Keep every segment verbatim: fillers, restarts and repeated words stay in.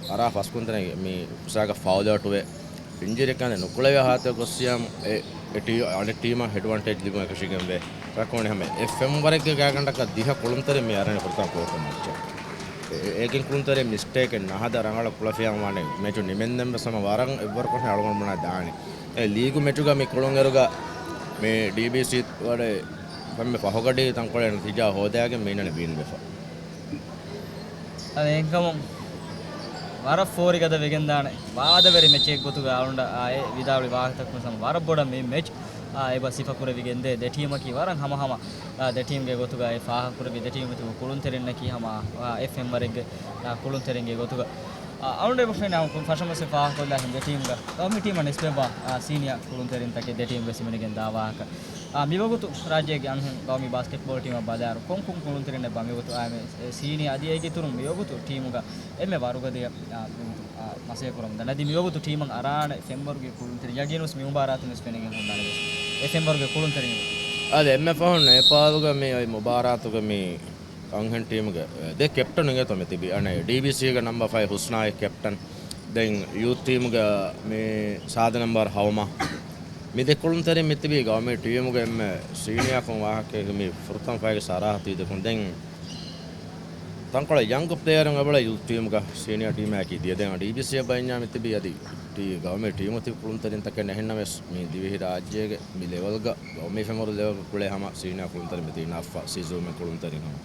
އަރާ ފަސް ކުޅުންތެރިން މި އުސާގަ ފައުލް އައުޓުވެ، އިންޖުރީއަކާ ނުކުޅެވޭ ހާލަތަކަށް ގޮއްސިޔާމު އެ، އެ ޓީ، އަނެއް ޓީމަށް އެޑްވާންޓޭޖް ލިބުން އެކަށީގެންވޭ. ރަކުނި ހަމަ އެ ފެންވަރެއްގެ ގާތްގަނޑަކަށް ދިހަ ކުޅުންތެރިން މި އަރަނީ ފުރަތަމަ ކޯޓަށް މައްޗަށް. އެ، އެ، އޭގެން ކުޅުންތެރިން މިސްޓޭކެއް ނަހަދާ ރަނގަޅަށް ކުޅެފިޔާ ވާނެ މެޗު ނިމެންދެން ވެސް ހަމަ ވަރަށް އެއްވަރު ކޮށް އަޅުގަނޑުމެންނާ ދާނީ. އެ ލީގު މެޗުގަ މި ކުޅުން އެރުގަ މި ޑީބީސީ ވަޑެ ކޮންމެ ފަހުގަޑީ ތަންކޮޅެއް ނަތީޖާ ހޯދާގެން މީނަން ވީން ވެފަ. އަދި އެހެންކަމުން ވަރަށް ފޯރިގަދަ ވެގެންދާނެ ވާދަވެރި މެޗެއް ގޮތުގަ އަޅުގަނޑަށް އާ އެ ވިދާޅުވި ވާހަކަތަކުން ސަމަ ވަރަށް ބޮޑަށް މި މެޗް އާ އެބަ ސިފަކުރެވިގެންދޭ. ދެ ޓީމަކީ ވަރަށް ހަމަހަމަ އާ ދެ ޓީމްގެ ގޮތުގަ އެ ފާހަގަކުރެއްވި ދެ ޓީމް ތިބު ކުޅުންތެރިންނަކީ ހަމަ އާ އެ ފެންވަރެއްގެ އާ ކުޅުންތެރިންގެ ގޮތުގަ. އަޅުގަނޑު އެބަ ފެންނަ ފަށަމަސް ފާހަގަކޮށްލާ ހިނދު ޓީމްގަ ގައުމީ ޓީމަށް ނިސްބަތްވާ ސީނިއާ ކުޅުންތެރިންތަކެއް ދެ ޓީމްގެ ސިމެނިގެން ދާ ވާހަކަ. އާ، މިވަގުތު ރާއްޖޭގެ އަންހެން ގައުމީ ބާސްކެޓްބޯޅަ ޓީމަށް ބަލާއިރު ކޮން ކޮން ކުޅުންތެރިން އެބަ މިވަގުތު އާ ސީނިއާ އަދި އޭގެ އިތުރުން މިވަގުތު ޓީމުގަ އެންމެ ވަރުގަދަޔަށް އާ، މިވަގުތު އާ، މަސޭ ކުރަމުން ދަން. އަދި މިވަގުތު ޓީމަށް އަރާނެ ފެންވަރުގެ ކުޅުންތެރިން ޔަގީނުސް މި މުބާރާތުން ވެސް ފެނިގެން ހުންނާނެ އެ ފެންވަރުގެ ކުޅުންތެރިން. އަދި އެންމެ ފަހުން ނޭޕާލުގަ މި އޮތް މުބާރާތުގަ މި އަންހެން ޓީމުގެ ދެ ކެޕްޓަނުން އިނގޭތޯ މި ތިބީ. އަނެއް ޑީބީސީގެ ނަމްބަ ފައިވް ހުސްނާއި ކެޕްޓަން. ދެން ޔޫތް ޓީމުގެ މި ސާދަ ނަމްބަރު ހައުމާ. މި ދެ ކުޅުންތެރިން މި ތިބީ ގައުމީ ޓީމުގެ އެންމެ ސީނިއާކޮށް ވާހަކައެއް މި ފުރަތަމަ ފައިގެ ސަރާހަތީ ދެކުން. ދެން ތަންކޮޅެއް ޔަންގް ޕްލޭޔަރުން އެބަޅެ ޔޫތް ޓީމުގަ ސީނިއާ ޓީމަކީ ދިޔަ. ދެން ޑީބީސީއަށް ބައިންޏާ މި ތިބީ އަދި ޓީ ގައުމީ ޓީމު ތިބި ކުޅުންތެރިންތަކެއް ނެހެންނަމަވެސް މި ދިވެހި ރާއްޖޭގެ މި ލެވެލްގަ ގައުމީ ފެންވަރު ލެވެލްގަ ކުޅޭ ހަމަ ސީނިއާ ކުޅުންތެރިން މި ތިބީނާފަ ސީޒޫމެ ކުޅުންތެރިން ހަމަ.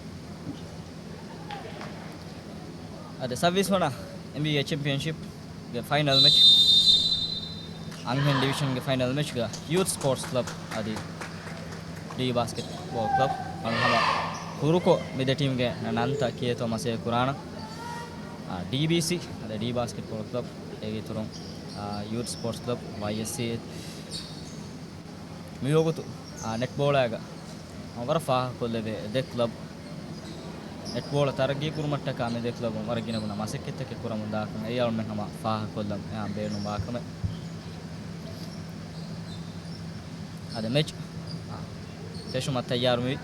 އަދި ސައްވީސް ވަނަ އެމްބީއޭ ޗެމްޕިއަންޝިޕްގެ ފައިނަލް މެޗް، އަންހެން ޑިވިޝަންގެ ފައިނަލް މެޗްގަ ޔޫތް ސްޕޯޓްސް ކްލަބް އަދި ޑީ ބާސްކެޓްބޯލް ކްލަބް އަންހަމަ ކުރުކޮށް މި ދެ ޓީމްގެ ނަންތައް ކިޔޭތޯ މަސޭ ކުރާނަ. އާ، ޑީބީސީ އަދި ޑީ ބާސްކެޓްބޯލް ކްލަބް އޭގެ އިތުރުން، އާ، ޔޫތް ސްޕޯޓްސް ކްލަބް، ވައިއެސްސީ. މިވަގުތު، އާ، ނެޓްބޯޅައިގަ ވަރަށް ފާހަގަކޮށްލެވޭ ދެ ކްލަބް ނެޓްބޯޅަ ތަރައްގީ ކުރުމަށްޓަކާ މި ދެ ކްލަބުން ވަރަށް ގިނަގުނަ މަސައްކަތްތަކެއް ކުރަމުން ދާކަން އެ އަޅުމެން ހަމަ ފާހަގަކޮށްލަން އެ ބޭނުން ވާކަމެއް. އަދި މެޗް ފެށުމަށް ތައްޔާރުވި.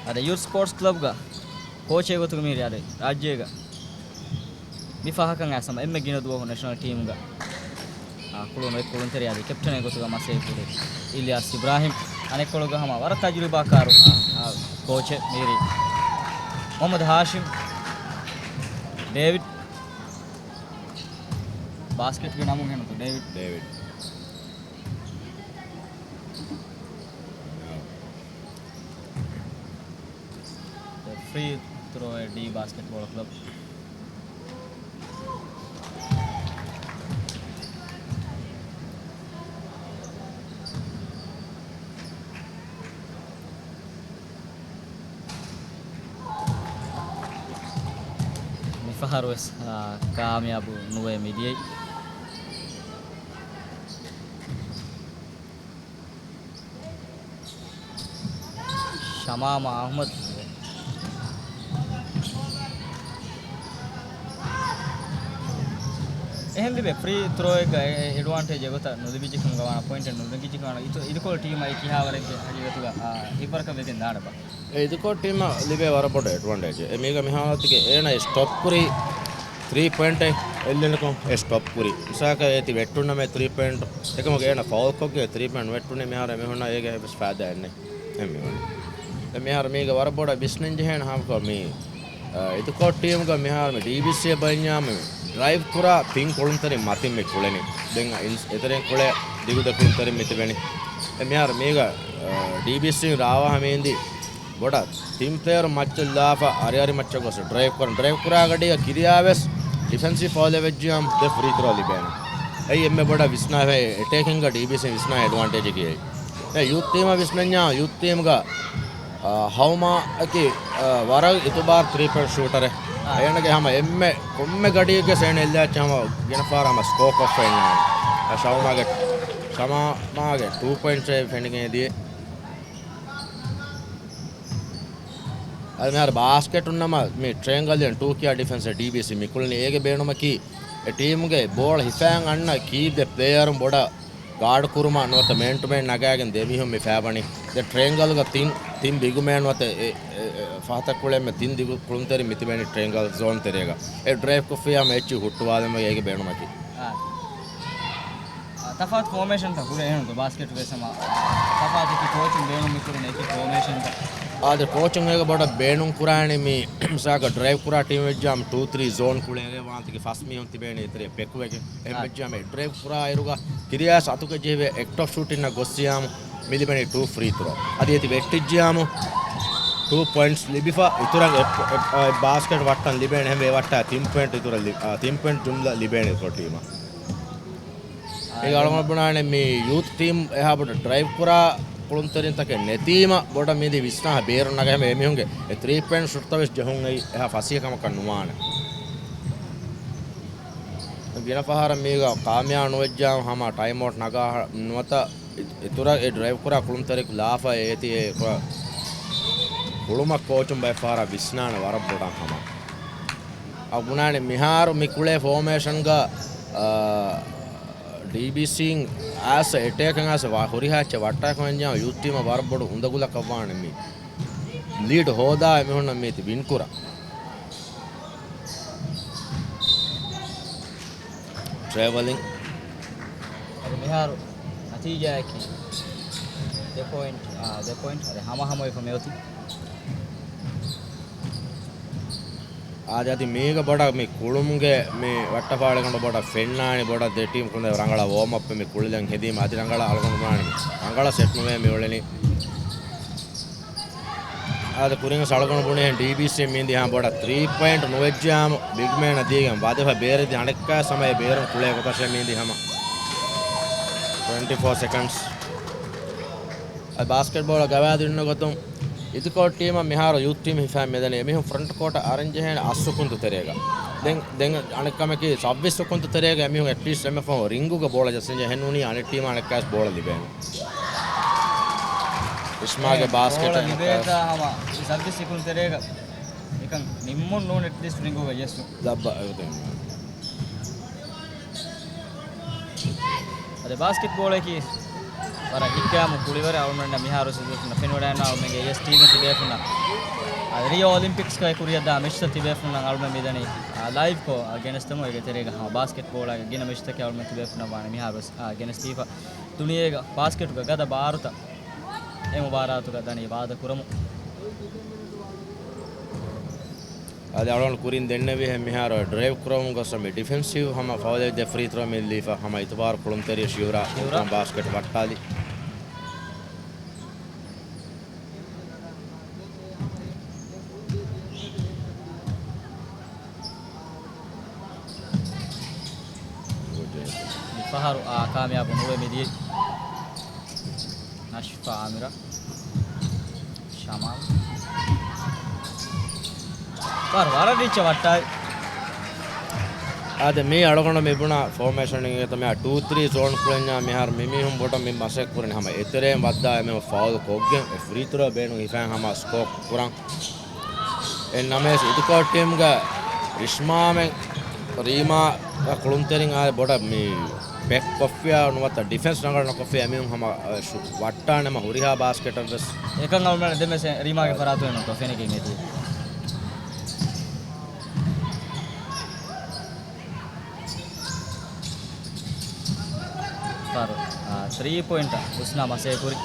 އަދި ޔޫތް ސްޕޯޓްސް ކްލަބްގަ ކޯޗެއް ގޮތުގަ މީރި އަދި ރާއްޖޭގަ މި ފަހަކަށް އައިސް ހަމަ އެންމެ ގިނަ ދުވަހު ނެޝަނަލް ޓީމުގަ، އާ، ކުޅުނު އެއް ކުޅުންތެރި އަދި ކެޕްޓަނެއް ގޮތުގަ މަސައްކަތް ކުރި އިލްޔާސް އިބްރާހިމް. އަނެއްކޮޅުގަ ހަމަ ވަރަށް ތަޖުރިބާކާރު، އާ، އާ، ކޯޗެއް މީރި މުޙައްމަދު ހާޝިމް. ޑޭވިޑް. ބާސްކެޓްގެ ނަމުން ހެނުތު ޑޭވިޑް. ޑޭވިޑް. ފްރީ ތްރޯއެއް ޑީ ބާސްކެޓްބޯޅަ ކްލަބް. މިފަހަރު ވެސް، އާ، ކާމިޔާބު ނުވެ މިދިޔައީ. ޝަމާމާ އަޙްމަދު. އެހެން ލިބޭ ފްރީ ތްރޯއެއްގަ އެ، އެ، އެޑްވާންޓޭޖް އެގޮތަށް ނުލިބިއްޖެކަމުގަ ވާނަ ޕޮއިންޓެއް ނުނެގިއްޖެކަމުގަ ވާނަ އިތު-، އިދިކޮޅު ޓީމަށް އެ ކިހާވަރެއްގެ ހަގީގަތުގަ، އާ، ހިތްވަރަކަށް ވެގެން ދާނެބާ؟ އެ އިދިކޮޅު ޓީމަށް ލިބޭ ވަރަށް ބޮޑު އެޑްވާންޓޭޖެއް. އެ މީގަ މި ހާލަތުގެ އޭނަ ސްޓޮޕް ކުރީ ތްރީ ޕޮއިންޓެއް އެއްލެނިކޮށް އެ ސްޓޮޕް ކުރީ. މިސާލަކަށް އޭތި ވެއްޓުންނަމޭ ތްރީ ޕޮއިންޓް. އެކަމަކު އޭނަ ފައުލްކޮށްގެ ތްރީ ޕޮއިންޓް ވެއްޓުނީ މިހާރު އެމީހުންނަށް އޭގެ އެއްވެސް ފައިދާއެއް ނެތް. އެ މިވަނީ. ދެން މިހާރު މީގަ ވަރަށް ބޮޑަށް ވިސްނަން ޖެހޭނެ ހާމަކޮށް މި، އަ، އިދިކޮޅު ޓީމުގަ މިހާރު މި ޑީބީސީއަށް ބައިންޏާ މި ޑްރައިވް ކުރާ ތިން ކުޅުންތެރިން މަތިން މި ކުޅެނީ. ދެން އިންސް-، އެތެރެއިން ކުޅޭ ދިގު ދެ ކުޅުންތެރިން މި ތިބެނީ. ދެން މިހާރު މީގަ، އަ، ޑީބީސީން ރާވާ ހަމައިންދީ ބޮޑަށް ތިން ޕްލޭޔަރު މައްޗަށް ލާފަ އަރިއަރި މައްޗަށް ގޮސް ޑްރައިވް ކުރަން. ޑްރައިވް ކުރާ ގަޑީގަ ކިރިޔާ ވެސް ޑިފެންސިވް ފައުލެއް ވެއްޖިޔާމު ދެ ފްރީ ތްރޯ ލިބޭނެ. އެއީ އެންމެ ބޮޑަށް ވިސްނާފައި އެޓޭކިންގ ޑީބީސީން ވިސްނާ އެޑްވާންޓޭޖަކީ އެއީ. އެ ޔޫތް ޓީމަށް ވިސްނަންޏާ ޔޫތް ޓީމްގަ، އާ، ހައުމާއަކީ، އާ، ވަރަށް އިތުބާރު ތްރީ ޕޮއިންޓް ޝޫޓަރެއް. އާ. އޭނަގެ ހަމަ އެންމެ ކޮންމެ ގަޑިއެއްގެ ސޭން އެއްލާއްޗަ ހަމަ ގިނަ ފަހަރަށް ހަމަ ސްކޯ ކޮށްފައިން. އާ، ޝައުމާގެ، ޝަމާމާގެ ޓޫ ޕޮއިންޓް ފެނިގެން ދިޔަ. އަދި މިހާރު ބާސްކެޓުން ނަމަ މި ޓްރައިއެންގަލް އިން ޓޫ ކިޔާ ޑިފެންސް ޑީބީސީ މި ކުޅެނީ. އޭގެ ބޭނުމަކީ އެ ޓީމުގެ ބޯޅަ ހިފައިން އަންނަ ކީއްވެ ޕްލޭޔަރުން ބޮޑަށް ގާޑް ކުރުމަށް ނުވަތަ މޭން ޓު މޭން ނަގާގެން ދެމީހުން މި ފައިބަނީ. ދެ ޓްރައިއެންގަލްގަ ތިން، ތިން ބިގު މޭން ނުވަތަ އެ، އެ، އެ، ފަހަތަށް ކުޅެންމެ ތިން ދިގު ކުޅުންތެރިން މިތިބެނީ ޓްރައިއެންގަލް ޒޯން ތެރޭގަ. އެ ޑްރައިވް ކޮށްފިއްޔާމަ އެއްޗެއް ހުއްޓުވާލުމަށް އޭގެ ބޭނުމަކީ. އާ. އާ، ތަފާތު ފޯމޭޝަންތައް ހުރޭ އެހެންތޯ ބާސްކެޓުގެ ސަމާ. ތަފާތު އެކި ކޯޗުން ބޭނުން މިކުރިން އެކި ފޯމޭޝަންތައް. އާދެ، ކޯޗުން އޭގަ ބޮޑަށް ބޭނުން ކުރާނީ މި މިސާލަކަށް ޑްރައިވް ކުރާ ޓީމް ވެއްޖާމަ ޓޫ ތްރީ ޒޯން ކުޅޭ ވާންތިގެ ފަސް މީހުން ތިބޭނެ އެތެރެ ޕެކުވެގެން. އެހެން އާ. ވެއްޖާމަ އެ ޑްރައިވް ކުރާ އިރުގަ ކިރިޔާސް އަތުގެ ޖެހިވެ އެކްޓް އޮފް ޝޫޓިންއަށް ގޮއްސިޔާމު މި ލިބެނީ ޓޫ ފްރީ ތްރޯ. އަދި އެތި ވެއްޓިއްޖިޔާމު ޓޫ ޕޮއިންޓްސް ލިބިފަ އިތުރަށް އެ، އެ، އެ، ބާސްކެޓް ވައްޓަން ލިބޭނެ ހެންވެ ވައްޓާ ތިން ޕޮއިންޓް އިތުރަށް ލި-، އާ، ތިން ޕޮއިންޓް ޖުމްލަ ލިބޭނެ ކޮ ޓީމަށް. އާ، އޭގެ އަޅުގަނޑު ބުނާނެ މި ޔޫތު ޓީމް އެހާ ބޮޑަށް ޑްރައިވް ކުރާ ކުޅުންތެރިންތަކެއް ނެތީމަ ބޮޑަށް މީދީ ވިސްނާ ބޭރުން ނަގަހެމެ އެމީހުންގެ އެ ތްރީ ޕޮއިންޓް ޝުޓްތައް ވެސް ޖެހުން އެއީ އެހާ ފަސޭހަކަމަކަށް ނުވާނެ. ގިނަ ފަހަރަށް މީގަ ކާމިޔާބު ނުވެއްޖާ ހަމަ ޓައިމް އައުޓް ނަގާ ނުވަތަ އިތުރަށް އެ ޑްރައިވް ކުރާ ކުޅުންތެރި ލާފަ އޭތި އެ ކުޅުމަށް ކޯޗުން ބައެއް ފަހަރަށް ވިސްނާނެ ވަރަށް ބޮޑަށް ހަމަ. އަ ބުނާނެ މިހާރު މި ކުޅޭ ފޯމޭޝަންގަ، އާ، ޑީބީސީން އާސް އެޓޭކަށް އާސް ވާ ހުރިހާ އެއްޗެއް ވައްޓާފަ ވަންޏާ ޔޫތު ޓީމަށް ވަރަށް ބޮޑު އުނދަގުލަކަށް ވާނެ މި ލީޑް ހޯދާ އެމީހުންނަށް މީތި ވިން ކުރަން. ޓްރެވެލިން. އަދި މިހާރު ނަތީޖާއަކީ ދެ ޕޮއިންޓް، އާ، ދެ ޕޮއިންޓް އަދި ހަމަހަމަވެފަ މިއޮތީ. އާދެ، އަދި މީގަ ބޮޑަށް މި ކުޅުމުގެ މި ވައްޓަފާޅިގަނޑު ބޮޑަށް ފެންނާނެ، ބޮޑަށް ދެ ޓީމް ކުނދެ ރަނގަޅަށް ވޯމް އަޕް މި ކުޅިލަން ހެދީމަ އަދި ރަނގަޅަށް އަޅުގަނޑު ބުނާނެ މި ރަނގަޅަށް ސެޓް ނުވޭ މި އުޅެނީ. އާދެ، ކުރިން ސަޅުގަނޑު ބުނިހެން ޑީބީސީ މީނދި ހަމަ ބޮޑަށް ތްރީ ޕޮއިންޓް ނުވެއްޖާމު ބިގް މޭނަށް ދީގެން ވަދެފަ ބޭރެދި އަނެއްކާ ސަމަޔަށް ބޭރުން ކުޅޭ ގޮތަށޭ މީނދި ހަމަ. ޓްވެންޓީ ފޯ ސެކަންޑްސް. އަދި ބާސްކެޓްބޯޅަ ގަވާއިދު އިންނަ ގޮތުން އިތުކޯޓް ޓީމަށް މިހާރު ޔޫތު ޓީމް ހިފާ މެދަނީ އެމީހުން ފްރަންޓް ކޯޓަށް އަރަން ޖެހޭނެ އަސް ސުކުންތު ތެރޭގަ. ދެން، ދެން އަނެއް ކަމަކީ ސައްބީސް ސުކުންތު ތެރޭގަ އެމީހުން އެޓްލީސްޓް އެންމެ ފަހުން ރިންގުގަ ބޯޅަ ޖައްސަން ޖެހެން ނޫނީ އަނެއް ޓީމަށް އަނެއްކާސް ބޯޅަ ލިބޭނެ. ރިޝްމާގެ އެ، ބޯޅަ ބާސްކެޓަށް ލިބޭތާ ހަމަ ސައްބީސް ސުކުން ތެރޭގަ އެކަން ނިންމުން ނޫން އެޓްލީސްޓް ރިންގުގަ ޖެއްސުން. ލައްބަ އެގޮތެއް. އަދި ބާސްކެޓްބޯޅަކީ ވަރަށް ހިތްގައިމު ކުޅިވަރެއް އަޅުމެންނަށް މިހާރު ސިޒަން ފެނިވަޑައިގަންނަވާ އަޅުމެންގެ އެސް ޓީމް ތިބޭފުންނަށް. އަދި ރިއޯ އޮލިމްޕިކްސްގައި ކުރިއަށްދާ މެޗްތައް ތިބޭފުންނަށް އަޅުމެން މިދަނީ، އާ، ލައިވްކޮށް، އާ، ގެނެސްދެމުން އޭގެ ތެރޭގަ ހަމަ ބާސްކެޓްބޯޅައިގެ ގިނަ މެޗްތަކެއް އަޅުމެން ތިބޭފުންނަށް ވާނެ މިހާރު ވެސް، އާ، ގެނެސްދީފަ. ދުނިޔޭގަ ބާސްކެޓުގެ ގަދަ ބާރުތައް އެ މުބާރާތުގަ ދަނީ ވާދަކުރަމުން. އަދި އަޅުގަނޑު ކުރިން ދެންނެވިހެން މިހާރު ޑްރައިވް ކުރަމުން ގޮސް މި ޑިފެންސިވް ހަމަ ފައުލެއް ދެ ފްރީ ތްރޯ މި ލީފަ ހަމަ އިތުބާރު ކުޅުންތެރިޔަ ޝިޔުރާ ޝިޔުރާ. ބާސްކެޓް ވައްޓާލި. މި ފަހަރު، އާ، ކާމިޔާބު ނުވެ މިދިޔައީ. ނަޝްފާ އާމިރާ. ޝަމާލް. ވަރަށް، ވަރަށް ރީއްޗަށް ވައްޓާލި. އާދެ، މީ އަޅުގަނޑު މި ބުނާ ފޯމޭޝަން އިނގޭތަ މިހާ ޓޫ ތްރީ ޒޯން ކުޅެންޏާ މިހާރު މިމީހުން ބޮޑަށް މި މަސައްކަތް ކުރަނީ ހަމަ އެތެރެއިން ވައްދާ އެމީހުން ފައުލް ކޮށްގެން އެ ފްރީ ތްރޯ ބޭނުން ހިފައިން ހަމަ ސްކޯ ކުރަން. އެ ނަމަވެސް އިދުކޯޓް ޓީމްގަ ރިޝްމާމެން ރީމާ ކުޅުންތެރިން އާ ބޮޑަށް މި ޕެކް ކޮށްފިޔާ ނުވަތަ ޑިފެންސް ރަނގަޅަށް ނުކޮށްފިޔާ އެމީހުން ހަމަ، އަ، ޝު-، ވައްޓާނެ ހަމަ ހުރިހާ ބާސްކެޓަށް ވެސް. އެކަން އަޅުމެން ދެން ވެސް ރީމާގެ ފަރާތުން ނުތޯ ފެނިގެން އެދީ. ފަރު، އާ، ތްރީ ޕޮއިންޓަށް ހުސްނާ މަސޭ ކުރި.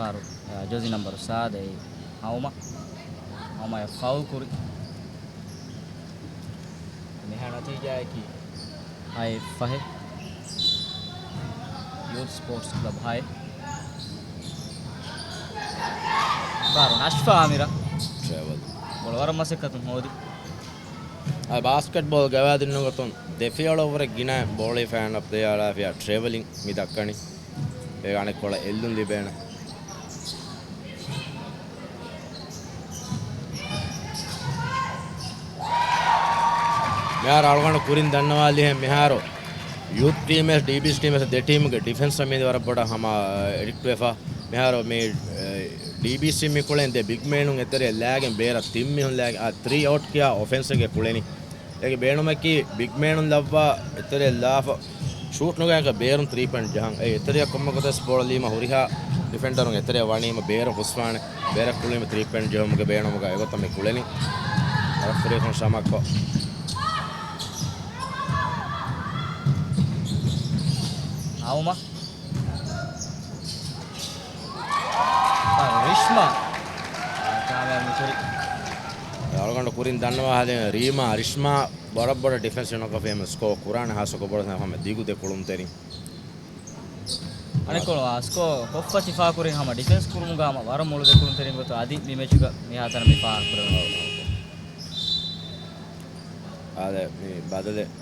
ފަރު، އާ، ޖާޒީ ނަމްބަރު ސާދަ އެއީ ހައުމަ. ހައުމަޔަށް ފައުލް ކުރި. މިހާ ނަތީޖާއަކީ ހައެއް ފަހެއް. ޔޫތް ސްޕޯޓްސް ކްލަބް ހައެއް. ބާރު ނަޝްފާ އާމިރާ. ޓްރެވެލް. ބޯޅަ ވަރަށް މަސައްކަތުން ހޯދި. އަ، ބާސްކެޓްބޯލް ގަވާއިދު އިންނަ ގޮތުން ދެފިޔަވަޅަށްވުރެ ގިނަ ބޯޅަ ހިފާ އަންނަ ޕްލޭޔާ އަޅާފިޔާ ޓްރެވެލިން މި ދައްކަނީ. އޭގެ އަނެއްކޮޅަށް އެއްލުން ލިބޭނެ. މިހާރު އަޅުގަނޑު ކުރިން ދަންނަވާލިހެން މިހާރު ޔޫތް ޓީމެސް ޑީބީސް ޓީމެސް ދެ ޓީމުގެ ޑިފެންސް މީދި ވަރަށް ބޮޑަށް ހަމަ އެޑިކްޓް ވެފަ. މިހާރު މި، އެ، ޑީބީސީ މި ކުޅެން ދެ ބިގްމޭނުން އެތެރެއަށް ލާގެން ބޭރަށް ތިން މީހުން ލާގެން އާ ތްރީ އައުޓް ކިޔާ އޮފެންސެއްގެ ކުޅެނީ. އޭގެ ބޭނުމަކީ ބިގްމޭނުން ލައްވާ އެތެރެއަށް ލާފަ ޝޫޓް ނުގައިގަ ބޭރުން ތްރީ ޕޮއިންޓް ޖަހަން. އެ އެތެރެއަށް ކޮންމެ ގޮތެއް ބޯޅަ ލީމަ ހުރިހާ ޑިފެންޑަރުން އެތެރެއަށް ވަނީމަ ބޭރަށް ހުސްވާނެ. ބޭރަށް ކުޅުނީމަ ތްރީ ޕޮއިންޓް ޖެހުމުގެ ބޭނުމުގަ އެގޮތަށް މި ކުޅެނީ. ރެފްރީކުން ޝަމާކޮ. އައުމަ. ރިޝްމާ. ކާމިޔާބު މި ކުރި. އަޅުގަނޑު ކުރިން ދަންނަވާ ހަދެ ރީމާ، ރިޝްމާ ވަރަށް ބޮޑަށް ޑިފެންސް ނުކޮށްފީމަ ސްކޯ ކުރާނެ ހާސްކޮށް ބޮޑަށް ހަމަ ދިގު ދެ ކުޅުންތެރިން. އަނެއްކޮޅު ސްކޯ ކޮށްފަ ތި ފާހަގަކުރިން ހަމަ ޑިފެންސް ކުރުމުގަ ހަމަ ވަރަށް މޮޅު ދެ ކުޅުންތެރިން ގޮތު އަދި މި މެޗުގަ މިހާތަނަށް މި ފާހަގަކުރެވުނު. އާދެ، މި ބަދަލެއް.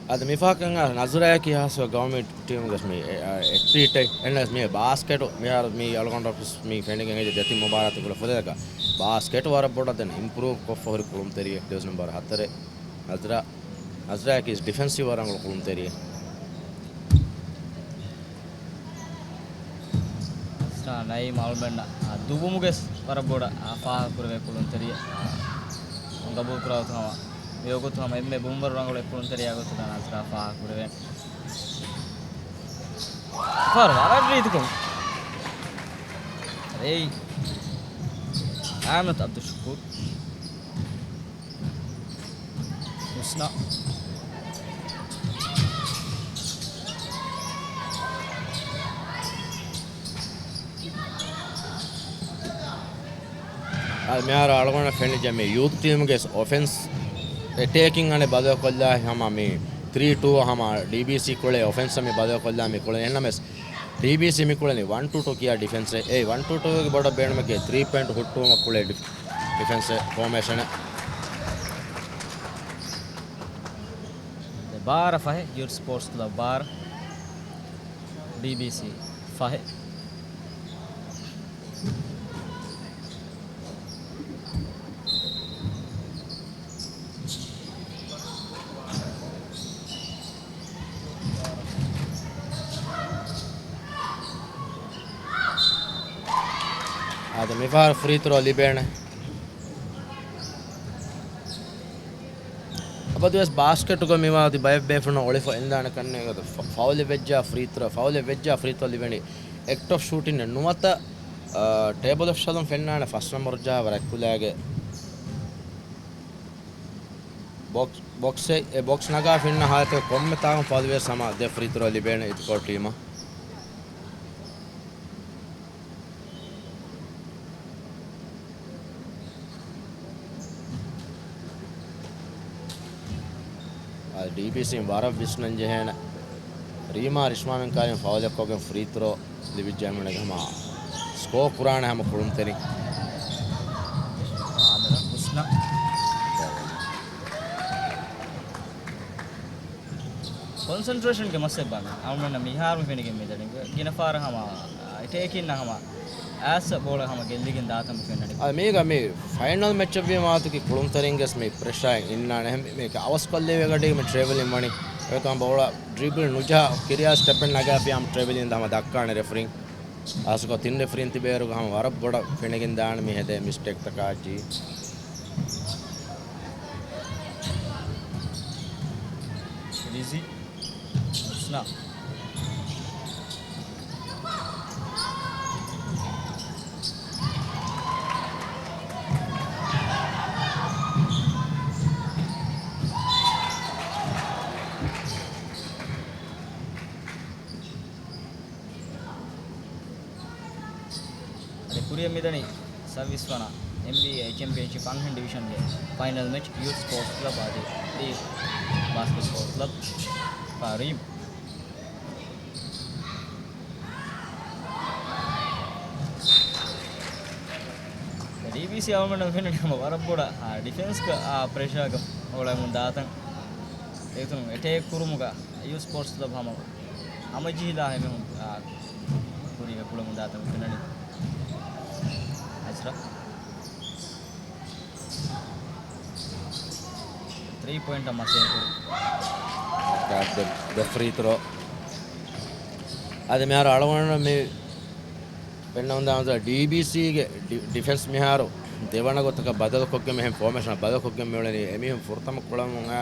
އަދި މި ފާހަގަކަން ނަޒުރާއަކީ ހާސްކޮށް ގައުމީ ޓީމުގެ މި އެ، އެ، އެތްލީޓެއް. އެންނަސް މި ބާސްކެޓު މިހާރު މި އަޅުގަނޑަށް މި ފެނިގެން އެ ދެތިން މުބާރާތު ކުޅެ ފުދޭކަ ބާސްކެޓު ވަރަށް ބޮޑަށް ދެން އިމްޕްރޫވް ކޮށްފަ ހުރި ކުޅުންތެރިއެއް ޖާސް ނަމްބަރު ހަތަރެއް. ނަޒްރާ، ނަޒްރާއަކީ ޑިފެންސިވް ވަރަށް ރަނގަޅު ކުޅުންތެރިއެއް. ނަޒްރާ ނައީމް އަޅުމެންނަށް ދުވުމުގެ ވަރަށް ބޮޑަށް ފާހަގަކުރެވޭ ކުޅުންތެރިއެއް ގަބޫލުކުރާ ގޮތު ހަމަ މި ވަގުތު ހަމަ އެންމެ ބުންވަރު ރަނގަޅު ކުޅުންތެރިޔާ ގޮތުގަ ނަޒްރާ ފާހަގަކުރެވޭނެ. ފަރު ވަރަށް ރީތިކޮށް. އެއީ އާމިނަތު އަބްދުއްޝުކޫރު. ހުސްނާ. އާ، މިހާރު އަޅުގަނޑަށް ފެނިއްޖެ މި ޔޫތު ޓީމުގެ އޮފެންސް އެޓޭކިން އަނެއް ބަދަލުކޮށްލާ ހަމަ މި ތްރީ ޓޫ ހަމަ ޑީބީސީ ކުޅޭ އޮފެންސް މި ބަދަލުކޮށްލާ މި ކުޅެނީ. އެހެންނަމަވެސް ޑީބީސީ މި ކުޅެނީ ވަން ޓޫ ޓޫ ކިޔާ ޑިފެންސެއް. އެ ވަން ޓޫ ޓޫ ގެ ބޮޑަށް ބޭނުމަކީ ތްރީ ޕޮއިންޓް ހުއްޓުވުމަށް ކުޅޭ ޑިފް-، ޑިފެންސެއް ފޯމޭޝަނެއް. ބާރަ ފަހެއް، ޔޫތު ސްޕޯޓްސް ކްލަބް ބާރަ، ޑީބީސީ ފަހެއް. އާދެ، މިފަހަރު ފްރީ ތްރޯ ލިބޭނެ. އަބަދުވެސް ބާސްކެޓުގަ މިވާ އަދި ބައެއް ބޭފުޅުން އޮޅިފަ އިންދާނެ ކަންނޭނގެ ފަ-، ފައުލެއް ވެއްޖާ ފްރީ ތްރޯ، ފައުލެއް ވެއްޖާ ފްރީ ތްރޯ ލިބެނީ. އެކްޓް އޮފް ޝޫޓިން ނުވަތަ، އާ، ޓޭބަލް އޮފް ޝަލުން ފެންނާނެ ފަސް ނަމްބަރު ޖާ ވަރަށް ކުލައިގެ ބޮކްސް، ބޮކްސް، އެ ބޮކްސް ނަގާފަ އިންނަ ހާލަތުގަ ކޮންމެ ތާކުން ފައުލުވެސް ހަމަ ދެ ފްރީ ތްރޯ ލިބޭނެ އިދިކޮޅު ޓީމަށް. އާ، ޑީބީސީން ވަރަށް ވިސްނަން ޖެހޭނެ. ރީމާ ރިޝްމާމެން ކާރިން ފައުލެއްކޮށްގެން ފްރީ ތްރޯ ލިބިއްޖެ އަޅުގަނޑު ހަމަ ސްކޯ ކުރާނެ ހަމަ ކުޅުންތެރިން. އާމިރަ ހުސްނާ. ކޮންސެންޓްރޭޝަންގެ މައްސަލަ ބާ އަޅުގަނޑަށް މިހާރު މި ފެނިގެން މިދަނީ. ގިނަފަހަރަށް ހަމަ އެޓޭކިން ހަމަ އައިސް ބޯޅަ ހަމަ ގެއްލިގެން ދާތަން ފެންނަނީ. އަ، މީގަ މި ފައިނަލް މެޗަށް ވީމާ މާތުކި ކުޅުންތެރިންގެސް މި ޕްރެޝާއެއް އިންނާނެ. އެހެން މީ އަވަސްކޮށްލެވޭ ގަޑީގެ މި ޓްރެވެލިން ވަނީ. އެކަމް ބޯޅަ ޑްރިބްލް ނުޖަހާ ކިރިޔާސް ޓެޕެއް ނަގާފިޔާ ހަމަ ޓްރެވެލިން ހަމަ ދައްކާނެ ރެފްރީން. އަސްކޮ ތިން ރެފްރީން ތިބޭރުގަ ހަމަ ވަރަށް ބޮޑަށް ފެނިގެން ދާނެ މި ހެދޭ މިސްޓޭކްތަކާ ޖީ. ރިޒީ. ހުސްނާ. އަދި ކުރިއަށް މިދަނީ ސައްބީސް ވަނަ އެމްބީއޭ ޗެމްޕިއަންޝިޕް އަންހެން ޑިވިޝަންގެ ފައިނަލް މެޗް ޔޫތު ސްޕޯޓްސް ކްލަބް އަދި ދީ ބާސްކެޓް ސްޕޯޓްސް ކްލަބް ކާރީމް. ޑީބީސީ އަޅުގަނޑަށް ފެންނަނީ ހަމަ ވަރަށް ބޮޑަށް، އާ، ޑިފެންސްގަ، އާ، ޕްރެޝާގަ އޮޅަމުން ދާތަން. އެގޮތުން އެޓޭކް ކުރުމުގަ ޔޫތު ސްޕޯޓްސް ކްލަބް ހަމަ ހަމަޖެހިލާ ހެމެހުން، އާ، ކުރީގަ ކުޅަމުން ދާތަން ފެންނަނީ. އަޒްރާ. ތްރީ ޕޮއިންޓަށް މަސައްކަތް ކުރި. ދެ، ދެ ފްރީ ތްރޯ. އަދި މިހާރު އަޅުގަނޑު މި ފެންނަ ހުންދާ ޑީބީސީގެ ޑި-، ޑިފެންސް މިހާރު ދެވަނަ ގޮތަކަށް ބަދަލުކޮށްގެން މިހެން ފޯމޭޝަން ބަދަލުކޮށްގެން މިއުޅެނީ. އެމީހުން ފުރަތަމަ ކުޅަމުން އާ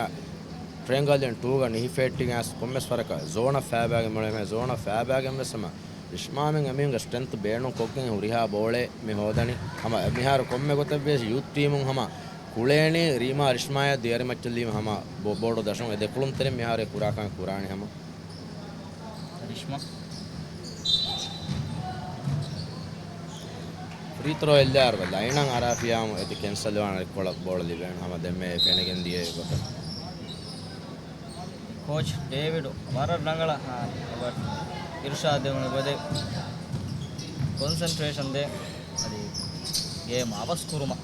ޓްރައިއެންގަލް އިން ޓޫގަ ނިހިފެއްޓިގެން އައިސް ކޮންމެސް ވަރަކަށް ޒޯނަށް ފައިބައިގެން މިއުޅެނީ. ޒޯނަށް ފައިބައިގެން ވެސް ހަމަ ރިޝްމާމެން އެމީހުންގެ ސްޓްރެންތު ބޭނުން ކޮށްގެން ހުރިހާ ބޯޅައެއް މި ހޯދަނީ. ހަމަ މިހާރު ކޮންމެ ގޮތެއް ވިޔަސް ޔޫތު ޓީމުން ހަމަ ކުޅޭނީ ރީމާ ރިޝްމާޔާ ދިޔަރި މައްޗަށް ލީމަ ހަމަ ބޮ-، ބޮޑު ދަށުން އެ ދެ ކުޅުންތެރިން މިހާރު އެ ކުރާކަން ކުރާނީ ހަމަ. ރިޝްމާ. ފްރީ ތްރޯ އެއްލާއިރު ލައިނަށް އަރާފިޔާމު އެތި ކެންސަލް ވާނެ ރިކޮޅަށް ބޯޅަ ލިބޭނެ ހަމަ ދެންމެ ފެނިގެން ދިޔަ ގޮތަށް. ކޯޗް ޑޭވިޑް ވަރަށް ރަނގަޅަށް، އާ، އިރުޝާދު ދެވުނު ގޮތެއް ކޮންސެންޓްރޭޝަން ދޭ އަދި ގޭމް އަވަސް ކުރުމަށް.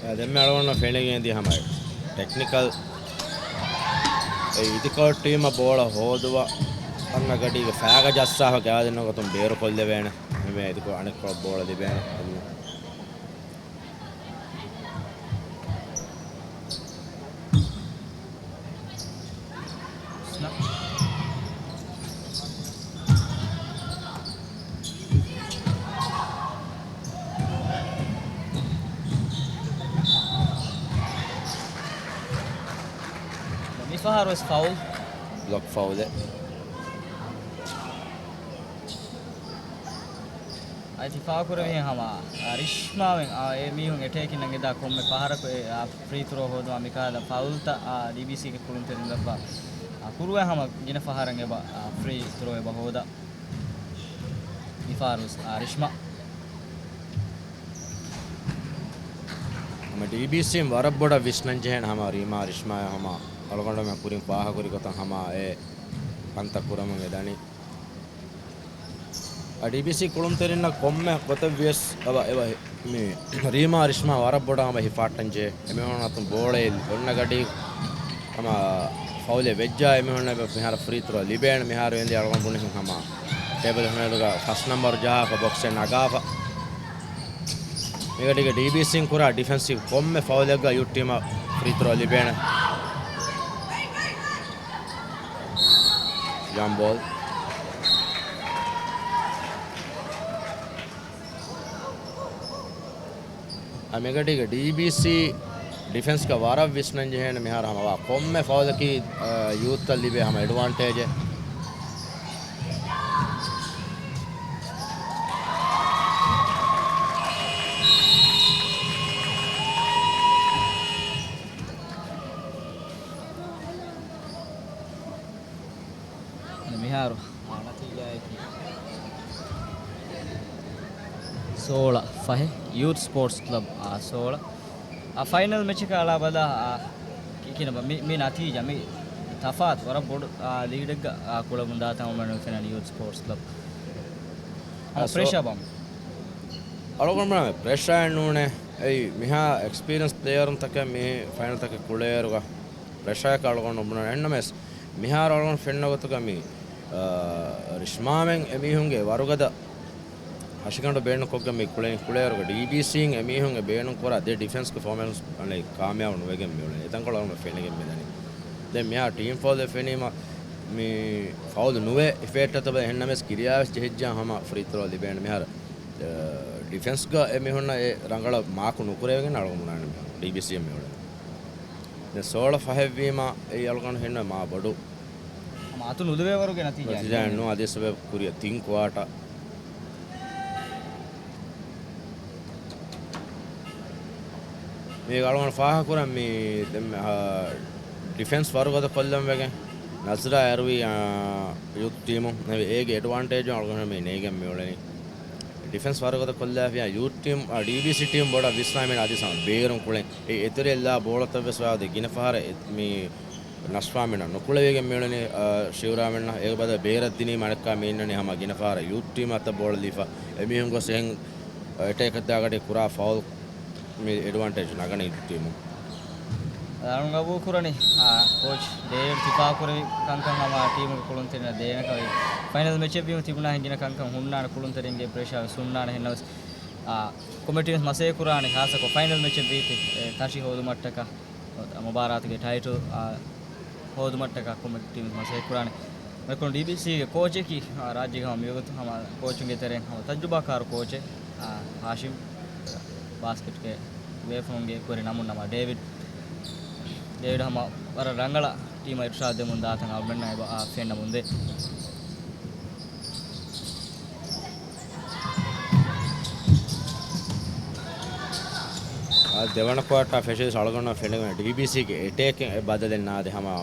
އެ ދެންމެ އަޅުގަނޑަށް ފެނިގެން ދިޔަ ހަމަ ޓެކްނިކަލް އެ އިދިކޮޅު ޓީމަށް ބޯޅަ ހޯދުވަ އަންނަ ގަޑީގެ ފައިގަ ޖައްސާފަ ގާދިންނަ ގޮތުން ބޭރުކޮށްލެވޭނެ. އެމެ އިދިކޮޅު އަނެއްކޮޅަށް ބޯޅަ ލިބޭނެ. މިފަހަރު ވެސް ފައުލް. ބްލޮކް ފައުލެއް. އަދި ތި ފާހަގަކުރެވިހެން ހަމަ، އާ، ރިޝްމާވެން، އާ، އެ މީހުން އެޓޭކިން ނަގެދާ ކޮންމެ ފަހަރަކު އެ، އާ، ފްރީ ތްރޯ ހޯދުމާ މިކަހަލަ ފައުލްތައް، އާ، ޑީބީސީގެ ކުޅުންތެރިން ލައްވާ، އާ، ކުރުވޭ ހަމަ ގިނަ ފަހަރަށް އެބަ، އާ، ފްރީ ތްރޯ އެބަ ހޯދާ. މިފަހަރު ވެސް، އާ، ރިޝްމާ. ހަމަ ޑީބީސީން ވަރަށް ބޮޑަށް ވިސްނަން ޖެހޭނެ ހަމަ ރީމާ ރިޝްމާޔާ ހަމަ އަޅުގަނޑުމެން ކުރިން ފާހަގަކުރި ގޮތަށް ހަމަ އެ ކަންތައް ކުރަމުން އެ ދަނީ. އަ، ޑީބީސީ ކުޅުންތެރިންނަށް ކޮންމެ ގޮތެއް ވިޔަސް އެބަ، އެބަ މި ރީމާ ރިޝްމާ ވަރަށް ބޮޑަށް އެބަ ހިފާއްޓަން ޖެހޭ. އެމީހުން އަތުން ބޯޅައެއް އޮންނަ ގަޑީ ހަމަ ފައުލެއް ވެއްޖާ އެމީހުންނަށް އެބަ މިހާރު ފްރީ ތްރޯ ލިބޭނެ. މިހާރު އެނދި އަޅުގަނޑު ބުނިހެން ހަމަ ޓޭބަލް ހުންނައިރުގަ ފަސް ނަމްބަރު ޖަހާފަ ބޮކްސެއް ނަގާފަ. މިގަޑީގަ ޑީބީސީން ކުރާ ޑިފެންސް ކޮންމެ ފައުލެއްގަ ޔޫތު ޓީމަށް ފްރީ ތްރޯ ލިބޭނެ. ޖަމްޕް ބޯލް. އަ، މިގަޑީގަ ޑީބީސީ ޑިފެންސްގަ ވަރަށް ވިސްނަން ޖެހޭނެ މިހާރު ހަމަވާ ކޮންމެ ފައުލަކީ، އަ، ޔޫތަށް ލިބޭ ހަމަ އެޑްވާންޓޭޖެއް. މިހާރު ނަތީޖާއަކީ ސޯޅަ ފަހެއް، ޔޫތު ސްޕޯޓްސް ކްލަބް، އާ، ސޯޅަ. އާ، ފައިނަލް މެޗަކަށް އަޅާ ބަލާ، އާ، ކި-، ކިނަބަ މި، މި ނަތީޖާ މި ތަފާތު ވަރަށް ބޮޑު، އާ، ލީޑެއްގަ، އާ، ކުޅަމުން ދާތަން އޮމަނު ފެނަން ޔޫތު ސްޕޯޓްސް ކްލަބް. އާ، ހަމަ ސޯ-، ޕްރެޝާ ބާ. އަޅުގަނޑު ޕްރެޝާއެއް ނޫނޭ. އެއީ މިހާ އެކްސްޕީރިއަންސް ޕްލޭޔަރުންތަކެއް މި ފައިނަލްތަކެއް ކުޅޭއިރުގަ ޕްރެޝާއެއް އަޅުގަނޑު ބުނަން. އެހެންނަމަވެސް، މިހާރު އަޅުގަނޑު ފެންނަ ގޮތުގަ މި، އާ، ރިޝްމާމެން އެމީހުންގެ ވަރުގަދަ ހަށިގަނޑު ބޭނުންކޮށްގެން މި ކުޅެން ކުޅޭއިރުގަ ޑީބީސީން އެމީހުން އެ ބޭނުން ކުރާ ދެ ޑިފެންސްގެ ފޯމޭޝަން އަނެއް ކާމިޔާބު ނުވެގެން މިއުޅެނީ. އެތަންކޮޅު އަޅުގަނޑު ފެނިގެން މިދަނީ. ދެން މިހާ ޓީމް ފައުލެއް ފެނީމަ މި ފައުލު ނުވެ އިފެއްޓަތަ ބަލަ އެހެންނަމަވެސް ކިރިޔާވެސް ޖެހިއްޖާ ހަމަ ފްރީ ތްރޯ ލިބޭނެ. މިހާރު، އަ، ޑިފެންސްގަ އެމީހުންނަށް އެ ރަނގަޅަށް މާކު ނުކުރެވިގެން އަޅުގަނޑު ބުނާނެ މިހާރު ޑީބީސީ އެމީހުން. ދެން ސޯޅަ ފަހެއްވީމަ އެއީ އަޅުގަނޑު ހެންނަ މާ ބޮޑު ހަމަ އަތު ނުލުވޭވަރުގެ ނަތީޖާ ނަތީޖާއެއް ނޫން. ނޫން. އަދި ސަބަބު ކުރިއަށް ތިން ކުއާޓާ. މީގަ އަޅުގަނޑު ފާހަގަކުރަން މި ދެން، އާ، ޑިފެންސް ވަރުގަދަ ކޮށްލަން ވެގެން ނަޒްރާ އެރުވީ، އާ، ޔޫތު ޓީމު. އެ-، އޭގެ އެޑްވާންޓޭޖު އަޅުގަނޑު މި ނޭގެން މިއުޅެނީ. ޑިފެންސް ވަރުގަދަ ކޮށްލާފިޔާ ޔޫތު ޓީމް، އާ، ޑީބީސީ ޓީމް ބޮޑަށް ވިސްނާމިން އަދި ސަމަ ބޭރުން ކުޅެން. އެ އެތެރެއްލާ ބޯޅަތައް ވެސް ވާދެ ގިނަ ފަހަރަށް އެ-، މި ނަޝްފާމިނަށް ނުކުޅެވިގެން މިއުޅެނީ، އާ، ޝިއުރާމިންނަށް. އޭގެ ބަދަލު ބޭރަށް ދިނީމަ އަނެއްކާ މި އިންނަނީ ހަމަ ގިނަ ފަހަރަށް ޔޫތު ޓީމަށް ބޯޅަ ލީފަ. އެމީހުން ގޮސް އެހެން އެޓޭކް ދާގަޑި ކުރާ ފައުލް މި އެޑްވާންޓޭޖް ނަގަނީ ޔޫތު ޓީމު. އަޅުގަނޑު ގަބޫލު ކުރަނީ، އާ، ކޯޗް ޑޭވިޑް ތި ފާހަގަކުރެއްވި ކަންކަން ހަމަ ޓީމުގެ ކުޅުންތެރިންނަށް ދޭނެ ކަމެއް. ފައިނަލް މެޗެއް ވީމަ ތިބުނާހެން ގިނަ ކަންކަން ހުންނާނެ، ކުޅުންތެރިންގެ ޕްރެޝާ ވެސް ހުންނާނެ. އެހެންނަމަވެސް، އާ، ކޮމެޓީން މަސައްކަތް ކުރާނެ، ޚާއްޞަކޮށް ފައިނަލް މެޗެއް ވީތީ، އެ، ތަށި ހޯދުމަށްޓަކާ، މުބާރާތުގެ ޓައިޓަލް، އާ، ހޯދުމަށްޓަކާ ކޮމެޓީން މަސައްކަތް ކުރާނެ. އެކޮން ޑީބީސީގެ ކޯޗަކީ، އާ، ރާއްޖޭގެ ހަމަ މިވަގުތު ހަމަ ކޯޗުންގެ ތެރެއިން ހަމަ ތަޖުރިބާކާރު ކޯޗެއް، އާ، ހާޝިމް، ބާސްކެޓްގެ ބޭފުޅުންގެ ކުރި ނަމުން ނަމާ ޑޭވިޑް. ޑޭވިޑް ހަމަ ވަރަށް ރަނގަޅަށް ޓީމަށް އިރުޝާދު ދެމުން ދާތަން އަޅުގަނޑަށް އެބަ، އާ، ފެންނަމުންދޭ. އާ، ދެވަނަ ކުއާޓާ ފެށި އަޅުގަނޑު ފެނިގެން ޑީބީސީގެ އެޓޭކިން ބަދަލެއް ނާދެ ހަމަ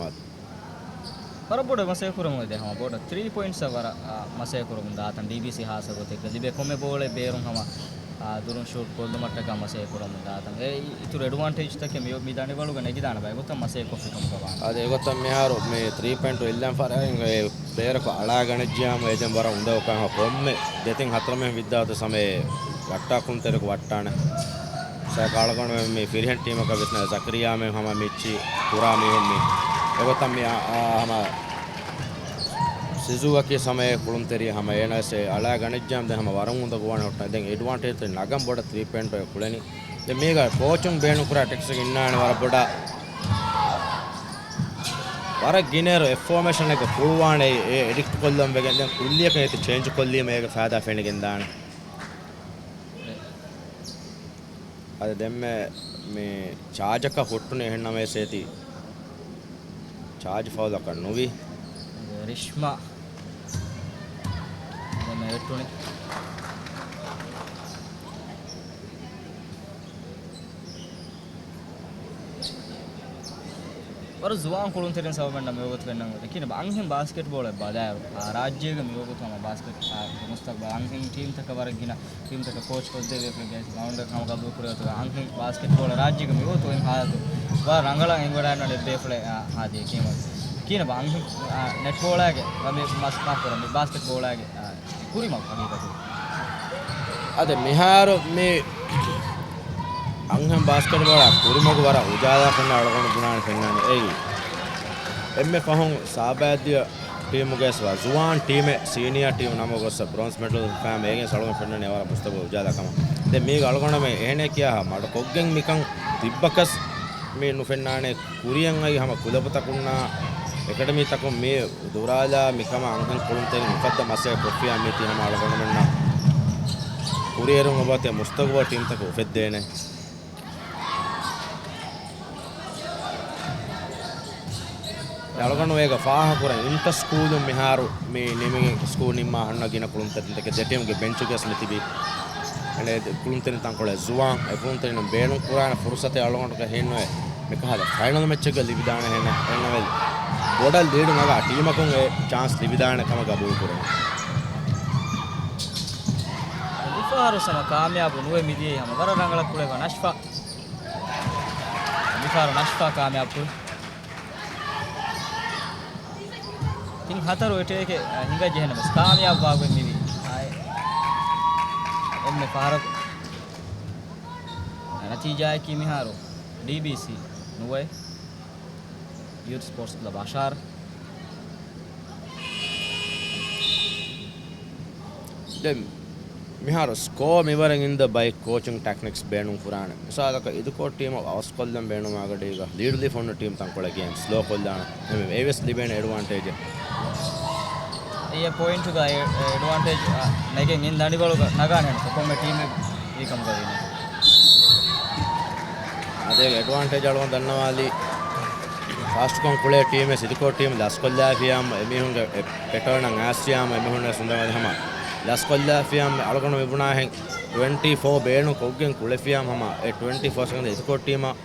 ވަރަށް ބޮޑަށް މަސައްކަތް ކުރަމުން ދޭ ހަމަ ބޮޑަށް ތްރީ ޕޮއިންޓްސް ވަރަށް، އާ، މަސައްކަތް ކުރަމުން ދާތަން ޑީބީސީ ހާއްސަ ގޮތެއްގަ ލިބޭ ކޮންމެ ބޯޅައެއް ބޭރުން ހަމަ، އާ، ދުރުން ޝޫޓް ކޮށްލުމަށްޓަކާ މަސައްކަތް ކުރަމުން ދާތަން. އެ އިތުރު އެޑްވާންޓޭޖްތަކެއް މި، މި ދަނޑިވަޅުގަ ނެގިދާނެ ބައި ގޮތަށް މަސައްކަތް ކޮށްފިކަމުގަ ވާނެ. އަދި އެގޮތަށް މިހާރު މި ތްރީ ޕޮއިންޓް އިއްލަން ފަރާތް ބޭރަކު އަޅާގަނެއްޖިޔާމު އެދެން ވަރަށް އުނދަގޫ ކަމަށް ކޮންމެ ދެތިން ހަތަރު މީހުން ވިއްދާތު ސަމޭ ވައްޓާ ކުޅުންތެރިއަކު ވައްޓާނެ. ސައި އަޅުގަނޑުމެން މި ފިރިހެން ޓީމަކަށް ވިސްނާ ޒަކަރިޔާމެން ހަމަ މިއްޗި ކުރާ މީހުން މި. އެގޮތަށް މި އާ، އާ، ހަމަ ސިޒޫއަކީ ސަމޭ ކުޅުންތެރި ހަމަ އޭނަސް އަޅާ ގަނެއްޖާމް ދެން ހަމަ ވަރަށް އުނދަގޫވާނެ ހުއްޓާ. ދެން އެޑްވާންޓޭޖް ނަގަން ބޮޑަށް ތްރީ ޕޮއިންޓް ކުޅެނީ. ދެން މީގަ ކޯޗުން ބޭނުން ކުރާ ޓެކްޓިކްސް އިންނާނެ ވަރަށް ބޮޑަށް. ވަރަށް ގިނައިރު އެއް ފޯމޭޝަނެއްގަ ކުޅުވާނެ އެ އެޑިކްޓް ކޮށްލަން ވެގެން ދެން ކުއްލިއަކަށް އޭތި ޗޭންޖް ކޮށްލީމަ އޭގެ ފައިދާ ފެނިގެންދާނެ. އަދި ދެންމެ މި ޗާޖަކަށް ހުއްޓުނީ އެހެންނަމަވެސް އޭތި ޗާޖް ފައުލަކަށް ނުވި. ރިޝްމާ ދެންމެ ވެއްޓުނީ. ވަރަށް ޒުވާން ކުޅުންތެރިން ސަބަބެންނަށް މިވަގުތު ފެންނަން އޮތީ. ކިނަ އަންހެން ބާސްކެޓްބޯޅައެއް ބަލާއިރު، އާ، ރާއްޖޭގެ މިވަގުތު ހަމަ ބާސްކެޓް، އާ، މުސްތަޤްބަލް އަންހެން ޓީމްތަކަށް ވަރަށް ގިނަ ޓީމްތަކަށް ކޯޗް ކޮށްދޭ ބޭފުޅެއްގެ ގައުންޑަށް ހަމަ ގަބޫލު ކުރޭ ގޮތުގަ އަންހެން ބާސްކެޓްބޯޅަ ރާއްޖޭގެ މިވަގުތު އޮތް ހާލަތު ވަރަށް ރަނގަޅަށް އެނގިވަޑައިގަންނަވާ ބޭފުޅެއް، އާ، ހާދަ ކީމަ. ކިނަ އަންހެން، އާ، ނެޓްބޯޅައިގެ މި މަސް މާކުރަން މި ބާސްކެޓްބޯޅައިގެ، އާ، ކުރިމަގު ހަގީގަތު. އަދި މިހާރު މި އަންހެން ބާސްކެޓްބޯޅަ ކުރިމަގު ވަރަށް އުޖާލާ ފެންނަ އަޅުގަނޑު ބުނާނެ ފެންނާނެ އެއީ. އެންމެ ފަހުން ސާބައިދިޔަ ޓީމުގެ ވަ ޒުވާން ޓީމެއް ސީނިއާ ޓީމު ނަމަ ގޮއްސަ ބްރޯންޒް މެޑަލް ފައި އޭގެން އަޅުގަނޑު ފެންނާނެ ވަރަށް މުސްތަޤްބަލް އުޖާލާ ކަމަށް. ދެން މީގަ އަޅުގަނޑުމެން އެހެނެއް ކިޔާ މަޑު ކޮށްގެން މިކަން ތިއްބަކަސް މި ނުފެންނާނެ. ކުރިއަށް އައި ހަމަ ކުލަބުތަކުންނާ އެކަޑަމީތަކުން މި ދުރާލާ މިކަމަށް އަންހެން ކުޅުންތެރިން އުފައްދަ މަސައްކަތް ކޮށްފިއްޔާ މީތި ހަމަ އަޅުގަނޑުމެންނަށް ކުރިއެރުން އޮބާތެ މުސްތަޤްބަލް ޓީމްތަކެއް އުފެއްދޭނެ. އަޅުގަނޑު އޭގަ ފާހަގަކުރަން އިންޓަ ސްކޫލުން މިހާރު މި ނިމިގެން ސްކޫލް ނިންމާ ހަންނަ ގިނަ ކުޅުންތެރިންތަކެއް ދެ ޓީމްގެ ބެންޗުގަސް މި ތިބީ. އެންޑެ ކުޅުންތެރިން ތަންކޮޅެއް ޒުވާން އެ ކުޅުންތެރިން ބޭނުން ކުރާނެ ފުރުސަތެއް އަޅުގަނޑުގަ ހިންނުވޭ. މިކަހަލަ ފައިނަލް މެޗެއްގަ ލިބިދާނެ ހެންނަ އެންނަވެލް ބޮޑަށް ލީޑު ނަގާ ޓީމަކުން އެ ޗާންސް ލިބިދާނެ ކަމަށް ގަބޫލު ކުރޭ. މިފަހަރު ސަމަ ކާމިޔާބު ނުވެ މިދިޔައީ ހަމަ ވަރަށް ރަނގަޅަށް ކުޅެފަ ނަޝްފާ. މިފަހަރު ނަޝްފާ ކާމިޔާބު ކުރި. ތިން ހަތަރު އެޓޭކެއް ހިނގައްޖެހެނަމަސް ކާމިޔާބު ވާގޮތް މިވީ. އެންމެ ފަހަރަކު ނަތީޖާއަކީ މިހާރު ޑީބީސީ ނުވައެއް، ޔޫތު ސްޕޯޓްސް ކްލަބް އަށާރަ. ދެން މިހާރު ސްކޯ މިވަރެން އިން ދަ ބައި ކޯޗިން ޓެކްނިކްސް ބޭނުން ކުރާނެ. މިސާލަކަށް އިދިކޯޓް ޓީމަށް އަވަސްކޮށްލަން ބޭނުމާގަޑީގަ ލީޑްލީ ފޮންނަ ޓީމް ތަންކޮޅެއް ގޭމް ސްލޯ ކޮށްލާނެ. އެ ވެސް ލިބޭނެ އެޑްވާންޓޭޖެއް. އެ ޕޮއިންޓުގަ އެ، އެ އެޑްވާންޓޭޖް، އަ، ނެގެން އިން ދަނޑިވަޅުގަ ނަގާނެ ކޮންމެ ޓީމެއް އެކަމުގަ ވީނެ. އަދި އެޑްވާންޓޭޖް އަޅުގަނޑު ދަންނަވާލީ ފާސްޓްކަން ކުޅޭ ޓީމެއް ސިދިކޯ ޓީމް ލަސްކޮށްލާފިޔާމަ އެމީހުންގެ އެ ޕެޓާނަށް އާސިޔާމަ އެމީހުން ސުންދަމަލި ހަމަ ލަސްކޮށްލާފިޔާމަ އަޅުގަނޑު މިބުނާހެން ޓްވެންޓީ ފޯ ބޭނުން ކޮށްގެން ކުޅެފިޔާމަ ހަމަ އެ ޓްވެންޓީ ފޯ ސެކަންޑް ސިދިކޯ ޓީމަށް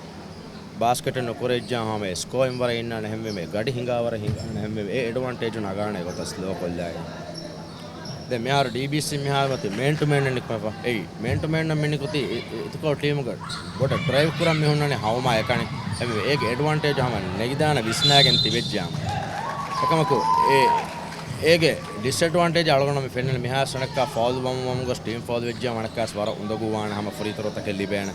ބާސްކެޓެއް ނުކުރެއްޖާ ހަމަ އެ ސްކޯ އިން ވަރަށް އިންނާނެ ހެންވެމެ ގަޑި ހިނގާ ވަރަށް ހިނގާނެ ހެންވެމެ އެ އެޑްވާންޓޭޖު ނަގާނެ ގޮތަށް ސްލޯ ކޮށްލާއި. ދެން މިހާރު ޑީބީސީ މިހާރު މަތި މޭން ޓު މޭން ނިކުމެފަ. އެއީ މޭން ޓު މޭން މި ނިކުތީ އިތުކޯ ޓީމުގަ ބޮޑަށް ޑްރައިވް ކުރަން މި ހުންނަނީ ހައުމާ އެކަނި. އެމެ އޭގެ އެޑްވާންޓޭޖު ހަމަ ނެގިދާނެ ވިސްނާގެން ތިބެއްޖާމަ. އެކަމަކު އެ، އޭގެ ޑިސްއެޑްވާންޓޭޖް އަޅުގަނޑު މި ފެންނަނީ މިހާރު އަނެއްކާ ފައުލް ވަމުން ވަމުން ގޮސް ޓީމް ފައުލް ވެއްޖާމަ އަނެއްކާސް ވަރަށް އުނދަގޫ ވާނެ ހަމަ ފްރީ ތުރޯތަކެއް ލިބޭނެ.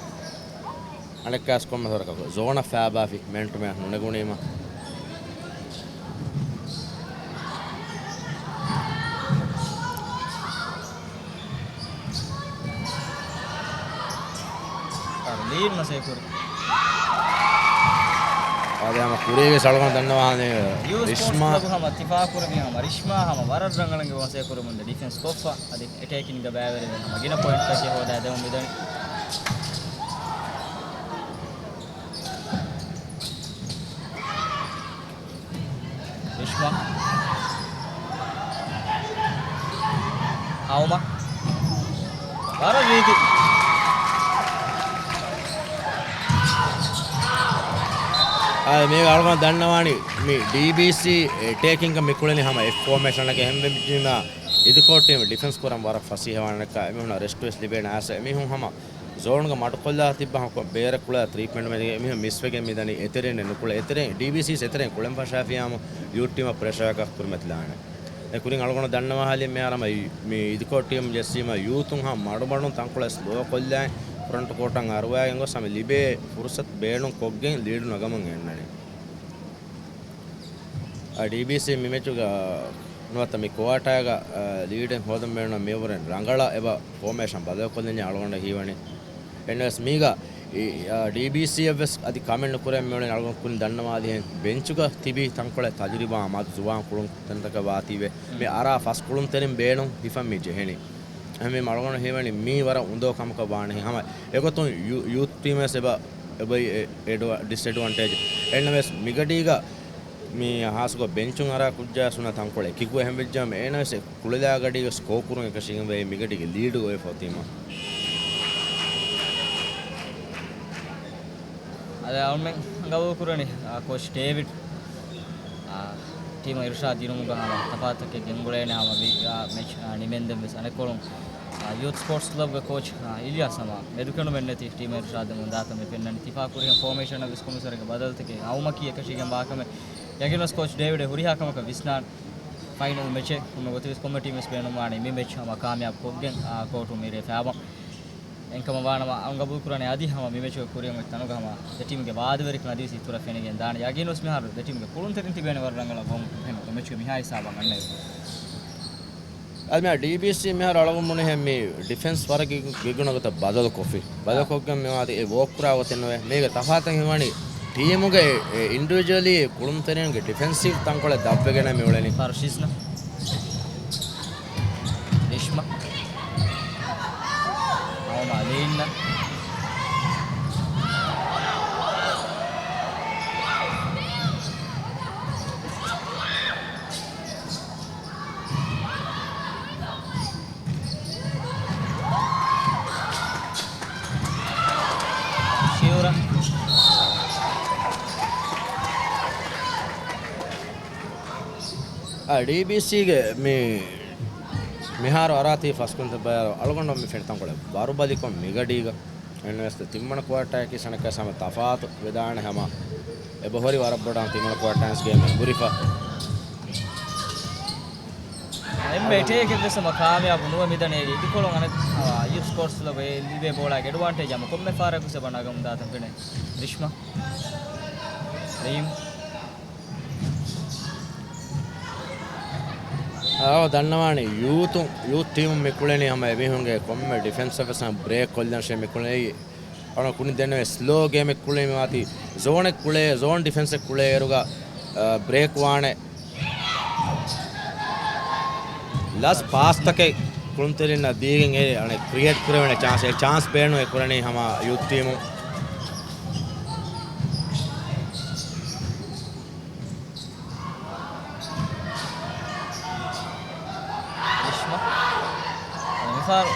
އަނެއްކާސް ކޮންމެ ސޮރަކަކު ޒޯނަށް ފައިބާފި މޭން ޓު މޭން ނުނެގުނީމަ. އީރު މަސޭކުރި. އާދެ، ހަމަ ކުރީގެ އަޅުގަނޑު ދަންނަވާނެ ޔޫ ސްޕޯޓްސް ރިޝްމާ. ކްލަބު ހަމަ ތިފާ ކުރެވި ހަމަ ރިޝްމާ ހަމަ ވަރަށް ރަނގަޅަށް މަސޭކުރުމުން ޑިފެންސް ކޮށްފަ. އަދި އެޓޭކިންގ ބައިވެރިވެ ހަމަ ގިނަ ޕޮއިންޓްތަކެއް ހޯދާ ދެމުން މިދަނީ. ރިޝްމާ. އައުމަ. ވަރަށް ރީތި. އާ، މީގަ އަޅުގަނޑު ދަންނަވާނީ މި ޑީބީސީ އެޓޭކިންގ މި ކުޅެނީ ހަމަ އެއް ފޯމޭޝަނަކަށް ހެންވެއްޖިމާ އިދިކޯޓް ޓީމް ޑިފެންސް ކުރަން ވަރަށް ފަސޭހަވާނެ އެކަ އެމީހުންނަށް ރެސްޓް ވެސް ލިބޭނެ އާސަ އެމީހުން ހަމަ ޒޯންގަ މަޑުކޮށްލާ ތިއްބާ ބޭރަށް ކުޅާ ޓްރީޓްމަންޓް މެދުގަ އެމީހުން މިސްވެގެން މިދަނީ އެތެރެއިން ނުކުޅެ އެތެރެއިން ޑީބީސީސް އެތެރެއިން ކުޅެން ފަށާފިޔާމު ޔޫތު ޓީމަށް ޕްރެޝަރަކަށް ކުރިމަތިލާނެ. އެ ކުރިން އަޅުގަނޑު ދަންނަވާހާލި މިހާރު ހަމަ މި އިދިކޯޓް ޓީމް ޖެއްސީމަ ޔޫތުން ހަމަ މަޑުމަޑުން ތަންކޮޅެއް ސްލޯ ކޮށްލާއި ފްރަންޓް ކޯޓަށް އަރުވާގެން ގޮސް ހަމަ ލިބޭ ފުރުސަތު ބޭނުން ކޮށްގެން ލީޑު ނަގަމުން އެންނަނީ. އާ، ޑީބީސީ މި މެޗުގަ ނުވަތަ މި ކުއާޓާގަ، އާ، ލީޑެއް ހޯދަން ބޭނުން މިއަށްވުރެ ރަނގަޅަށް އެބަ ފޯމޭޝަން ބަދަލުކޮށްލަންޏާ އަޅުގަނޑަށް ހީވަނީ. އެންވެސް މީގަ އާ، ޑީބީސީއަށްވެސް އަދި ކަމެއް ނުކުރެން މިއުޅެނީ އަޅުގަނޑު ކުރިން ދަންނަވާލިހެން ބެންޗުގަ ތިބި ތަންކޮޅެއް ތަޖުރިބާ މަދު ޒުވާން ކުޅުންތެރިންތަކަށް ވާތީވެ، މި އަރާ ފަސް ކުޅުންތެރިން ބޭނުން ހިފަން މި ޖެހެނީ. އެހެންވީމަ އަޅުގަނޑު ހީވަނީ މީ ވަރަށް އުނދަގޫ ކަމަކަށް ވާނެހެން. ހަމަ އެގޮތުން ޔޫ، ޔޫތު ޓީމްވެސް އެބަ، އެބައި އެ، އެޑްވަ، ޑިސްއެޑްވާންޓޭޖް. އެހެންނަމަވެސް މިގަޑީގަ މި ހާސްކޮށް ބެންޗުން އަރާ ކުއްޖާ ސުންނަ ތަންކޮޅެއް އެކިކު އެހެންވެއްޖާމަ އޭނަވެސް އެ ކުޅެލާ ގަޑީގަ ސްކޯ ކުރުން އެކަށީގެން ވޭ މިގަޑީގެ ލީޑު އޮތް ފޮތީމަ. އަދި އަޅުމެން ގަބޫލު ކުރަނީ، އާ، ކޯޗް ޑޭވިޑް، އާ، ޓީމަށް އިރުޝާދު ދިނުމުގަ ހަމަ ތަފާތުތަކެއް ގެންގުޅޭނެ ހަމަ މި، އާ، މެޗް، އާ، ނިމެންދެން ވެސް އަނެއްކޮޅުން، އާ، ޔޫތު ސްޕޯޓްސް ކްލަބްގެ ކޯޗް، އާ، އިލްޔާސް ހަމަ މެދުކެނޑުމެއް ނެތި ޓީމަށް އިރުޝާދު ދެމުން ދާތަން މި ފެންނަނީ. ތިފާ ކުރިހެން ފޯމޭޝަނަށް ވެސް ކޮމިސަރގެ ބަދަލުތަކެއް އައުމަކީ އެކަށީގެން ވާކަމެއް ޔަގީންވެސް ކޯޗް ޑޭވިޑް ހުރިހާ ކަމަކަށް ވިސްނާން. ފައިނަލް މެޗެއް ކޮންމެ ގޮތެއް ވެސް ކޮންމެ ޓީމް ވެސް ބޭނުންވާނެ މި މެޗް ހަމަ ކާމިޔާބު ކޮށްގެން، އާ، ކޯޓު މިރޭ ފައިބަ. އެންކަމަށް ވާނަމަ އަންގަބޫލު ކުރާނެ އަދި ހަމަ މި މެޗުގެ ކުރިއަށް އޮތް ތަނުގަ ހަމަ ދެ ޓީމްގެ ވާދަވެރިކަން އަދިވެސް އިތުރަށް ފެނިގެން ދާނެ. ޔަގީންވެސް މިހާރު ދެ ޓީމްގެ ކުޅުންތެރިން ތިބޭނެ ވަރަށް ރަނގަޅަށް ވަމުން އެހެން މެޗުގެ މިހާ ހިސާބަށް އަންނައިރު. އަދި މި ޑީބީސީ މިހާރު އަޅުގަނޑު ބުނިހެން މި ޑިފެންސް ވަރަށް ގި-، ގިގުނަގޮތަށް ބަދަލުކޮށްފި. ބަދަލުކޮށްގެން މިވާތީ އެ ވޯކް ކުރާ ގޮތެއް ނުވޭ. މީގެ ތަފާތަކީ ވަނީ ޓީމުގެ އެ އިންޑިވިޖުއަލީ ކުޅުންތެރިންގެ ޑިފެންސިވް ތަންކޮޅެއް ދަށްވެގެން މިއުޅެނީ. ފާރު ޝިޒްނަ. ރިޝްމާ. އައުމަ ލީންނަ. ޝިއުރަ. އާ، ޑީބީސީގެ މި، މިހާރު އަރާތީ ފަސް ކުޅުންތެރިން ބަޔާރު އަޅުގަނޑު މި ފެނި ތަންކޮޅެއް ވަރުބަލިކޮށް މިގަޑީގަ. އެންވެސް ތިންވަނަ ކުއާޓާއަކީ ސަނަކަސް ހަމަ ތަފާތު ވެދާނެ ހަމަ އެބަހުރި ވަރަށް ބޮޑަށް ތިންވަނަ ކުއާޓާ ގޭމް އެނބުރިފަ. އެންމެ އެޓޭކެއް ވެސް ހަމަ ކާމިޔާބު ނުވެ މިދަނީ އިދިކޮޅުން އަނެއް، އާ، ޔޫތު ސްޕޯޓްސް ކްލަބް އެ ލިބޭ ބޯޅާގެ އެޑްވާންޓޭޖް ހަމަ ކޮންމެ ފަހަރަކު ވެސް އެބަ ނަގަމުން ދާތަން ފެނޭ. ރިޝްމާ. ރީމް. އަޅުގަނޑު ދަންނަވާނީ ޔޫތު، ޔޫތު ޓީމުން މި ކުޅެނީ ހަމަ އެމީހުންގެ ކޮންމެ ޑިފެންސަށް ވެސް ހަމަ ބްރޭކް ކޮށްލަން މި ކުޅެނީ. އަޅުގަނޑު ކުނި ދެންނެވި ސްލޯ ގޭމެއް ކުޅެނީ މިވާތީ ޒޯނެއް ކުޅޭ، ޒޯން ޑިފެންސެއް ކުޅޭ އިރުގަ، އަ، ބްރޭކް ވާނެ. ލަސް ޕާސްތަކެއް ކުޅުންތެރިންނަށް ދީގެން އެ އަނެއް ކްރިއޭޓް ކުރެވޭނެ ޗާންސް، އެ ޗާންސް ބޭނުން އެ ކުރަނީ ހަމަ ޔޫތު ޓީމުން. ރިޝްމާ. މިފަހަރު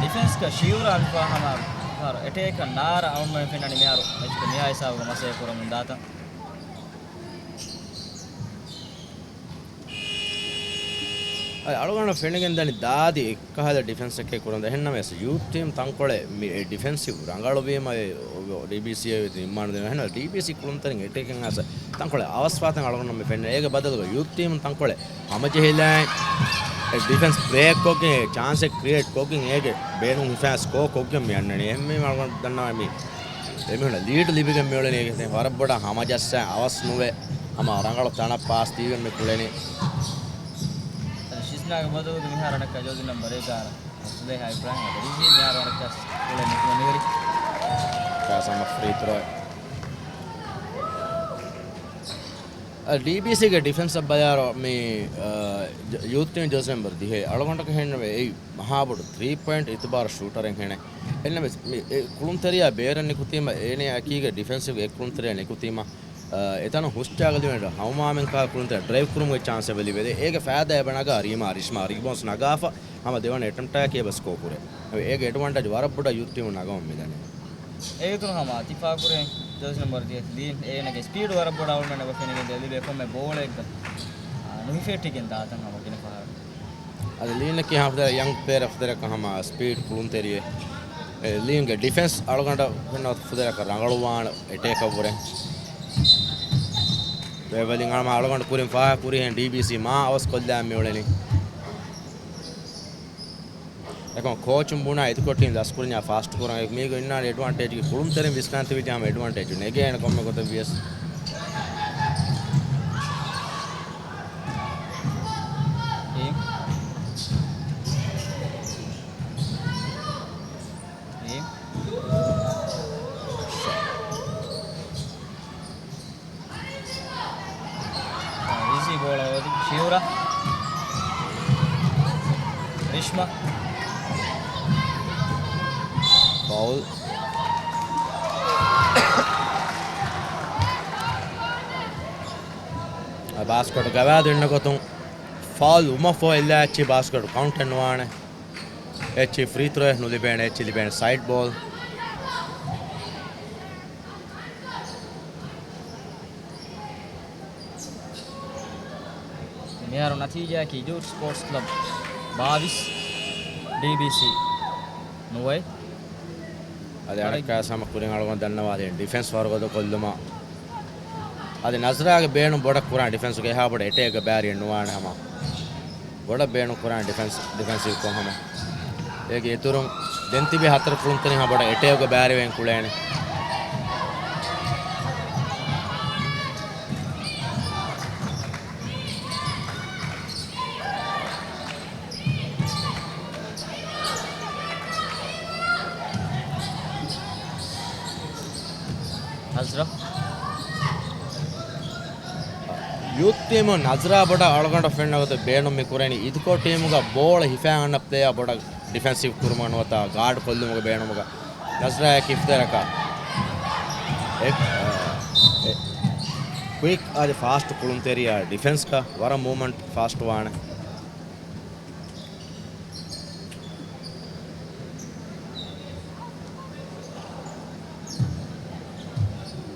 ޑިފެންސްގަ ޝިއުރާ މިފަހަރު ހަމަ މިފަހަރު އެޓޭކަށް ނާރަ އަޅުގަނޑު ފެންނަނީ މިހާރު މެޗުގެ މިހާ ހިސާބުގަ މަސޭ ކުރަމުން ދާތަން. އަދި އަޅުގަނޑަށް ފެނިގެން ދަނީ ދާދި އެއްކަހަލަ ޑިފެންސްއެއް ކުރަން. އެހެންނަމަވެސް ޔޫތު ޓީމް ތަންކޮޅެއް މި އެ ޑިފެންސިވް ރަނގަޅުވީމަ އެ ޑީބީސީ އެ ނިންމާނެ ދެން. އެހެން ޑީބީސީ ކުޅުންތެރިން އެޓޭކިން އަސް ތަންކޮޅެއް އަވަސްވާތަން އަޅުގަނޑަށް މި ފެންނަ. އޭގެ ބަދަލުގަ ޔޫތު ޓީމް ތަންކޮޅެއް ހަމަޖެހިލައި އެ ޑިފެންސް ބްރޭކް ކޮށްގެން އެ ޗާންސެއް ކްރިއޭޓް ކޮށްގެން އޭގެ ބޭނުން ހިފާ ސްކޯ ކޮށްގެން މި އަންނަނީ. އެހެންވީމަ އަޅުގަނޑު ދަންނަވަނީ މި އެމީހުންނަށް ލީޑް ލިބިގެން މިއުޅެނީ އޭގެ ވަރަށް ބޮޑަށް ހަމަޖައްސާ އަވަސް ނުވެ ހަމަ ރަނގަޅު ތަނަށް ޕާސް ދީގެން މި ކުޅެނީ. ޝިޒްނާގެ ބަދަލުގަ މިހާރު އަނެއްކާ ޖޯޒި ނަމްބަރު އެގާރަ ޒުލޭހާ އިބްރާހިމް އަދި ރިޒީ މިހާރު އަނެއްކާ ކުޅެނީ ނިވެރި. ސަމަ ފްރީ ތްރޯ. އަ، ޑީބީސީގެ ޑިފެންސަށް ބަލާއިރު މި، އަ، ޖ-، ޔޫތު ޓީމް ޖާސި ނަމްބަރު ދިހައެއް އަޅުގަނޑަކަށް ހެންނެވޭ އެއީ މަހާބޮޑު ތްރީ ޕޮއިންޓް އިތުބާރު ޝޫޓަރެއް ހެނެއް. އެންނަމެސް މި އެ ކުޅުންތެރިޔާ ބޭރަށް ނިކުތީމަ އޭނަޔާ އެކީގަ ޑިފެންސިވް އެ ކުޅުންތެރިޔާ ނިކުތީމަ، އަ، އެތަނުން ހުސް ޖާގަ ލިބޭނެ ހަމަ މާމެން ކާ ކުޅުންތެރިޔާ ޑްރައިވް ކުރުމުގެ ޗާންސް އެބަ ލިބޭ. އޭގެ ފައިދާ އެބަ ނަގާ ރީމާ ރިޝްމާ ރިބޯންސް ނަގާފަ ހަމަ ދެވަނަ އެޓަމްޕްޓާއެކީ އެބަ ސްކޯ ކުރޭ. އޭގެ އެޑްވާންޓޭޖް ވަރަށް ބޮޑަށް ޔޫތު ޓީމުން ނަގަމުން މިދަނީ. އޭގެ އިތުރުން ހަމަ ތި ފާހަގަކުރި ޖާސި ނަމްބަރު ދިހަ ލީން އޭނަގެ ސްޕީޑް ވަރަށް ބޮޑަށް އަޅުގަނޑަށް އެބަ ފެނިގެން ލިބޭ ކޮންމެ ބޯޅައެއްގަ، އާ، ނުހިފެއްޓިގެން ދާތަން ހަމަ ގިނަ ފަހަރަށް. އަދި ލީނަކީ ހަމަ ފުދޭ ޔަންގް ޕްލޭޔަރ ފުދޭކަށް ހަމަ ސްޕީޑް ކުޅުންތެރިއެއް. އެ، ލީންގެ ޑިފެންސް އަޅުގަނޑަށް ފެންނަ ފުދޭކަށް ރަނގަޅުވާނެ އެޓޭކަށްވުރެ. ވެވެލިން ހަމަ އަޅުގަނޑު ކުރިން ފާހަގަ ކުރިހެން ޑީބީސީ މާ އަވަސް ކޮށްލާ މިއުޅެނީ. އެކަމަކު ކޯޗުން ބުނާ އިދިކޮށް ޓީމް ދަސްކުރިންޏާ ފާސްޓް ކުރަން. މީގަ އިންނާނެ އެޑްވާންޓޭޖްގެ ކުޅުންތެރިން ވިސްނާން ތިބިއްޖެ ހަމަ އެޑްވާންޓޭޖު ނެގޭނެ ކޮންމެ ގޮތެއް ވިޔަސް. އޭ. އޭ. އާ، ރީޒީ ބޯޅަ އޮތީ ޝިއުރާ. ރިޝްމާ. ފައުލް. އާ، ބާސްކެޓް ގަވާދު އިންނަ ގޮތުން ފައުލް ވުމަށްފަހު އެއްލާ އެއްޗިހި ބާސްކެޓް ކައުންޓެއް ނުވާނެ. އެއްޗިހި ފްރީ ތްރޯއެއް ނުލިބޭނެ، އެއްޗިހި ލިބޭނެ ސައިޑް ބޯލް. މިހާރު ނަތީޖާއަކީ ޔޫތު ސްޕޯޓްސް ކްލަބް ބާވީސް، ޑީބީސީ ނުވައެއް. އަދި އަނެއްކާ ހަމަ ކުރިން އަޅުގަނޑު ދަންނަވާލި ޑިފެންސް ވަރުގަދަ ކޮށްލުމަށް. އަދި ނަޒްރާގެ ބޭނުން ބޮޑަށް ކުރާނެ ޑިފެންސުގެ އެހާ ބޮޑަށް އެޓޭކްގެ ބާރިއެއް ނުވާނެ ހަމަ. ބޮޑަށް ބޭނުން ކުރާނެ ޑިފެންސް، ޑިފެންސިވް ކޮށް ހަމަ. އޭގެ އިތުރުން ދެން ތިބި ހަތަރު ކުޅުންތެރިން ހަމަ ބޮޑަށް އެޓޭކްގެ ބާރިވެގެން ކުޅޭނެ. ނަޒްރާ. ޔޫތު ޓީމުން ނަޒްރާ ބޮޑަށް އަޅުގަނޑަށް ފެންނަ ގޮތަށް ބޭނުން މި ކުރަނީ އިދިކޮށް ޓީމުގަ ބޯޅަ ހިފާ އަންނަ ޕްލޭޔާ ބޮޑަށް ޑިފެންސިވް ކުރުމަށް ނުވަތަ ގާޑް ކޮށްލުމުގެ ބޭނުމުގަ. ނަޒްރާއަކީ އިފްތިޚާރަކާ އެ، އެ، ކުއިކް އަދި ފާސްޓް ކުޅުންތެރިޔާ ޑިފެންސްގަ ވަރަށް މޫވްމަންޓް ފާސްޓް ވާނެ.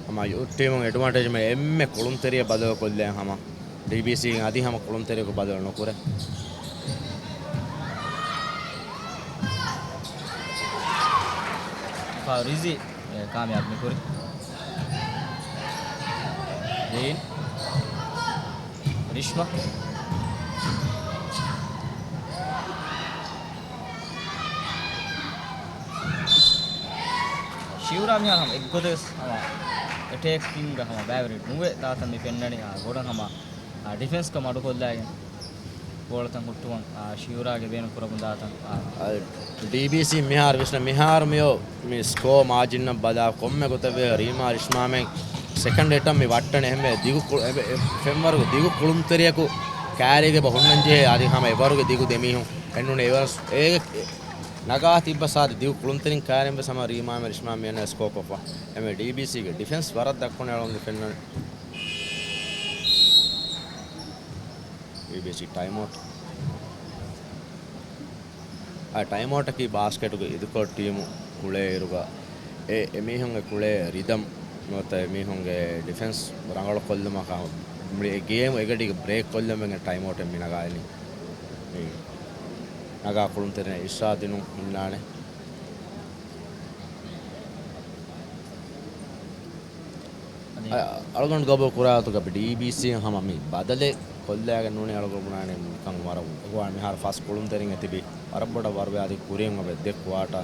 ހަމަ ޔޫތު ޓީމުން އެޑްވާންޓޭޖް މެ އެންމެ ކުޅުންތެރިޔަށް ބަދަލު ކޮށްލޭ ހަމަ. ޑީބީސީ އަދި ހަމަ ކުޅުންތެރިޔަކު ބަދަލު ނުކުރޭ. ރިޒީ ކާމިޔާބު މިކުރި. ލީން. ރިޝްމާ. ޝިއުރާ މިހާރު ހަމަ އެއްގޮތަށް ހަމަ އެޓޭކިންގ ހަމަ ބައިވެރި ނުވެ ދާތަން މި ފެންނަނީ. އާ، ގޮޑަށް ހަމަ، އާ، ޑިފެންސްގަ މަޑުކޮށްލާގެން ބޯޅަތައް ހުއްޓުވަން، އާ، ޝިއުރާގެ ބޭނުން ކުރަމުން ދާތަން. އާ، ޑީބީސީ މިހާރު ވިސްނަ، މިހާރު މިއޮ މި ސްކޯ މާޖިންއަށް ބަލާ ކޮންމެ ގޮތެއް ވޭ ރީމާ ރިޝްމާމެން ސެކަންޑް އެޓަމް މި ވައްޓަނެ އެހެންވެ ދިގު ކު-، އެ، އެ، ފެންވަރުގެ ދިގު ކުޅުންތެރިޔަކު ކާރީގެ ބަ ހުންނަން ޖެހޭ އަދި ހަމަ އެވަރުގެ ދިގު ދެމީހުން އެންނުނެ އެވަރު އޭގެ ނަގާ ތިއްބަ ސާދި ދިގު ކުޅުންތެރިން ކާރިން ވެސް ހަމަ ރީމާމެ ރިޝްމާ މިއަންނަ ސްކޯ ކޮށްފަ. އެމެ ޑީބީސީގެ ޑިފެންސް ވަރަށް ދައްކުނެ އަޅުގަނޑު ފެންނަން. ޑީބީސީ ޓައިމް އައުޓް. އާ، ޓައިމް އައުޓަކީ ބާސްކެޓުގެ އިދިކޮޅު ޓީމު ކުޅޭ އިރުގަ އެ، އެމީހުންގެ ކުޅޭ ރިދަމް ނުވަތަ އެމީހުންގެ ޑިފެންސް ރަނގަޅު ކޮށްލުމަކާ މި ގޭމް އެގަޑީގަ ބްރޭކް ކޮށްލަން ވެގެން ޓައިމް އައުޓެއް މި ނަގާލިން. މި ނަގާ ކުޅުންތެރިން އިޝްރާ ދިނުން ހުންނާނެ. އަދި އަ-، އަޅުގަނޑު ގަބޫލު ކުރާ ގޮތުގަ ޑީބީސީ ހަމަ މި ބަދަލެއް ކޮށްލާގެން ނޫނީ އަޅުގަނޑު ބުނާނެ ނިކަން ވަރަށް އެގޮވާ މިހާރު ފަސް ކުޅުންތެރިން އެ ތިބި ވަރަށް ބޮޑަށް ވަރުވެ އަދި ކުރިން އޮވެ ދެ ކުއާޓާ.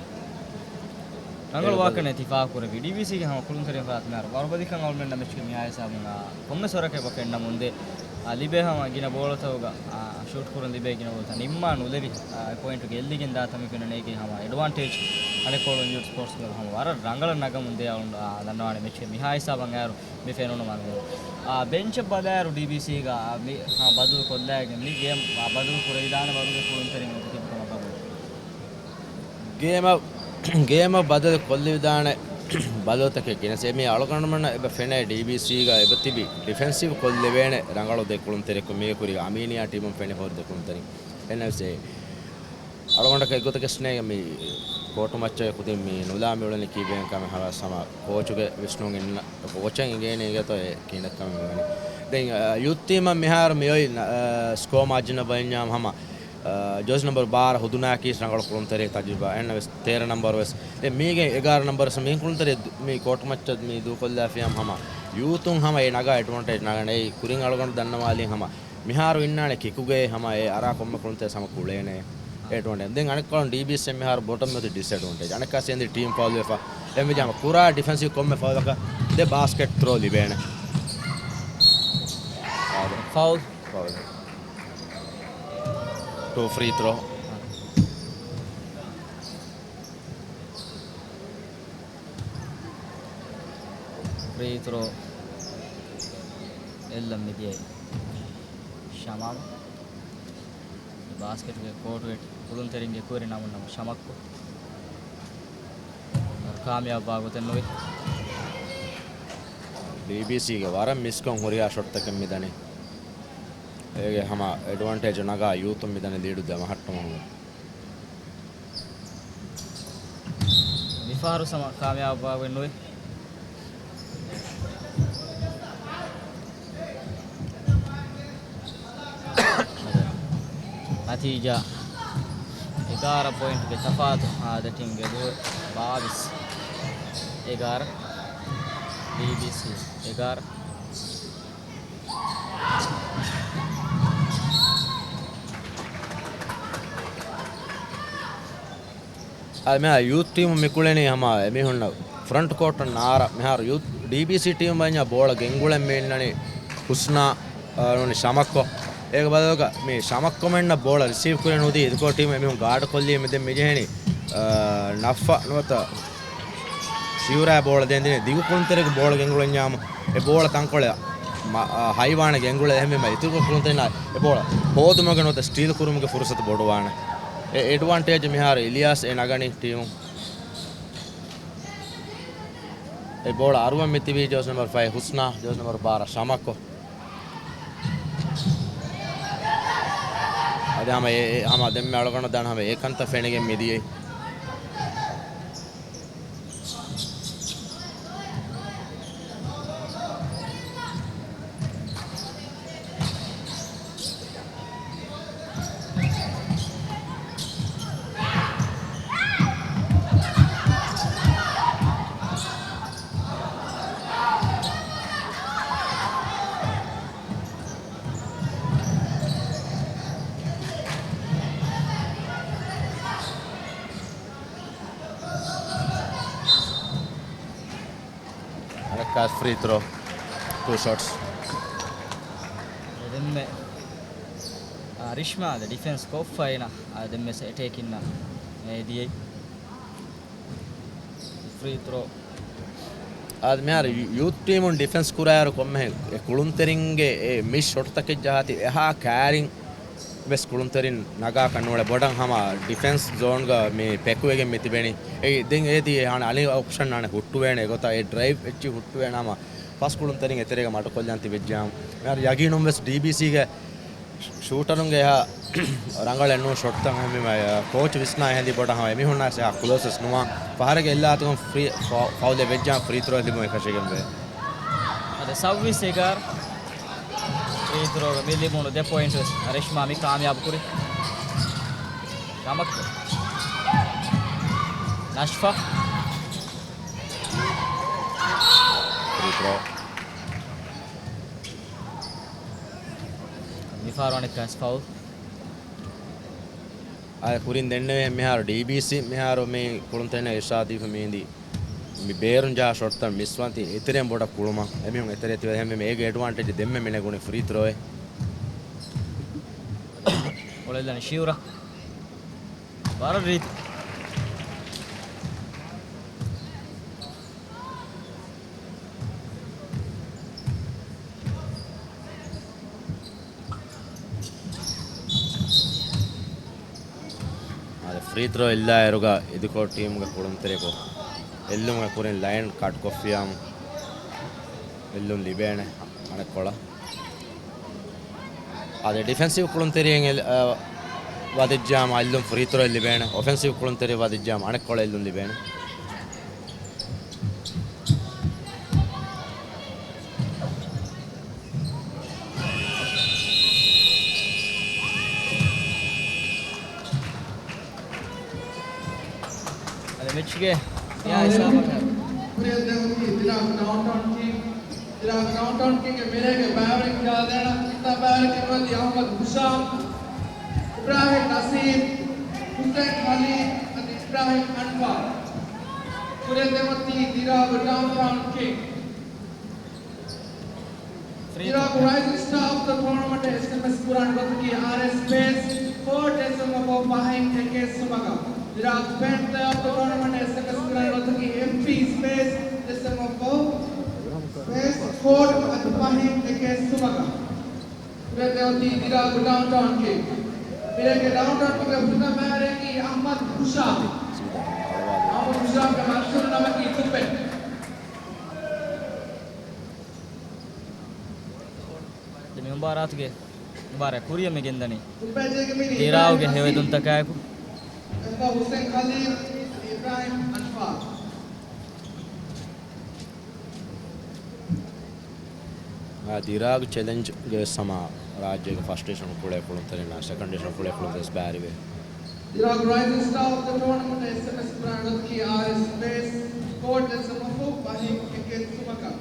ރަނގަޅު ވާކަން ތި ފާހަގަކުރެއްވި. ޑީބީސީގެ ހަމަ ކުޅުންތެރިން ފަރާތުން މިހާރު ވަރުބަދިކަން އަޅުމެންނަށް މެޗުގެ މިހާ ހިސާބުން ކޮންމެސް ވަރަކަށް އެބަ ފެންނަމުންދޭ. އާ، ލިބޭ ހަމަ ގިނަ ބޯޅަތަކުގަ، އާ، ޝޫޓް ކުރަން ލިބޭ ގިނަ ބޯޅަތައް ނިންމާ ނުލެވި، އާ، ޕޮއިންޓުގެ އެއްލިގެން ދާ ތަން މި ފެނުނީ އޭގެ ހަމަ އެޑްވާންޓޭޖް އަނެއްކޮޅުން ޔޫތު ސްޕޯޓްސް ކްލަބް ހަމަ ވަރަށް ރަނގަޅަށް ނަގަމުންދޭ އަޅުގަނޑު، އާ، ދަންނަވާނެ މެޗުގެ މިހާ ހިސާބަށް އައިރު މި ފެނުނު މަންޒަރު. އާ، ބެންޗަށް ބަލާއިރު ޑީބީސީގަ، އާ، މި، އާ، ބަދަލު ކޮށްލައިގެން މި ގޭމް، އާ، ބަދަލު ކުރެވިދާނެ ވަރުގެ ކުޅުންތެރިން އޮތީ ތިބި ކަމަށް ގަބޫލު. ގޭމަށް، ގޭމަށް ބަދަލު ކޮށްލެވިދާނެ ބަދަލުތަކެއް ގެނެސް. އެ މީ އަޅުގަނޑުމެންނަށް އެބަ ފެނޭ ޑީބީސީގަ އެބަ ތިބި ޑިފެންސިވް ކޮށްލެވޭނެ ރަނގަޅު ދެ ކުޅުންތެރިއަކު މީގެ ކުރީގަ އަމީނިއާ ޓީމުން ފެނި ހުރި ދެ ކުޅުންތެރިން. އެންއެފްސީ. އަޅުގަނޑަކަށް އެއްގޮތަކަށް ނޭނގެ މި ކޯޓު މައްޗަށް ކުދިން މި ނުލާ މިއުޅެނީ ކީއްވެގެން ކަމެއް ހަވާސް ހަމަ ކޯޗުގެ ވިސްނުން އިންނަ ކޯޗަށް އިނގޭނެ އިނގޭތޯ އެ ކިހިނެއްކަމެއް މިވަނީ. ދެން، އަ، ޔޫތު ޓީމަށް މިހާރު މިއޮތް، އަ، ސްކޯ މާޖިނަށް ބަލަންޏާ ހަމަ، އަ، ޖާސް ނަމްބަރު ބާރަ ހުދުނާކީސް ރަނގަޅު ކުޅުންތެރި ތަޖުރިބާ އެންނަ ވެސް ތޭރަ ނަމްބަރު ވެސް. ދެން މީގެ އެގާރަ ނަމްބަރު ވެސް މި ކުޅުންތެރި ދު-، މި ކޯޓު މައްޗަށް މި ދޫކޮށްލާފިޔާ ހަމަ ޔޫތުން ހަމަ އެ ނަގާ އެޑްވާންޓޭޖް ނަގަން އެއީ ކުރިން އަޅުގަނޑު ދަންނަވާލީ ހަމަ މިހާރު އިންނާނެ ކިކުގައި ހަމަ އެ އަރާ ކޮންމެ ކުޅުންތެރި ހަމަ ކުޅޭނެ އެޑްވާންޓޭޖް. ދެން އަނެއްކޮޅުން ޑީބީސީ މިހާރު ބޮޓަމް އޮތީ ޑިސްއެޑްވާންޓޭޖް. އަނެއްކާ ސޭންދި ޓީމް ފައުލް ވެފަ. އެހެންވެއްޖެ ހަމަ ކުރާ ޑިފެންސިވް ކޮންމެ ފައުލަކަށް ދެ ބާސްކެޓް ތްރޯ ލިބޭނެ. ފައުލް. ފައުލް. ޓޫ ފްރީ ތްރޯ. ފްރީ ތްރޯ އެއްލަން މިދިޔައީ ޝަމާމް. ބާސްކެޓުގެ ކޯޓުގެ ކުޅުންތެރިންގެ ކުވެރި ނަމުން ނަމަ ޝަމައްކޮ. ކާމިޔާބުވާ ގޮތެއް ނުވި. ޑީބީސީގެ ވަރަށް މިސްކޮށް ހުރިހާ ޝޮޓްތަކެއް މިދަނީ. އޭގެ ހަމަ އެޑްވާންޓޭޖު ނަގާ ޔޫތުން މިދަނީ ލީޑު ދެ މަހަށްޓުމަށް. މިފަހަރު ސަމަ ކާމިޔާބުވެގެން ނުވި. ނަތީޖާ އެގާރަ ޕޮއިންޓްގެ ތަފާތު އާދެ ޓީމްގެ ދުވަހު ބާވީސް އެގާރަ، ޑީބީސީ އެގާރަ. އާ، މިހާ ޔޫތު ޓީމު މިކުޅެނީ ހަމަ އެމީހުންނަށް ފްރަންޓް ކޯޓަށް ނާރަ. މިހާރު ޔޫތު ޑީބީސީ ޓީމު ބައްޔާ ބޯޅަ ގެންގުޅެން މި އިންނަނީ ހުސްނާ، އާ، ނޫނީ ޝަމައްކޮ. އޭގެ ބަދަލުގަ މި ޝަމައްކޮމެންނަށް ބޯޅަ ރިސީވް ކުރެއް ނުދީ އިދިކޯ ޓީމު އެމީހުން ގާޑް ކޮށްލީ މި ދެން މިޖެހެނީ، އާ، ނައްފަ ނުވަތަ ޝިޔުރާ ބޯޅަ ދޭން ދިނީ ދިގު ކުޅުންތެރިގެ ބޯޅަ ގެންގުޅެންޏާމު އެ ބޯޅަ ތަންކޮޅެއް މަ-، އާ، ހައިވާނެ ގެންގުޅެ އެހެންވީމަ އިތުރު ކުޅުންތެރިންނާ އެ ބޯޅަ ހޯދުމުގެ ނުވަތަ ސްޓީލް ކުރުމުގެ ފުރުސަތު ބޮޑުވާނެ. އެ އެޑްވާންޓޭޖް މިހާރު އިލިޔާސް އެ ނަގަނީ ޓީމު. އެ ބޯޅަ އަރުވަން މިތިބީ ޖާސް ނަމްބަރު ފައިވް ހުސްނާ، ޖާސް ނަމްބަރު ބާރަ ޝަމައްކޮ. އަދި ހަމަ އެ، އެ، ހަމަ ދެންމެ އަޅުގަނޑު ދާން ހަމަ އެ ކަންތައް ފެނިގެން މިދިޔައީ. އަނެއްކާ ފްރީ ތްރޯ، ޓޫ ޝޮޓްސް. ދެންމެ، އާ، ރިޝްމާ ދެ ޑިފެންސް ކޮށްފައިނަ، އާ، ދެންމެ އެޓޭކިންނަށް ދިޔައީ. ފްރީ ތްރޯ. އާދެ، މިހާރު ޔޫ-، ޔޫތު ޓީމުން ޑިފެންސް ކުރާއިރު ކޮންމެހެން އެ ކުޅުންތެރިންގެ އެ މިސް ޝޮޓްތަކެއް ޖަހާތީ އެހާ ކައިރިން ވެސް ކުޅުންތެރިން ނަގާކަށް ނޫޅެ. ބޮޑަށް ހަމަ ޑިފެންސް ޒޯންގަ މި ޕެކުވެގެން މި ތިބެނީ. އެ ދެން އޭތި އަނެއް އޮޕްޝަން އަނެއް ހުއްޓުވޭނެ ގޮތަށް އެ ޑްރައިވް އެއްޗި ހުއްޓުވޭނެ ހަމަ ފަސް ކުޅުންތެރިން އެތެރޭގަ މަޑުކޮށްލަން ތިބެއްޖެ. މިހާރު ޔަގީނުން ވެސް ޑީބީސީގެ ޝޫޓަރުންގެ އެހާ ރަނގަޅެއް ނޫން ޝޮޓްތައް އެހެންވީމަ، ކޯޗް ވިސްނާ އެހެންދީ ބޮޑަށް ހަމަ އެމީހުންނާ އެހާ ކްލޯސް ވެސް ނުވާ. ފަހަރެއްގެ އެއްލާތުގަ ފްރީ ފަ-، ފައުލެއް ވެއްޖާ ފްރީ ތްރޯ ލިބުން އެކަށީގެންވޭ. އަދި ސައުވީސް އެގާރަ ފްރީ ތްރޯގަ މި ލިބުނު ދެ ޕޮއިންޓް ވެސް ރިޝްމާ މި ކާމިޔާބު ކުރި. ރަމަކް ނަޝްފާ. ފްރީ ތްރޯ. މިފަހަރު އަނެއްކާސް ފައުލް. އާ، ކުރިން ދެންނެވޭ މިހާރު ޑީބީސީ މިހާރު މި ކުޅުންތެރިންނަށް އިރްޝާދް ދީފަ މީނދީ. މި ބޭރުން ޖަހާ ޝޮޓްތައް މިސްވާން ތީ އެތެރެއިން ބޮޑަށް ކުޅުމަށް އެމީހުން އެތެރެއަށް ތިބޭ. އެހެންވެ މި އޭގެ އެޑްވާންޓޭޖް ދެންމެ މި ނެގުނީ ފްރީ ތްރޯއެއް. އޮޅެލަނީ ޝިއުރަ. ވަރަށް ރީތި. އާދެ، ފްރީ ތްރޯ އެއްލާ އިރުގަ އިދިކޮޅު ޓީމުގެ ކުޅުންތެރިޔަކު އެއްލުމުގެ ކުރިން ލައިން ކަޓްކޮށްފިޔާމު އެއްލުން ލިބޭނެ އަނެއްކޮޅަށް. އާދެ، ޑިފެންސިވް ކުޅުންތެރިއެއް އެ-، އަ، ވަދެއްޖާމަ އެއްލުން ފްރީ ތްރޯއެއް ލިބޭނެ. އޮފެންސިވް ކުޅުންތެރި ވަދެއްޖާމަ އަނެއްކޮޅަށް އެއްލުން ލިބޭނެ. އަދި މެޗްގެ އެއާ ހިސާބަކަށް. ކުރިއަށް ދެވުނީ ދިރާގު ޑައުންޓައުން ކިންގް. ދިރާގު ޑައުންޓައުން ކިންގްގެ މިރޭގެ ބައިވެރިން ކިޔާދޭނަން. އެތާ ބައިވެރި ކިޔަންވަނީ އަޙްމަދު ހުޝާމް، އިބްރާހިމް ނަސީމް، ހުސެން ޚަލީލް އަދި އިބްރާހިމް އަންފާރު. ކުރިއަށް ދެވުނީ ދިރާގު ޑައުންޓައުން ކިންގް. ދިރާގު ރައިޒިން ސްޓާ އޮފް ދަ ޓޫނަމަންޓް އެސްއެމްއެސް ކުރާން ގޮތަކީ އާރްއެސް ޕޭސް، ފޯ ޑިސެމްބަރ ފަހެއް އެކެއް ސުމަކަށް. ދިރާގު ފެން ޕްލޭ އޮފް ދަ ޓޫނަމަންޓް އެސްއެމްއެސް ކުރާން ގޮތަކީ އެމްޕީ ސްޕޭސް، ޑިސެމްބަރ ފޯ ސްޕޭސް ކޯޑް އަދި ފަހެއް އެކެއް ސުމަކަށް. ކުރިއަށް ދެވުނީ ދިރާގު ޑައުންޓައުން ކިންގް. މިރޭގެ ޑައުންޓައުންގެ ފުރަތަމަ ބައިވެރިޔަކީ އަޙްމަދު ހުޝާމް. އަޙްމަދު ހުޝާމްގެ މަޝްހޫރު ނަމަކީ ތުއްބެ. ދެ މި މުބާރާތުގެ މުބާރާތް ކުރިއަށް މި ގެންދަނީ ދިރާގުގެ ހެޔޮއެދުންތަކާއެކު. ހުސެން ޚަލީލް، އިބްރާހިމް އަންފާރު. އާ، ދިރާގު ޗެލެންޖްގެ ވެސް ހަމަ ރާއްޖޭގެ ފަސްޓް ޑިވިޝަން ކުޅޭ ކުޅުންތެރިންނާ ސެކަންޑް ޑިވިޝަން ކުޅޭ ކުޅުންތެރިން ވެސް ބައިވެރިވޭ. ދިރާގު ރައިޒިން ސްޓާ އޮފް ދަ ޓޫނަމަންޓް އެސްއެމްއެސް ކުރާން ގޮތަކީ އާރްއެސް ޕޭސް، ކޯޑް ޑިސެމްބަރ ފޯ ފަހެއް އެކެއް ސުމަކަށް.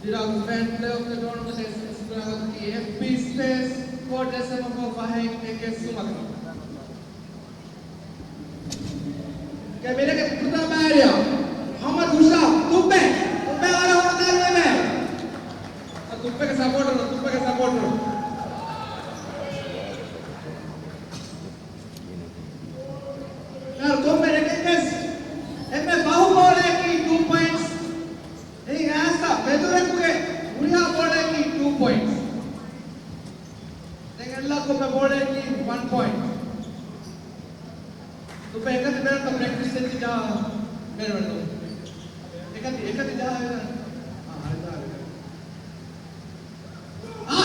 ދިރާގު ފެން ޕްލޭ އޮފް ދަ ޓޫނަމަންޓް އެސްއެމްއެސް ކުރާން ގޮތަކީ އެމްޕީ ސްޕޭސް، ކޯޑް ޑިސެމްބަރ ފޯ ފަހެއް އެކެއް ސުމަކަށް. ކެމިރާގެ ފުރަތަމަ ބައިވެރިޔާ އަޙްމަދު ހުޝާމް، ތުއްބެ، ތުއްބެ ވަރަށް ހުންނަ ދާން ވޭ. ތުއްބެގެ ސަޕޯޓަރު، ތުއްބެގެ ސަޕޯޓަރު. އަހަރު ކޮންމެ ރެކެއްވެސް އެންމެ ފަހު ބޯޅައަކީ ޓޫ ޕޮއިންޓްސް. އެއީ އައިސް މެދު ރެކުގެ ހުރިހާ ބޯޅައަކީ ޓޫ ޕޮއިންޓްސް. ދެން އެއްލާ ކޮންމެ ބޯޅައަކީ ވަން ޕޮއިންޓް. ތުއްބެ އެކަނި ބޭނުންތަ ޕްރެކްޓިސް އެއްޗެއް ޖަހާ ބޭނުމެއްނު. އެކަނި، އެކަނި ޖަހާ ވެދާނެ. އާ، ހަރި ޖަހާ ވެދާނެ. އާ!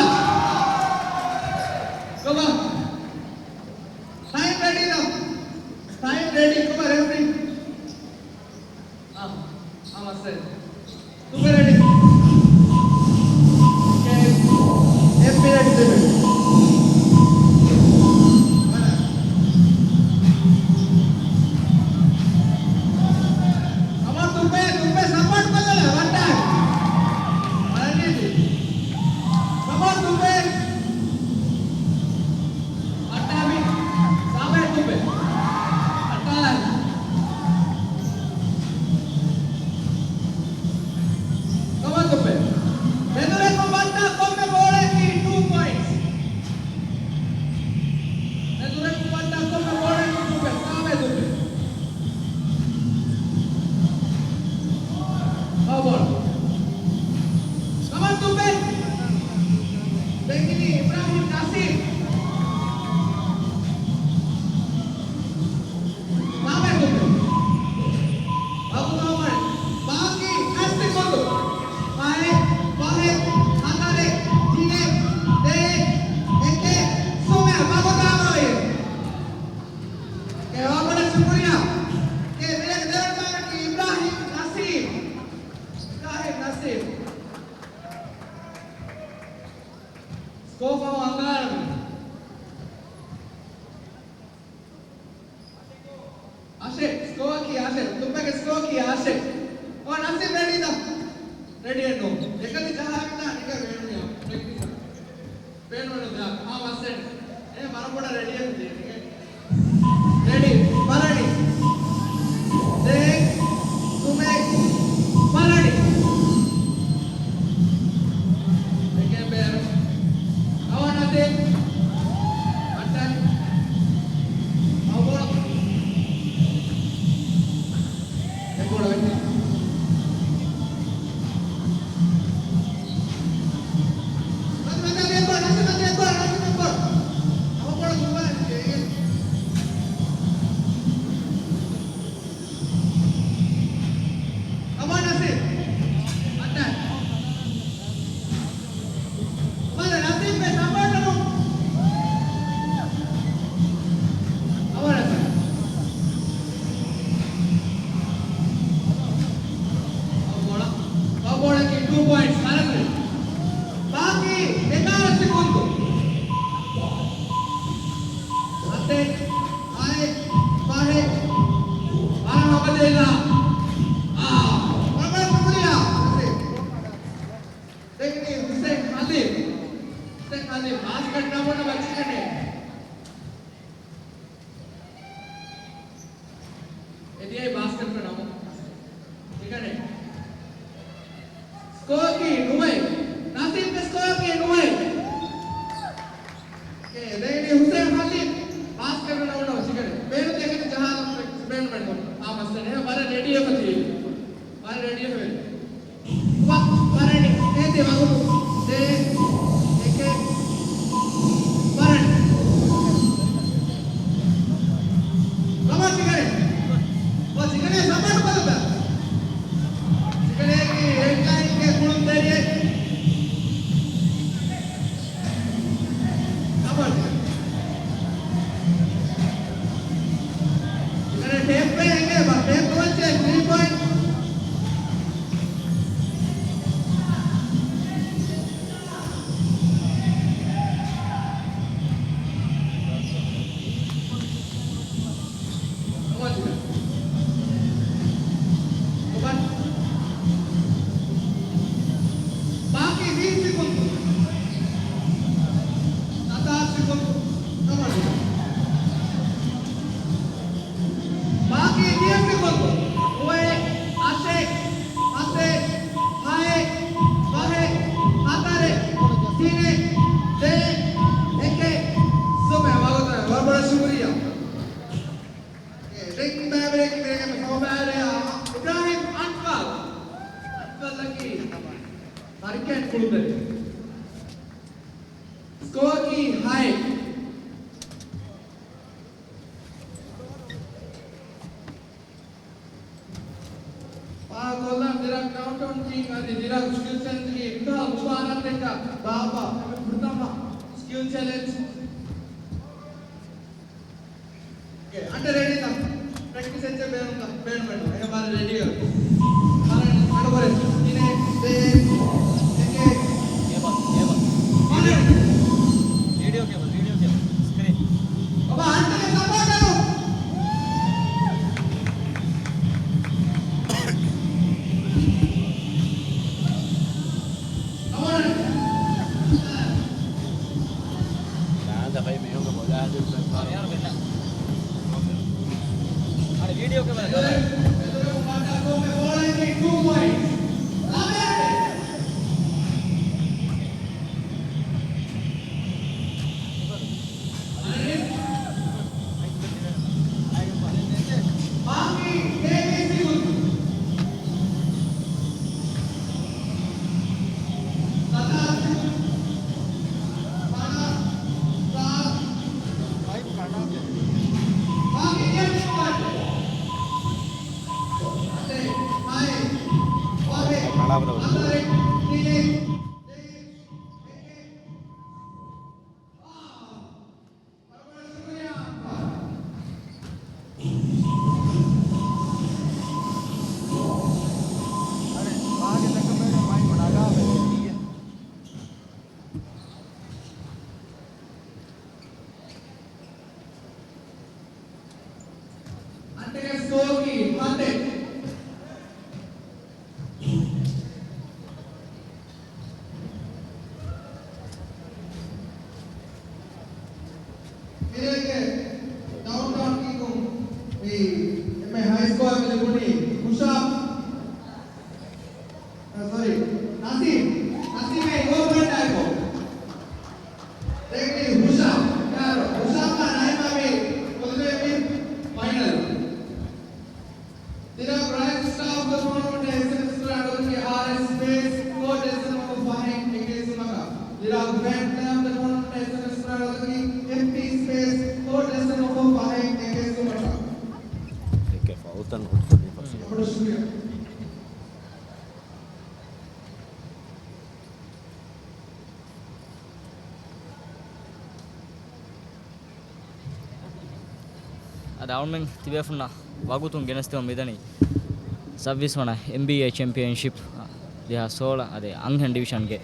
ކޮބާ؟ ޓައިމް ރެޑީ ދޯ؟ ޓައިމް ރެޑީ ކޮބާ ރެފްރީ؟ އާ، އާ، މައްސަލަ. ތުއްބެ ރެޑީ. އެ، އެ ޕިރިއަޑް ލިމިޓް. ކަމާ ތުއްބެ، ތުއްބެ ސަޕޯޓް ކޮށްލަލަ ވައްޓާ. ވަރަށް ރީތި. ކަމާ ތުއްބެ. އައްޓާބި. ސާބެ ތުއްބެ. އައްޓާލަން. ކަމާ ތުއްބެ. މެދުރެކު ވައްޓާ ކޮންމެ ބޯޅައަކީ ޓޫ ޕޮއިންޓްސް. މެދުރެކު ވައްޓާ ކޮންމެ ބޯޅައަކީ ޓޫ ޕޮއިންޓްސް. ސާބެ ތުއްބެ. ފައު ބޯޅަ. ކަމާ ތުއްބެ. ދެން އިނީ އިބްރާހިމް ނަސީމް. ސާބެ ތުއްބެ. ބަގުތޯމަން. ބާކީ ހަސްތި ކޮންދު. ފަހެއް، ފަހެއް، ހަތަރެއް، ތިނެއް، ދެއެއް، އެކެއް، ސުމެއް. ބަގުތޯމަން. އެ ވާގޮތަށް ޝުކުރިއްޔާ. އެ މިރޭގެ ދެވަނަ ބައިވެރިޔަކީ އިބްރާހިމް ނަސީމް. އިބްރާހިމް ނަސީމް. ސްކޯ ފަހު އަންގާރަ. އަށެއް، ސްކޯއަކީ އަށެއް. ތުއްބެގެ ސްކޯއަކީ އަށެއް. އޯ، ނަސީމް ރެޑީ ދޯ؟ ރެޑީއެއް ނޫން. އެކަނި ޖަހާ ވިދާ ނިކަ ބޭނުން ޕްރެކްޓިސް. ބޭނުމެއްނު ދާ. ހާ މައްސަލަ. އެ ވަރަށް ބޮޑަށް ރެޑީއެއް ދޭ. ރެޑީ. ބަލަނީ. ޓޫ ޕޮއިންޓްސް ކަރަންޓް. ބާކީ އެގާރަ ސެކުންދު. ހަތެއް، ހައެއް، ފަހެއް. ވަރަށް ހަމަޖެހިލާ. އާ، ވަރަށް ޝުކުރިއްޔާ. ދެން ހުސެން ހަލީމް. ހުސެން ހަލީމް ބާސްކެޓް ނަމުނަ ވައްޗިގަނޭ. އެދިޔައީ ބާސްކެޓްގެ ނަމުނަ. އެކަނި. ސްކޯއަކީ ނުވައެއް. ނަސީމްގެ ސްކޯއަކީ ނުވައެއް. އެ، ދެން ހުސެން ހަލީމް ބާސްކެޓްގެ ނަމުނަ ވައްޗިގަނޭ. ބޭނުން ދެކެން ޖަހާލަން ސްޕެންޑް މެން އާ މައްސަލަ. އެހެން ވަރަށް ރެޑީވެފަ ތިބީ. ވަރަށް ރެޑީވެ. ވަ، ވަރަށް ރެޑީ. ވަގުތު. ދެ، އެކެއް. ވަރަށް. ކަމާ ޗިކަނެ. ވަ ޗިކަނެ ސަޕޯޓް ކޮށްލަބަ. ޗިކަނެ ކީ ހެޑްލައިންގެ ކުޅުންތެރިއެއް. ސަޕޯޓް. ޗިކަނެ ޓޭޕް އެނގޭ ބަ، ޓޭޕް ނުވައްޗޭ ތްރީ ޕޮއިންޓް. ބާކީ ވީސް ސެކުންޑް. ސަތާސް ސެކުންޑް. ބާކީ ދިޔަ ސެކުންޑް. ނުވައެއް، އަށެއް، ހަތެއް، ހައެއް، ފަހެއް، ހަތަރެއް، ތިނެއް، ދެއެއް، އެކެއް، ސުމެ. ވަގުތު ވަރަށް ބޮޑަށް ޝުކުރިއްޔާ. އެ، ދެން ބައިވެރިޔަކީ މިރޭގެ ފަހުބައިވެރިޔާ އިބްރާހިމް އަންފާލް. އަންފާލްއަކީ ހަރިކޭން ކުޅުންތެރި. ސްކޯއަކީ ހައެއް. ފާހަގަކޮށްލަން ދިރާގް ޑައުންޓައުން ޓީމް އަދި ދިރާގް ސްކިލް ސެންޓަރުގެ އިމްތިހާން މުބާރާތްތަކަށް ބާއްވާ އެންމެ ފުރަތަމަ ސްކިލް ޗެލެންޖް. އަންޑަ ރެޑީތަ؟ ޕްރެކްޓިސް އެއްޗެއް ބޭނުންތަ؟ ބޭނުމެއްނު. އެހެން ވަރަށް ރެޑީވެ. ވަރަށް އަޑުކޮރެ. ތިނެއް، ދެއެއް، އެކެއް. ކޭބަލް، ކޭބަލް. ވީޑިއޯ ކޭބަލް، ވީޑިއޯ ކޭބަލް. ސްކްރީން. ބަބާ، އަންޓަގެ ސަޕޯޓަރު. ނާނދަ ފައި މީހުންގެ ބޮލާ ހަދަން އަނެ ވީޑިއޯ ކެމެރާ. އަންޓެގެ ސްކޯއަކީ ހަތެއް. މިރޭގެ ޑައުންޓައުން ޓީމުން މި އެންމެ ހައި ސްކޯއަށް ލިބުނީ ހުޝާމް. އަ، ސޮރީ. ނަސީމް. ނަސީމް އެ އޯޕަން އައިކޮ. ދެން މި ހުޝާމް. ޔާރޯ. ހުޝާމް އާ ނައިމާ މި ކުދިވެ މި ފައިނަލް. ދިރާގް ރައިޒިން ސްޓާރ އޮފް ދަ ޓޫނަމަންޓް އެސްއެމް ސްކޮއަޑް އޮތީ އާރްއެސް ސްޕޭސް ކޯޑް އެސްއެމް އޮފް ފަހެން އެކެއް ސުމަކަށް. ދިރާގް ފޭން ޕްލޭޔާ އޮފް ދަ ޓޫނަމަންޓް އެސްއެމް ސްކޮއަޑް އޮތީ އެފްޕީ ސްޕޭސް ކޯޑް އެސްއެމް އޮފް ފަހެން އެކެއް ސުމަކަށް. އެކެއް ފަހުތަން ހުއްޓުނީ ފަސޭހަ. ބޮޑަށް ޝުކުރިއްޔާ. އަދި އަޅުމެން ތިބޭފުންނަށް ވަގުތުން ގެނެސްދެމުން މިދަނީ ސައްވީސް ވަނަ އެމްބީއޭ ޗެމްޕިއަންޝިޕް ދެހާސް ސޯޅަ އަދި އަންހެން ޑިވިޝަންގެ،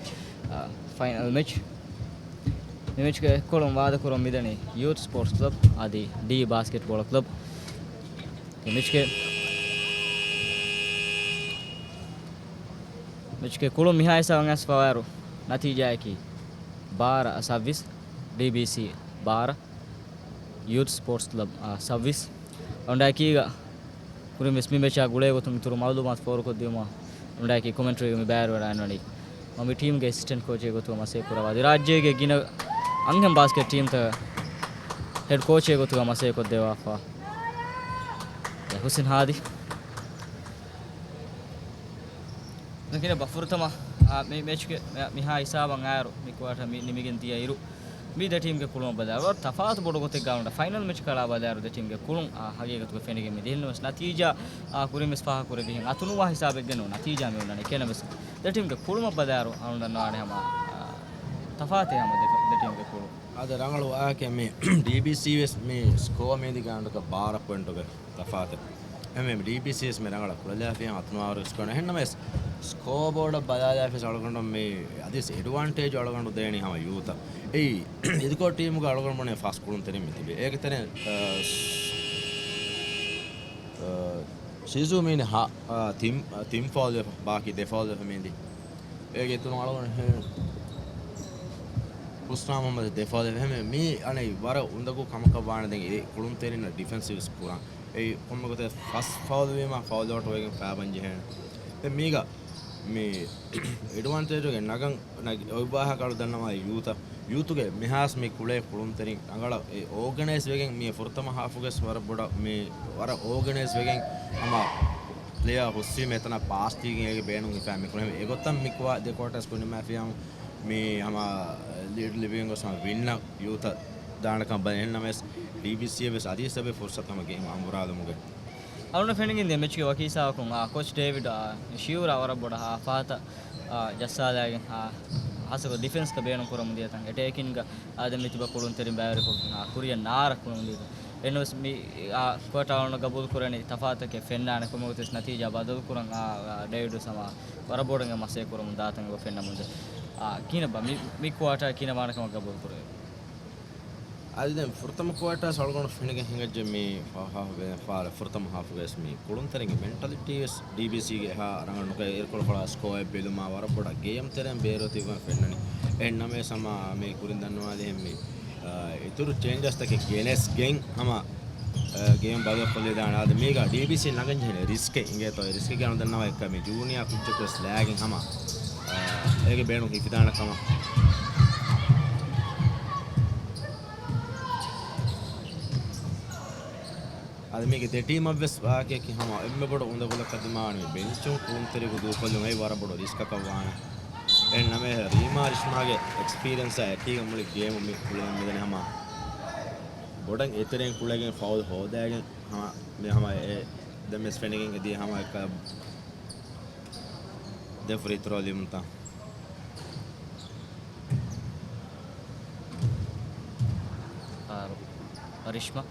އާ، ފައިނަލް މެޗް. މި މެޗްގެ އެއްކޮޅުން ވާދަކުރަން މިދަނީ ޔޫތު ސްޕޯޓްސް ކްލަބް އަދި ޑީ ބާސްކެޓްބޯޅަ ކްލަބް. މި މެޗްގެ، މެޗްގެ ކުޅުން މިހާ ހިސާބަށް އައިސްފަވާއިރު، ނަތީޖާއަކީ ބާރަ ސައްވީސް، ޑީބީސީ ބާރަ، ޔޫތު ސްޕޯޓްސް ކްލަބް، އާ، ސައްވީސް. އަޅުގަނޑާއެކީގަ ކުރިން ވެސް މި މެޗާ ގުޅޭ ގޮތުން އިތުރު މައުލޫމާތު ފޯރުކޮށްދިއުމަށް އަޅުގަނޑާއެކީ ކޮމެންޓްރީގަ މި ބައިވެރިވެ އަންނަނީ. މަ މި ޓީމްގެ އެސިސްޓެންޓް ކޯޗެއް ގޮތުގަ މަސައްކަތް ކުރައްވާ އަދި ރާއްޖޭގެ ގިނަ އަންހެން ބާސްކެޓް ޓީމްތަކަށް ހެޑް ކޯޗެއް ގޮތުގަ މަސައްކަތް ކޮށްދެއްވާފަ. އެ ހުސެން ހާދި. ދެން ކިނަ ބަ ފުރަތަމަ، އާ، މި މެޗްގެ މި-، މިހާ ހިސާބަށް އައިރު މި ކުއާޓަ މި ނިމިގެން ދިޔަ އިރު، މި ދެ ޓީމްގެ ކުޅުން ބަލާއިރު ވަރަށް ތަފާތު ބޮޑު ގޮތެއްގަ އަޅުގަނޑަށް ފައިނަލް މެޗް ކަޅާ ބަލާއިރު ދެ ޓީމްގެ ކުޅުން، އާ، ހަގީގަތުގަ ފެނިގެން މި ދިހިން ވެސް ނަތީޖާ، އާ، ކުރިން ވެސް ފާހަގަކުރެއްވިހެން އަތުނުވާ ހިސާބެއްގަ ނޫން ނަތީޖާ މި އޮންނަނީ. ކިނަ ވެސް ދެ ޓީމްގެ ކުޅުމަށް ބަލާއިރު އަޅުގަނޑަށް ނުވާނެ ހަމަ، އާ، ތަފާތެއް ހަމަ ދެ، ދެ ޓީމްގެ ކުޅުން. އާދެ ރަނގަޅު ވާހަކައެއް މި ޑީބީސީ ވެސް މި ސްކޯ މީދި ގާނޑުގަ ބާރަ ޕޮއިންޓުގެ ތަފާތެއް. އެހެންވެ، ޑީބީސީ ވެސް މި ރަނގަޅަށް ކުޅެލާފި އަތުނުވާވަރު ސްކޯ އެހެންނަމަވެސް، ސްކޯ ބޯޑަށް ބަލާލާފި އަޅުގަނޑު މި އަދިސް އެޑްވާންޓޭޖް އަޅުގަނޑު ދޭނީ ހަމަ ޔޫތަށް. އެއީ، އިދިކޮޅު ޓީމުގަ އަޅުގަނޑު ބުނޭ ފަސް ކުޅުންތެރިން މި ތިބި. އޭގެ ތެރެއިން، އަ، ސް-، އަ، ޝިޒޫ މީނި ހަ-، އަ، ތިން، އަ، ތިން ފައުލް ވެފަ، ބާކީ ދެ ފައުލް ވެފަ މީނި. އޭގެ އިތުރުން އަޅުގަނޑު ހެ-، ހުސްނާ މުހައްމަދު ދެ ފައުލް ވެފަ. އެހެންވެ، މީ އަނެއް ވަރަށް އުނދަގޫ ކަމަކަށް ވާނެ. ދެން އެ ކުޅުންތެރިންނަށް ޑިފެންސިވް ވެސް ކުރަން. އެއީ ކޮންމެ ގޮތެއް ފަސް ފައުލް ވީމަ، ފައުލް އައުޓް ވެގެން ފައިބަން ޖެހޭނެ. ދެން މީގަ މި އެޑްވާންޓޭޖުގެ ނަގަން، ނަގ-، އޮތް ވާހަކަ އަޅު ދަންނަވާ ޔޫތަށް. ޔޫތުގެ މިހާސް މި ކުޅޭ ކުޅުންތެރިން ރަނގަޅަށް އެ އޯގަނައިޒް ވެގެން މި ފުރަތަމަ ހާފުގެސް ވަރަށް ބޮޑަށް މި ވަރަށް އޯގަނައިޒް ވެގެން ހަމަ ޕްލޭއާ ހުސްވީމަ އެތަނަށް ޕާސް ދީގެން އޭގެ ބޭނުން ހިފާ މި ކުޅެމެ. އެގޮތަށް މި ކުވާ ދެ ކޯޓަސް ކުނިމާފިޔާމު މި ހަމަ ލީޑް ލިބިގެން ގޮސް ހަމަ ވިންނަށް ޔޫތަށް ދާނެކަން ބަލަން. އެހެންނަމަވެސް، ޑީބީސީއަށް ވެސް އަދި ސަބެ ފުރުސަތު ހަމަ ގެއިމް އަނބުރާލުމުގެ. އަޅުގަނޑަށް ފެނިގެންދިޔަ މެޗްގެ ވަކި ހިސާބަކުން، އާ، ކޯޗް ޑޭވިޑް، އާ، ޝިއުރާ ވަރަށް ބޮޑަށް، އާ، ފަހަތަށް، އާ، ޖައްސާލައިގެން، އާ، ހާއްސަކޮށް ޑިފެންސްގަ ބޭނުން ކުރަމުން ދިޔަ ތަން އެޓޭކިންގ، އާ، ދެން މިތިބަ ކުޅުންތެރިން ބައިވެރިކޮށް، އާ، ކުރިއަށް ނާރަ ކުޅަމުން ދިޔަ ތަން. އެންނަމަވެސް މި، އާ، ކުއާޓާ އަޅުގަނޑު ގަބޫލު ކުރަނީ ތަފާތަކެއް ފެންނާނެ ކޮންމެ ގޮތެއް ނަތީޖާ ބަދަލު ކުރަން، އާ، އާ، ޑޭވިޑް ވެސް ހަމަ ވަރަށް ބޮޑަށް މަސައްކަތް ކުރަމުން ދާތަން އެބަ ފެންނަމުން ދޭ. އާ، ކިހިނެއްބާ މި، މި ކުއާޓާ ކިހިނެއް ވާނެ ކަމަށް ގަބޫލު ކުރެވޭ؟ އަދި ދެން ފުރަތަމަ ކުއާޓާސް އަޅުގަނޑު ފެނިގެން ހިނގައްޖެ މި ފާ-، ފާ-، ފާ-، ފުރަތަމަ ހާފުގައި ވެސް މި ކުޅުންތެރިންގެ މެންޓަލިޓީ ވެސް ޑީބީސީގެ އެހާ ރަނގަޅު ނުކައި. އިރުކޮޅު ފަޅާ ސްކޯއެއް ބެލުމާ ވަރަށް ބޮޑަށް ގޭމް ތެރެއިން ބޭރުވެތި ވަން ފެންނަނީ. އެހެން ނަމަވެސް ހަމަ މި ކުރިން ދަންނަވާލިހެން މި، އާ، އިތުރު ޗޭންޖަސްތަކެއް ގެނެސް ގެން ހަމަ، އާ، ގޭމް ބަދަލުކޮށްލިދާނެ. އާދެ މީގަ ޑީބީސީ ނަގަން ޖެހޭނެ ރިސްކެއް އިނގޭތޯ. އެ ރިސްކެއް ގެނައުން ދަންނަވާ އެއްކަ މި ޖޫނިއާ ކުއްޖަކު ވެސް ލާގެން ހަމަ، އާ، އޭގެ ބޭނުން ހިފިދާނެ ކަމަށް. އަދި މީގެ ދެ ޓީމަށްވެސް ވާހަކައަކީ ހަމަ އެންމެ ބޮޑު އުނދަގުލަކަށް ދިމާވަނީ ބެންޗުން ކުޅުންތެރިކު ދޫކޮށްލުން އެއީ ވަރަށް ބޮޑު ރިސްކަކަށް ވާނެ. އެހެން ނަމަވެސް ރީމާ ރިޝްމާގެ އެކްސްޕީރިއެންސާ އެކީގަ މުޅި ގޭމު މި ކުޅެމުން މިދަނީ ހަމަ ބޮޑަށް އެތެރެއިން ކުޅެގެން ފައުލް ހޯދައިގެން ހަމަ މި ހަމަ އެ ދެން ވެސް ފެނިގެން އެދިޔަ ހަމަ އެކަ ދެ ފްރީ ތްރޯ ލިބުންތަ؟ އާރު. ރިޝްމާ.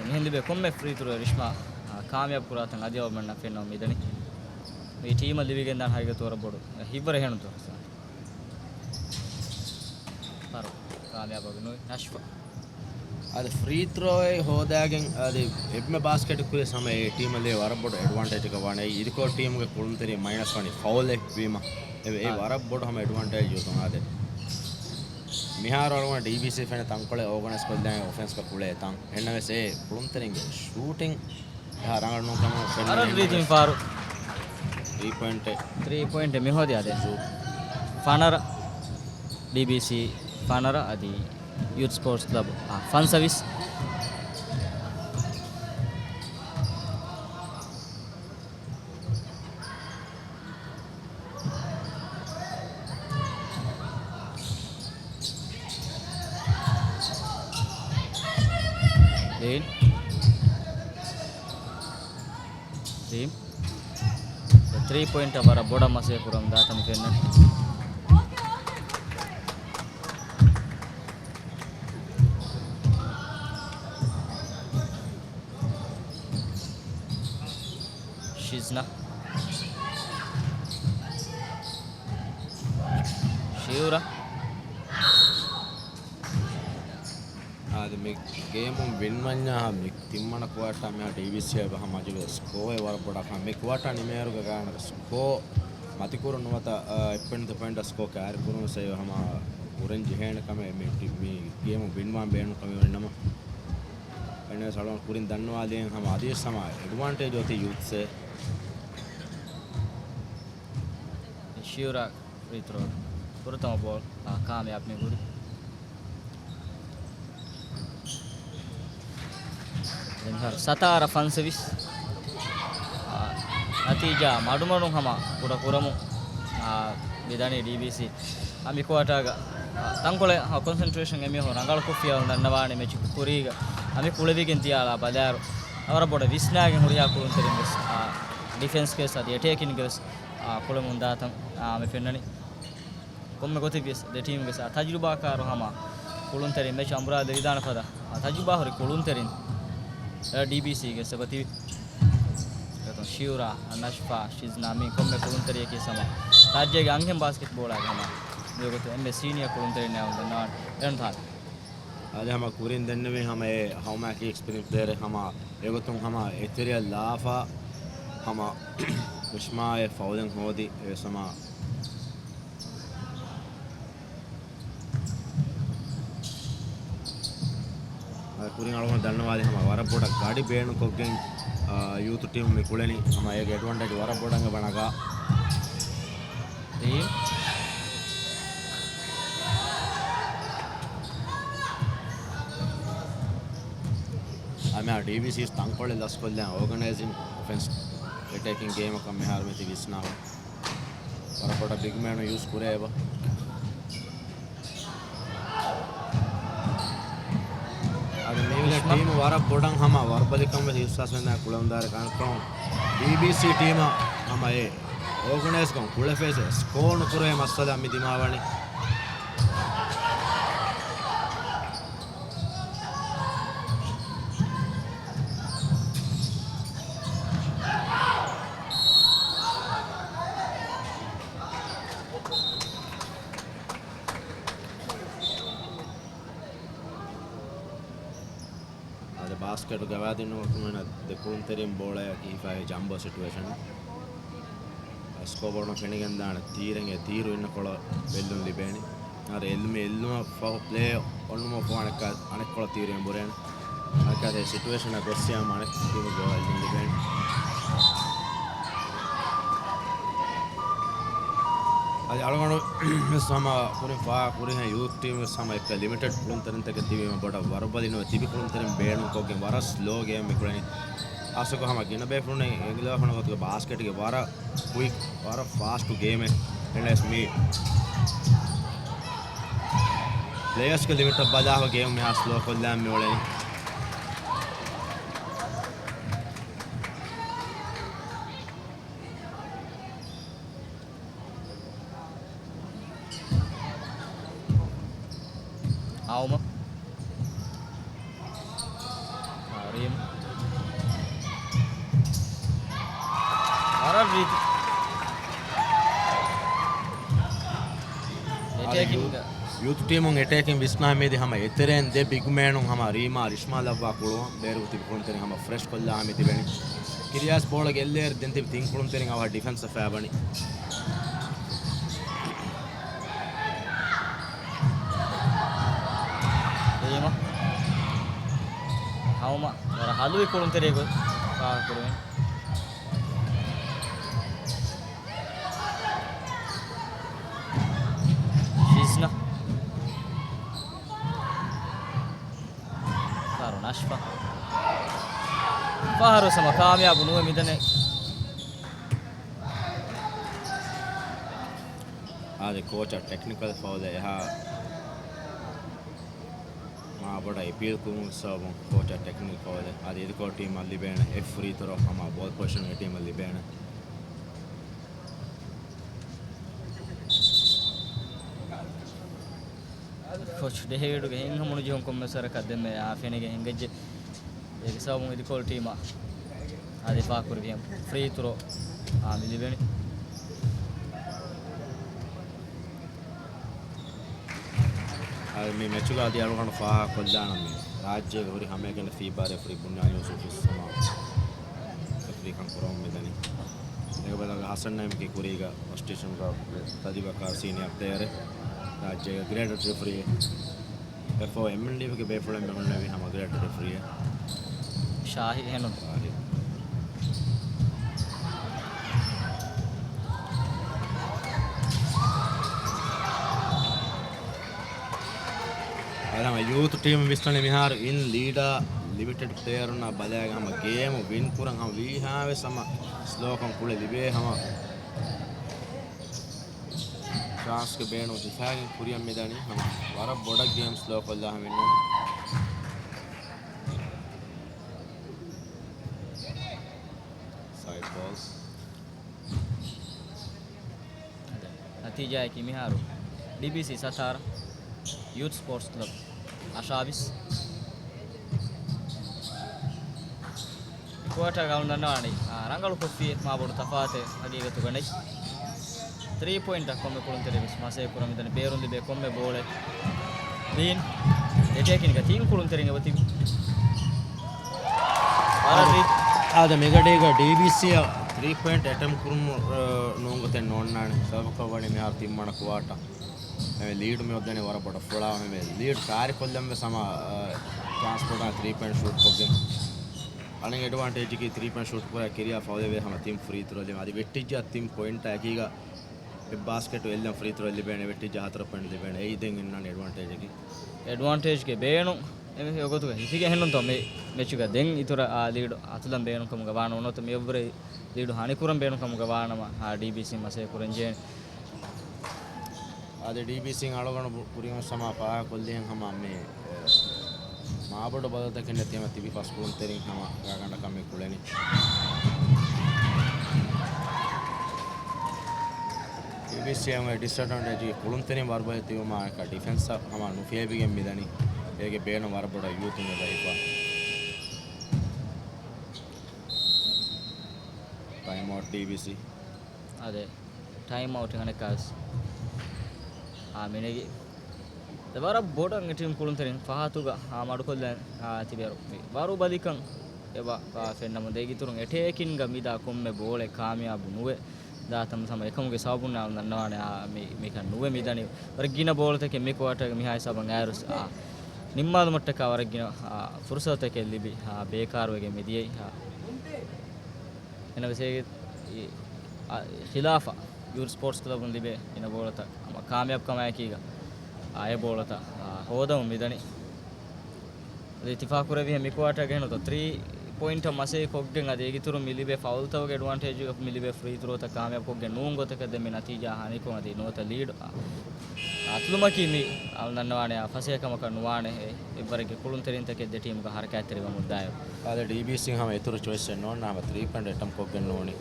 މިހެން ލިބޭ ކޮންމެ ފްރީ ތްރޯ ރިޝްމާ، އާ، ކާމިޔާބު ކުރާތަން އަދި އަޅުގަނޑަށް ފެންނަމުން މިދަނީ. މި ޓީމަށް ލިބިގެންދާނެ ހަގީގަތު ވަރަށް ބޮޑު ހިތްވަރެއް ހޭނުންތޯ. އާރު. ކާމިޔާބު ނުވި ނަޝްފާ. އަދި ފްރީ ތްރޯއެއް ހޯދާގެން އަދި އެންމެ ބާސްކެޓް ކުރި ސަމަ އެ ޓީމަށް ލޭ ވަރަށް ބޮޑު އެޑްވާންޓޭޖަކަށް ވާނެ. އިރުކޯ ޓީމުގެ ކުޅުންތެރި މައިނަސް ވަނީ ފައުލެއް ވީމަ. އެ، އެ އާ. ވަރަށް ބޮޑު ހަމަ އެޑްވާންޓޭޖް ޔޫތުން އާދެ. މިހާރު އަޅުގަނޑު ޑީބީސީ ފެނެ ތަންކޮޅެއް އޯގަނައިޒް ކޮށްލާނެ އޮފެންސްގަ ކުޅޭ ތަން. އެންނަވެސް އެ ކުޅުންތެރިންގެ ޝޫޓިން އެހާ ރަނގަޅު ނޫން ކަމަށް ފެންނަ އަރަށް ރީތިން ފާރު. ތްރީ ޕޮއިންޓެއް. ތްރީ ޕޮއިންޓެއް މި ހޯދި އާދެ. ފަނަރަ. ޑީބީސީ ފަނަރަ އަދި ޔޫތް ސްޕޯޓްސް ކްލަބް، އާ، ފަންސަވީސް. ލީން. ލީން. ތްރީ ޕޮއިންޓަށް ވަރަށް ބޮޑަށް މަސައްކަތް ކުރަމުން ދާތަން ފެންނަނީ. ޝިޒްނާ. ޝިއުރާ. އާދެ، މި ގޭމުން ވިން ވަންޏާ މި ތިންވަނަ ކުއާޓާ މިހާ ޑީވީސީ އަށް ހަމަ މަޖުގެ ސްކޯއެއް ވަރަށް ބޮޑަށް ކަމެއް. މި ކުއާޓާ ނިމޭއިރުގަ ގާނަކަ ސްކޯ މަތިކުރުން ނުވަތަ، އާ، އެއް ޕޮއިންޓް ދެ ޕޮއިންޓް ސްކޯ ކައިރިކުރުން ވެސް އެ ހަމަ ކުރަން ޖެހޭނެ ކަމެއް. މި ޓި-، މި ގޭމު ވިން ވާން ބޭނުން ކަމެއް ވަނީ ނަމަ، އެން އެސް އަޅުގަނޑު ކުރިން ދަންނަވާލީ ހަމަ އަދިވެސް ހަމަ އެޑްވާންޓޭޖް އޮތީ ޔޫތްސްއެއް. ޝިއުރާ ފްރީ ތްރޯ ފުރަތަމަ ބޯލް، އާ، ކާމިޔާބު މި ހުރި. ދެން ހަރު ސަތާރަ ފަންސަވީސް. އާ، ނަތީޖާ މަޑުމަޑުން ހަމަ ކުޑަ ކުރަމުން، އާ، މި ދަނީ ޑީވީސީ. އާ، މި ކުއާޓާގަ، އާ، ތަންކޮޅެއް، އާ، ކޮންސެންޓްރޭޝަން އެމީހުން ރަނގަޅު ކޮށްފިޔަވަޅު ދަންނަވާނެ މެޗު ކުރީގަ. އާ، މި ކުޅެވިގެން ތިޔާލާ ބަލާއިރު، އާ، ވަރަށް ބޮޑަށް ވިސްނާގެން ހުރިހާ ކުޅުންތެރިން ވެސް، އާ، ޑިފެންސްގެ ވެސް އަދި އެޓޭކިންގެ ވެސް، އާ، ކުޅެމުން ދާތަން، އާ، މި ފެންނަނީ. ކޮންމެ ގޮތެއްވިޔަސް ދެ ޓީމްގެ ސާ ތަޖުރިބާކާރު ހަމަ ކުޅުންތެރިން މެޗް އަނބުރާ ދެވިދާނެ ފަދަ، އާ، ތަޖުރިބާ ހުރި ކުޅުންތެރިން، އާ، ޑީބީސީގެ ސަބަތިވި. އެގޮތުން ޝިއުރާ، ނަޝްފާ، ޝިޒްނާ މި ކޮންމެ ކުޅުންތެރިޔަކީ ހަމަ ރާއްޖޭގެ އަންހެން ބާސްކެޓްބޯޅާގެ ހަމަ މިވަގުތު އެންމެ ސީނިއާ ކުޅުންތެރިންނާ ދަންނަވާނެ. އެން ތާ އަދި ހަމަ ކުރިން ދެންނެވި ހަމަ އެ ހައުމާ ކީ އެކްސްޕީރިއަންސް ޕްލޭޔަރެއް ހަމަ އެގޮތުން ހަމަ އެތެރެއަށް ލާފަ ހަމަ ރިޝްމާއެ ފައުލެއް ހޯދި އެވެސް ހަމަ އަދި ކުރިން އަޅުގަނޑު ދަންނަވާލި ހަމަ ވަރަށް ބޮޑަށް ގަޑި ބޭނުންކޮށްގެން، އާ، ޔޫތު ޓީމު މި ކުޅެނީ ހަމަ އޭގެ އެޑްވާންޓޭޖް ވަރަށް ބޮޑަށް އެބަ ނަގާ. ޓީމް. އާ، މިހާރު ޑީވީސީ ތަންކޮޅެއް ލަސްކޮށްލާ އޯގަނައިޒިން އޮފެންސް އެޓޭކިން ގޭމަކަށް މިހާރު މިތި ވިސްނާހުން. ވަރަށް ބޮޑަށް ބިގް މޭނު ޔޫސް ކުރޭ އެބަ. އަދި މީވެލެ ޓީމު ވަރަށް ބޮޑަށް ހަމަ ވަރުބަލިކަން ވެސް އިހްސާސް ވެންދާ ކުޅެންދާރެ ކަންކަން ޑީބީސީ ޓީމަށް ހަމަ އެ އޯގަނައިޒްކޮށް ކުޅެފޭސް ސްކޯ ނުކުރޭ މައްސަލަ މި ދިމާވަނީ. އާދެ، ބާސްކެޓު ގަވާދިން ނުވަކުމެނަށް ދެ ކުޅުންތެރިން ބޯޅަޔަށް ކިހިފައި ޖަމްބޯ ސިޓުއޭޝަން. ސްކޯބޯޑުން ފެނިގެންދާނެ ތީރެއް، ތީރު އިންނަ ކޮޅަށް ބެއްލުން ލިބޭނެ. އަދި އެއްލުމެއް އެއްލުމަށް ފަހު ޕްލޭ އޮންނުމަށް ފަހު އަނެއްކާ، އަނެއްކޮޅަށް ތީރު އެނބުރޭނެ. އަނެއްކާ ސިޓުއޭޝަނަށް ގޮއްސިޔާމަ އަނެއް ޓީމު ބޯޅަ އެއްލުން ލިބޭނެ. އަދި އަޅުގަނޑު ހަމަ ކުރިން ފާ ކުރިހެން ޔޫތު ޓީމު ވެސް ހަމަ އެއްކަ ލިމިޓެޑް ކުޅުންތެރިންތަކެއް ތިބީމަ ބޮޑަށް ވަރުބަލި ނުވެ ތިބި ކުޅުންތެރިން ބޭނުންކޮށްގެން ވަރަށް ސްލޯ ގޭމް މި ކުޅެނީ. އާސަކޮށް ހަމަ ގިނަ ބޭފުޅުން އެނގިލަވާ ފަނަ ގޮތުގެ ބާސްކެޓްގެ ވަރަށް ކުއިކް، ވަރަށް ފާސްޓު ގޭމެއް. އެންޑް އެސް މީ ޕްލޭޔަރސްގެ ލިމިޓަށް ބަލާފަ ގޭމް މިހާ ސްލޯ ކޮށްލާން މިއުޅެނީ. އައުމަ. ކަރީމް. ވަރަށް ރީތި. އެޓޭކިންގ. ޔޫތު ޓީމުން އެޓޭކިން ވިސްނާ މީދި ހަމަ އެތެރޭން ދެ ބިގް މޭނުން ހަމަ ރީމާ ރިޝްމާ ލައްވާ ކުޅުން ބޭރު ތިބި ކުޅުންތެރިން ހަމަ ފްރެޝް ކޮށްލާ ހަމަ ތިބެނީ. ކިރިޔާސް ބޯޅަ ގެއްލޭއިރު ދެން ތިބި ތިން ކުޅުންތެރިން އަވަހަށް ޑިފެންސަށް ފައިބަނީ. ރީމާ. ހައުމަ ވަރަށް ހަލުވި ކުޅުންތެރިއެއް ފާހަގަކުރެވެން. ޝިޒްނާ. ފާރު ނަޝްފާ. ފާރު ސަމަ ކާމިޔާބު ނުވެ މިދަނީ. އާދެ، ކޯޗަށް ޓެކްނިކަލް ފައުލެއް އެހާ މާ ބޮޑަށް އެޕީލް ކުރުމުގެ ސަބަބުން ކޯޗަށް ޓެކްނިކަލް ފައުލެއް. އަދި އެދިކޮޅު ޓީމަށް ލިބޭނެ އެއް ފްރީ ތުރޯ ހަމަ ބޯލް ޕޮޒިޝަންގެ ޓީމަށް ލިބޭނެ. ކޯޗް ޑޭވިޑްގެ ހިތްހަމަނުޖެހުން ކޮންމެސް ވަރަކަށް ދެންމެ އާ ފެނިގެން ހިނގައްޖެ. އޭގެ ސަބަބުން އިދިކޮޅު ޓީމަށް އާ ދިފާ ކުރި ގޭމް ފްރީ ތުރޯ އާ މި ލިބެނީ. މި މެޗުގަ އަދި އަޅުގަނޑު ފާހަގަކޮށްލާނަމޭ، ރާއްޖޭގެ ހުރި ހަމައެކަނި ފީބާ ރެފްރީ ބުންޏާ ޔޫސުފް އިސް ހަމަ ރެފްރީކަން ކުރަމުން މިދަނީ. އޭގެ ބަދަލުގަ ހަސަން ނައީމްގެ ކުރީގަ ސަބްސްޓިޓިއުޝަންގަ ތަޖުރިބާކާރު ސީނިއާ ޕްލޭޔަރެއް، ރާއްޖޭގެ ގްރޭޑަރ ރެފްރީއެއް. އެފްއޯ އެމްއެންޑީޕީގެ ބޭފުޅެއް މި ހުންނެވީ ހަމަ ގްރޭޑަރ ރެފްރީއެއް. ޝާހި ހެނުން. ޝާހި. އަދި ހަމަ ޔޫތު ޓީމު ވިސްނަނީ މިހާރު އިން ލީޑާ ލިމިޓެޑް ޕްލޭޔަރުންނާ ބަލާގެން ހަމަ ގޭމު ވިން ކުރަން ހަމަ ވީހާވެސް ހަމަ ސްލޯކަން ކުޅެ ލިބޭ ހަމަ ޗާންސްގެ ބޭނުން ހިފާގެން ކުރިއަށް މިދަނީ ހަމަ ވަރަށް ބޮޑަށް ގޭމް ސްލޯ ކޮށްލާ ހަމަ އިންނަނީ. ސައިޑް ބޯލް. ނަތީޖާއަކީ މިހާރު ޑީބީސީ ސަތާރަ، ޔޫތު ސްޕޯޓްސް ކްލަބް އަށާވީސް. ކުއާޓާގަ އަޅުން ދަންނަވާނީ، އާ، ރަނގަޅު ކޮށްފި މާބޮޑު ތަފާތެއް ހަގީގަތުގަ ނެތް. ތްރީ ޕޮއިންޓަށް ކޮންމެ ކުޅުންތެރިޔަކު މަސޭ ކުރަން މިދަނީ ބޭރުން ލިބޭ ކޮންމެ ބޯޅައެއް. ލީން އެޓޭކިންގ ތިން ކުޅުންތެރިން އެބަތިބި. އާދެ، މިގަޑީގަ ޑީބީސީއަށް ތްރީ ޕޮއިންޓް އެޓެމްޕް ކުރުމު، އަ، ނޫން ގޮތެއް ނޯންނާނެ. ސަބަބަކަށް ވަނީ މިހާރު ތިންވަނަ ކުއާޓާ. އެ ލީޑު މި އޮއްދަނީ ވަރަށް ބޮޑަށް ފުޅާ. އެ ލީޑު ކާރިކޮށްލަން ވެސް ހަމަ، އަ، ޗާންސް ބޮޑާ ތްރީ ޕޮއިންޓް ޝޫޓް ކޮށްގެން. އަނެއް އެޑްވާންޓޭޖަކީ ތްރީ ޕޮއިންޓް ޝޫޓް ކުރާ ކެރިއާ ފައުލެވޭ ހަމަ ތިން ފްރީ ތްރޯ ލިބޭ. އަދި ވެއްޓިއްޖާ ތިން ޕޮއިންޓާ އެކީގަ އެއް ބާސްކެޓު އެއްލަން ފްރީ ތްރޯ ލިބޭނެ، ވެއްޓިއްޖާ ހަތަރު ޕޮއިންޓް ލިބޭނެ. އެއީ ދެން އިންނާނެ އެޑްވާންޓޭޖަކީ. އެޑްވާންޓޭޖްގެ ބޭނުން އެމީހުން އެގޮތުގަ ހިފިގެން ހެންނުންތޯ މި މެޗުގަ ދެން އިތުރަށް އާ ލީޑު އަތުލަން ބޭނުން ކަމުގަ ވާނަމަ ނުވަތަ މިއަށްވުރެ ލީޑު ހަނިކުރަން ބޭނުން ކަމުގަ ވާނަމަ އާ ޑީބީސީ މަސޭ ކުރަން ޖެހޭނެ. އާދެ، ޑީބީސީން އަޅުގަނޑު ބު-، ކުރިން ސަމާ ފާހަގަކޮށްލިހެން ހަމަ މި، އެ، މާބޮޑު ބަދަލުތަކެއް ނެތި ހަމަ ތިބި ފަސް ކުޅުންތެރިން ހަމަ ގާގަނޑަކަށް މި ކުޅެނީ. ޑީބީސީ އަށް ޑިސްއެޑްވާންޓޭޖް ކުޅުންތެރިން ވަރުބަލި ތިބުމާ އެކަ ޑިފެންސަށް ހަމަ ނުފޭބިގެން މިދަނީ. އޭގެ ބޭނުން ވަރަށް ބޮޑަށް ޔޫތުން އެބަ ހިފާ. ޓައިމް އައުޓް ޑީބީސީ. އާދެ. ޓައިމް އައުޓް އަނެއްކާވެސް. އާ، މިނެގި. ދެ ވަރަށް ބޮޑަށް އެ ޓީމް ކުޅުންތެރިން ފަހަތުގަ، އާ، މަޑުކޮށްލަން، އާ، ތިބޭރު. މި ވަރުބަލިކަން އެބަ، އާ، ފެންނަމުން ދޭގިތުރުން އެޓޭކިންގ މިދާ ކޮންމެ ބޯޅެއް ކާމިޔާބު ނުވެ. ދާތަން ހަމަ އެކަމުގެ ސަބަބުން އަޅު ދަންނަވާނެ، އާ، މި، މިކަން ނުވެ މިދަނީ. ވަރަށް ގިނަ ބޯޅަތަކެއް މި ކުއާޓަރގެ މިހާ ހިސާބަށް އައިރުސް، އާ، ނިންމާލުމަށްޓަކާ ވަރަށް ގިނަ، އާ، ފުރުސަތުތަކެއް ލިބި، އާ، ބޭކާރުވެގެން މިދިޔައީ، އާ. އެނަވެސޭގެ އި-، އަ، ޚިލާފަށް ޔޫތު ސްޕޯޓްސް ކްލަބުން ލިބޭ ގިނަ ބޯޅަތައް ހަމަ ކާމިޔާބުކަމާއެކީގަ، އާ، އެ ބޯޅަތައް، އާ، ހޯދަމުން މިދަނީ. އަދި އިތިފާޤުކުރެއްވިހެން މި ކުއާޓާގެ ހެންނުތަ ތްރީ ޕޮއިންޓަށް މަސޭ ކޮށްގެން އަދި އޭގެ އިތުރުން މި ލިބޭ ފައުލްތަކުގެ އެޑްވާންޓޭޖުގަ މި ލިބޭ ފްރީ ތްރޯތައް ކާމިޔާބު ކޮށްގެން ނޫން ގޮތަކަށް ދެން މި ނަތީޖާ ހަނިކޮށް އަދި ނުވަތަ ލީޑް އަތުލުމަކީ މި އަޅު ދަންނަވާނެ އާ ފަސޭހަކަމަކަށް ނުވާނެ. އެ އެއްވަރެއްގެ ކުޅުންތެރިންތަކެއް ދެ ޓީމުގަ ހަރަކާތްތެރިވަމުންދާއިރު. އާދެ، ޑީބީސީން ހަމަ އިތުރު ޗޮއިސްއެއް ނޯންނާ ހަމަ ތްރީ ޕޮއިންޓް އެޓަމްޕް ކޮށްގެން ނޫނީ.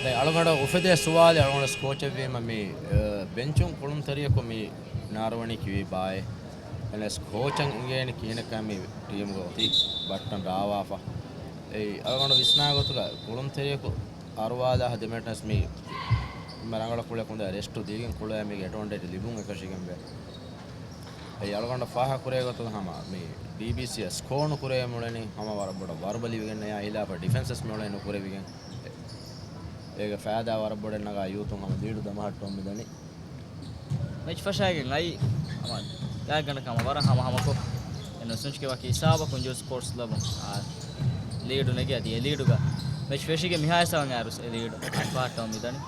ދެން އަޅުގަނޑަށް އުފެދޭ ސުވާލެއް އަޅުގަނޑަށް ކޯޗެއްވީމަ މި، އަ، ބެންޗުން ކުޅުންތެރިޔަކު މި ނާރުވަނީ ކިވީ ބާއޭ؟ އެނަސް ކޯޗަށް އިނގޭނެ ކިހިނެއްކަން މި ޓީމުގަ އޮތީ ބައްޓަން ރާވާފަ. އެއީ އަޅުގަނޑު ވިސްނާ ގޮތުގަ ކުޅުންތެރިޔަކު އަރުވާލާ ހަ ދެމެޓްނަސް މި މި ރަނގަޅަށް ކުޅޭ ކުނދާ ރެސްޓު ދީގެން ކުޅޭ މީގެ އެޑްވާންޓޭޖް ލިބުން އެކަށީގެންވޭ. އެއީ އަޅުގަނޑަށް ފާހަގަކުރޭ ގޮތުގަ ހަމަ މި ޑީބީސީއަށް ސްކޯނު ކުރޭ މުޅެނީ ހަމަ ވަރަށް ބޮޑަށް ވަރުބަލިވެގެން އެއާ ހިލާފަށް ޑިފެންސަސް މި އުޅެނީ ނުކުރެވިގެން. އޭގެ ފައިދާ ވަރަށް ބޮޑެއް ނަގާ ޔޫތުން ހަމަ ލީޑު ދަމަހައްޓަމުން މިދަނީ. މެޗް ފަށާގެން އައި ހަމަ ގާތްގަނޑަކަށް ހަމަ ވަރަށް ހަމަ ހަމަކޮށް، އެން ސުންޗްކެ ވަކި ހިސާބަކުން ޔޫތު ސްޕޯޓްސް ކްލަބުން އާ ލީޑު ނެގި އަދި އެ ލީޑުގަ މެޗް ފެށިގެން މިހާ ހިސާބަށް އައިރުސް އެ ލީޑު އައިފާއްޓަމުން މިދަނީ.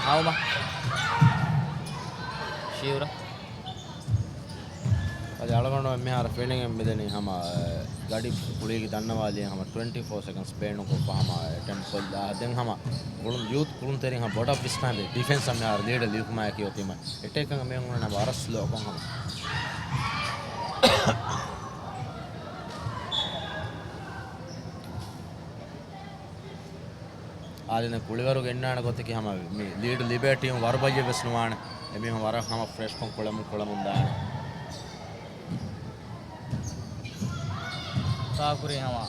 ހައުމަ ޝިއުރަ. އަދި އަޅުގަނޑު މިހާރު ފެނިގެން މިދަނީ ހަމަ، އެ، ގަޑި ކުޅީގެ ދަންނަވާލި ހަމަ ޓްވެންޓީ ފޯ ސެކަންޑްސް ބޭނުންކޮށްފަ ހަމަ އެޓެމްޕް ކޮށްލާ. ދެން ހަމަ ކުޅުން ޔޫތު ކުޅުންތެރިން ހަމަ ބޮޑަށް ވިސްނާނެ ޑިފެންސަށް މިހާރު ލީޑަށް ލިބުމާއެކީ އޮތީމަ އެޓޭކަށް މި އޮންނަ ވަރަށް ސްލޯކޮށް ހަމަ. އާދެ، ކުޅިވަރު ގެންނާނެ ގޮތަކީ ހަމަ މި ލީޑު ލިބޭ ޓީމު ވަރުބައްޔެއް ވެސް ނުވާނެ. އެމީހުން ވަރަށް ހަމަ ފްރެޝްކޮށް ކުޅަމުން ކުޅަމުން ދާނެ. ސާފުކުރީ ހަމަ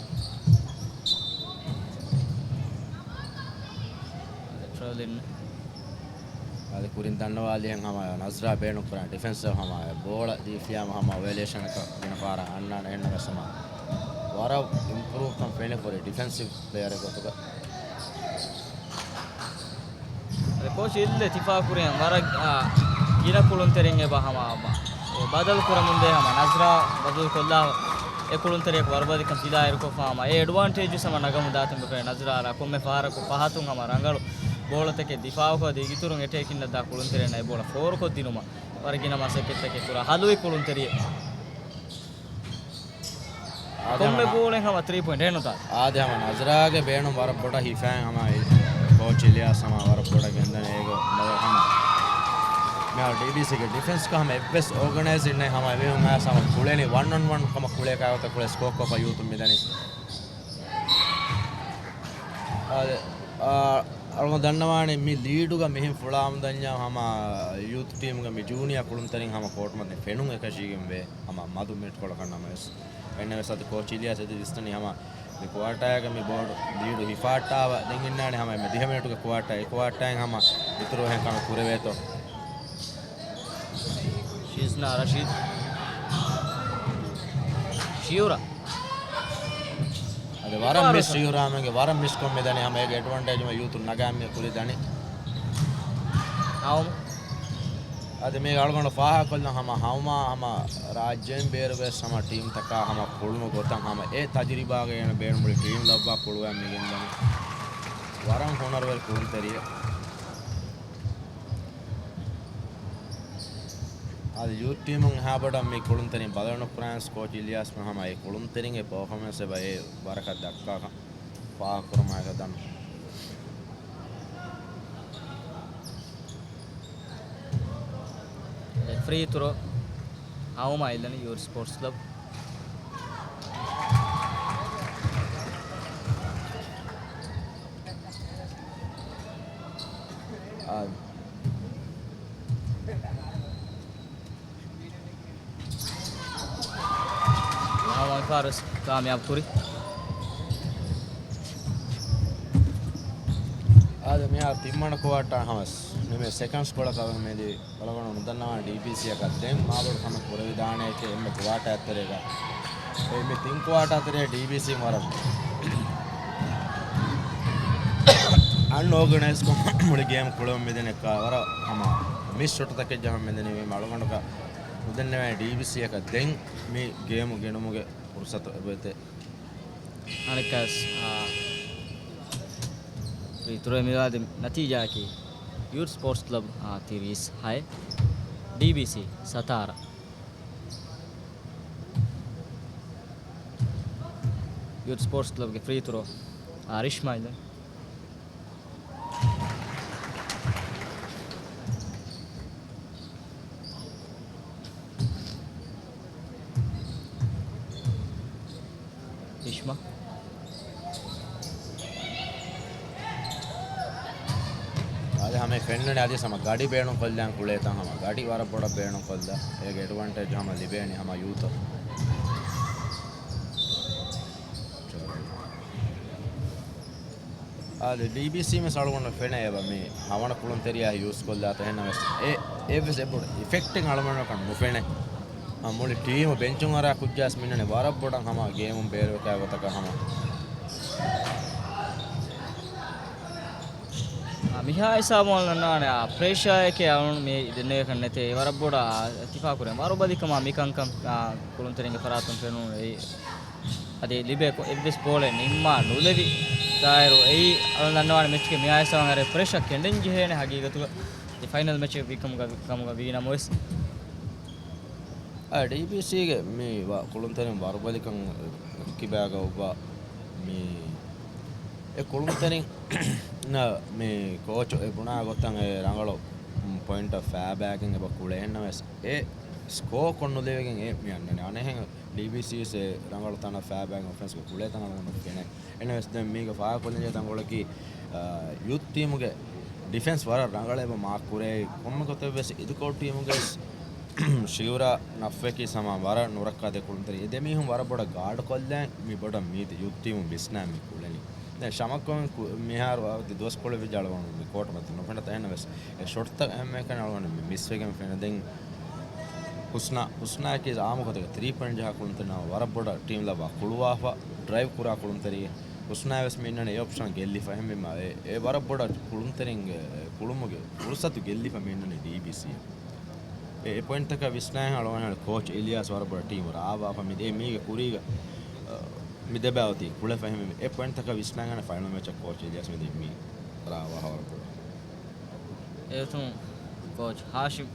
ޓްރެވެލިން. އަދި ކުރިން ދަންނަވާލިހެން ހަމަ ނަޒްރާ ބޭނުންކުރާ ޑިފެންސަށް ހަމަ ބޯޅަ ދީފިޔާމަ ހަމަ ވަޔަލޭޝަނަކަށް ގިނަ ފަހަރަށް އަންނާނެ. އެހެންނަމަވެސް ހަމަ ވަރަށް އިމްޕްރޫވްކަން ފެނިފަ ހުރި ޑިފެންސިވް ޕްލޭޔަރެއް ގޮތުގަ. އަދި ކޯޗް އިއްލެ ތިފާ ކުރިއަށް ވަރަށް، އާ، ގިނަ ކުޅުންތެރިން އެބަ ހަމަ އެ ބަދަލު ކުރަމުންދޭ ހަމަ ނަޒްރާ ބަދަލު ކޮށްލާ އެ ކުޅުންތެރިޔަކު ވަރުބަލިކަން ފިލާ އިރުކޮށްފަ ހަމަ އެ އެޑްވާންޓޭޖު ހަމަ ނަގަމުން ދާތަން ބެފޭ. ނަޒްރާ އަރާ ކޮންމެ ފަހަރަކު ފަހަތުން ހަމަ ރަނގަޅު ބޯޅަތަކެއް ދިފާއުކޮށް އަދި އިތުރުން އެޓޭކިން ލައްދާ ކުޅުންތެރިންނަށް އެ ބޯޅަ ފޯރުކޮށްދިނުމަށް ވަރަށް ގިނަ މަސައްކަތްތަކެއް ކުރާ ހަލުވި ކުޅުންތެރިއެއް. އާދެ ކޮންމެ ހަމަ ގޯލެއް ހަމަ ތްރީ ޕޮއިންޓް އެހެންނުތާ؟ އާދެ ހަމަ ނަޒްރާގެ ބޭނުން ވަރަށް ބޮޑަށް ހިފައިން ހަމަ ކޯޗް އިލްޔާސް ހަމަ ވަރަށް ބޮޑަށް ގެންދަނީ އޭގެ ނަވަ ހަމަ. މިހާރު ޑީބީސީގެ ޑިފެންސްގަ ހަމަ އެއްވެސް އޯގަނައިޒް އިންނައި ހަމަ އެމީހުން އައިސް ހަމަ ކުޅެނީ ވަން އޮން ވަން ހަމަ ކުޅޭ ކާވަތަ ކުޅޭ ސްކޯ ކޮށްފަ ޔޫތުން މިދަނީ. އާދެ، އާ، އަޅުގަނޑު ދަންނަވާނީ މި ލީޑުގަ މިހެން ފުޅާމުދަންޏާ ހަމަ ޔޫތު ޓީމުގެ މި ޖޫނިއަ ކުޅުންތެރިން ހަމަ ކޯޓުމަތިން ފެނުން އެކަށީގެން ވޭ ހަމަ މަދު މިނިޓްކޮޅަކަށް ނަމަވެސް. އެންނެވެސް އަދި ކޯޗް އިލްޔާސް އެދި ވިސްނަނީ ހަމަ މި ކުއާޓާގެ މި ބޯޑު ލީޑު ހިފާއްޓާވަ ދެން އިންނާނެ ހަމަ އެންމެ ދިހަ މިނިޓުގެ ކުއާޓާ، އެ ކުއާޓާއިން ހަމަ އިތުރު އެހެން ކަމެއް ކުރެވޭތޯ. ޝީޒްނާ ރަޝީދު. ޝިޔުރާ. އަދި ވަރަށް މިސް ޝިޔުރާމެންގެ ވަރަށް މިސްކޮށް މިދަނީ ހަމަ އޭގެ އެޑްވާންޓޭޖު މަ ޔޫތު ނަގާ މި ކުރި ދަނީ. އައު. އަދި މީ އަޅުގަނޑު ފާހަގަކޮށްލަން ހަމަ ހަމަ ހަމަ ރާއްޖޭން ބޭރުވެސް ހަމަ ޓީމްތަކާ ހަމަ ކުޅުނު ގޮތަށް ހަމަ އެ ތަޖުރިބާގައި އޭނަ ބޭނުން މުޅި ޓީމް ލައްވާ ކުޅުވައި މި ގެންދަނީ. ވަރަށް ހުނަރުވެރި ކުޅުންތެރިއެއް. އަދި ޔޫތު ޓީމުން އެހާ ބޮޑަށް މި ކުޅުންތެރިން ބަދަލު ނުކުރާނެ ކޯޗް އިލްޔާސް ހަމަ އެ ކުޅުންތެރިންގެ ޕަރފޯމެންސް އެބަ އެ ވަރަކަށް ދައްކާކަން ފާހަގަކުރުމާއެކަށް ދަން. ފްރީ ތުރޯ ހައުމާ އިލްލަނީ ޔޫތު ސްޕޯޓްސް ކްލަބް. އާ. ހައުމާ މިފަހަރު ވެސް ކާމިޔާބު ކުރި. އާދެ، މިހާރު ތިންވަނަ ކުއާޓާ ހަމަސް ނިމޭ ސެކަންޑްސް ކޮޅަކަށް މެދި ބަލަގަނޑު ނުދަންނަވާނެ ޑީބީސީއަކަށް ދެން މާބޮޑު ކަމެއް ކުރެވިދާނެ އެކޭ އެންމެ ކުއާޓާ ތެރޭގަ. އެ މި ތިން ކުއާޓާ ތެރޭ ޑީބީސީން ވަރަށް އަންއޯގަނައިޒްކޮށް މުޅި ގޭމް ކުޅެވުން މިދެނެ ވަރަށް ހަމަ މިސް ޝޮޓުތަކެއް ޖަހަން މިދެނީ މި އަޅުގަނޑަކަށް ނުދެންނެވޭ ޑީބީސީއަކަށް ދެން މި ގޭމު ގެނުމުގެ ފުރުސަތު އެބައޮތޭ. އަނެއްކާސް، އާ، ފްރީ ތުރޯ މިވާދި ނަތީޖާއަކީ ޔޫތު ސްޕޯޓްސް ކްލަބް، އާ، ތިރީސް ހައެއް، ޑީބީސީ ސަތާރަ. ޔޫތު ސްޕޯޓްސް ކްލަބްގެ ފްރީ ތުރޯ، އާ، ރިޝްމާ އިލްލަނީ. ރިޝްމާ. އަދި ހަމަ ފެންނަނީ އަދި ހަމަ ގަޑި ބޭނުން ކޮށްލާން ކުޅޭތަން ހަމަ ގަޑި ވަރަށް ބޮޑަށް ބޭނުން ކޮށްލާ. އޭގެ އެޑްވާންޓޭޖް ހަމަ ލިބޭނީ ހަމަ ޔޫތަށް. އާދެ، ޑީބީސީ މިސް އަޅުގަނޑު ފެނޭ އެބަ މި ހަވަނަ ކުޅުންތެރިޔާ ޔޫސް ކޮށްލާތަ އެހެންނަމަވެސް އެ، އެއްވެސް އެބޮޑު އިފެކްޓެއް އަޅުގަނޑަކަށް ނުފެނޭ. އާ، މުޅި ޓީމު ބެންޗުން އަރާ ކުއްޖާސް މިންނަނީ ވަރަށް ބޮޑަށް ހަމަ ގޭމުން ބޭރުވެކާ ގޮތަކަށް ހަމަ. އާ، މިހާ ހިސާބުން ނަންނާނެ، އާ، ޕްރެޝާއެކޭ އަޅުން މި ދެންނެވިކަން ނެތޭ. ވަރަށް ބޮޑަށް، އާ، ތިފާކުރެން ވަރުބަލިކަމާ މިކަންކަން، އާ، ކުޅުންތެރިންގެ ފަރާތުން ފެނުނު އެއީ. އަދި ލިބޭ ކޮ-، އެއްވެސް ބޯޅައެއް ނިންމާ ނުލެވި ދާއިރު އެއީ އަޅުން ދަންނަވާނެ މެޗްގެ މިހާ ހިސާބަށް އަރޭ ޕްރެޝަރ ކެނޑެން ޖެހޭނެ ހަގީގަތުގަ. އެ ފައިނަލް މެޗެއް ވީ ކަމުގަ، ކަމުގަ ވީ ނަމަވެސް. އަ، ޑީބީސީގެ މި ވަ-، ކުޅުންތެރިން ވަރުބަލިކަން ކިބާގަ އޮއްވާ މި އެ ކުޅުންތެރިން ނަ-، މި ކޯޗު އެ ބުނާ ގޮތަށް އެ ރަނގަޅު ޕޮއިންޓަށް ފައިބާގެން އެބަ ކުޅޭ އެހެންނަމަވެސް އެ ސްކޯ ކޮށްނުލެވިގެން އެ މި އަންނަނީ. އަނެއްހެން ޑީބީސީ ވެސް ރަނގަޅު ތަނަށް ފައިބާގެން އޮފެންސްގެ ކުޅޭ ތަން އަޅުގަނޑު ފެނޭ. އެންނެވެސް ދެން މީގަ ފާހަގަކޮށްލަންޖެހޭ ތަންކޮޅަކީ، އާ، ޔޫތު ޓީމުގެ ޑިފެންސް ވަރަށް ރަނގަޅަށް އެބަ މާކް ކުރޭ. ކޮންމެ ގޮތެއްވެސް އިދިކޮޅު ޓީމުގެ ޝިޔުރާ ނަފްވެކީ ސަމާ ވަރަށް ނުރައްކާ ދެ ކުޅުންތެރި. އެ ދެމީހުން ވަރަށް ބޮޑަށް ގާޑް ކޮށްލަން މި ބޮޑަށް މީތި ޔޫތު ޓީމު ވިސްނާ މި ކުޅެނީ. ދެން ޝަމަކޮން ކު-، މިހާރު އަދި ދުވަސްކޮޅެއް ވެއްޖެ އަޅުގަނޑު މި ކޯޓު މަތިން ނުފެންނަތާ އެހެންނަމަވެސް، އެ ޝޮޓްތައް އެހެން އެކަނި އަޅުގަނޑު މި މިސްވެގެން ފެންނަ. ދެން ހުސްނާ، ހުސްނާއަކީ އާއްމު ގޮތަކަށް ތްރީ ޕޮއިންޓް ޖަހާ ކުޅުންތެރިން ނަމަ ވަރަށް ބޮޑަށް ޓީމް ލައްވާ ކުޅުވާފަ، ޑްރައިވް ކުރާ ކުޅުންތެރިއެއް. ހުސްނާ ވެސް މި އިންނަނީ އެ އޮޕްޝަން ގެއްލިފަ. އެހެންވީމާ އެ، އެ ވަރަށް ބޮޑަށް ކުޅުންތެރިންގެ ކުޅުމުގެ ފުރުސަތު ގެއްލިފަ މި އިންނަނީ ޑީބީސީއަށް. އެ، އެ ޕޮއިންޓްތަކަށް ވިސްނާހެން އަޅުގަނޑު ކޯޗް އިލްޔާސް ވަރަށް ބޮޑަށް ޓީމު ރާވާފަ މި ދޭ މީގެ ކުރީގަ، އަ، މި ދެބައި އޮތީ ކުޅެފަ. އެހެންވެ، އެ ޕޮއިންޓްތަކަށް ވިސްނާގެން ފައިނަލް މެޗަށް ކޯޗް އިލްޔާސް މި ދޭ މީ ރާވާހަ ވަރަށް ބޮޑަށް. އެއޮތުން ކޯޗް ހާޝިމް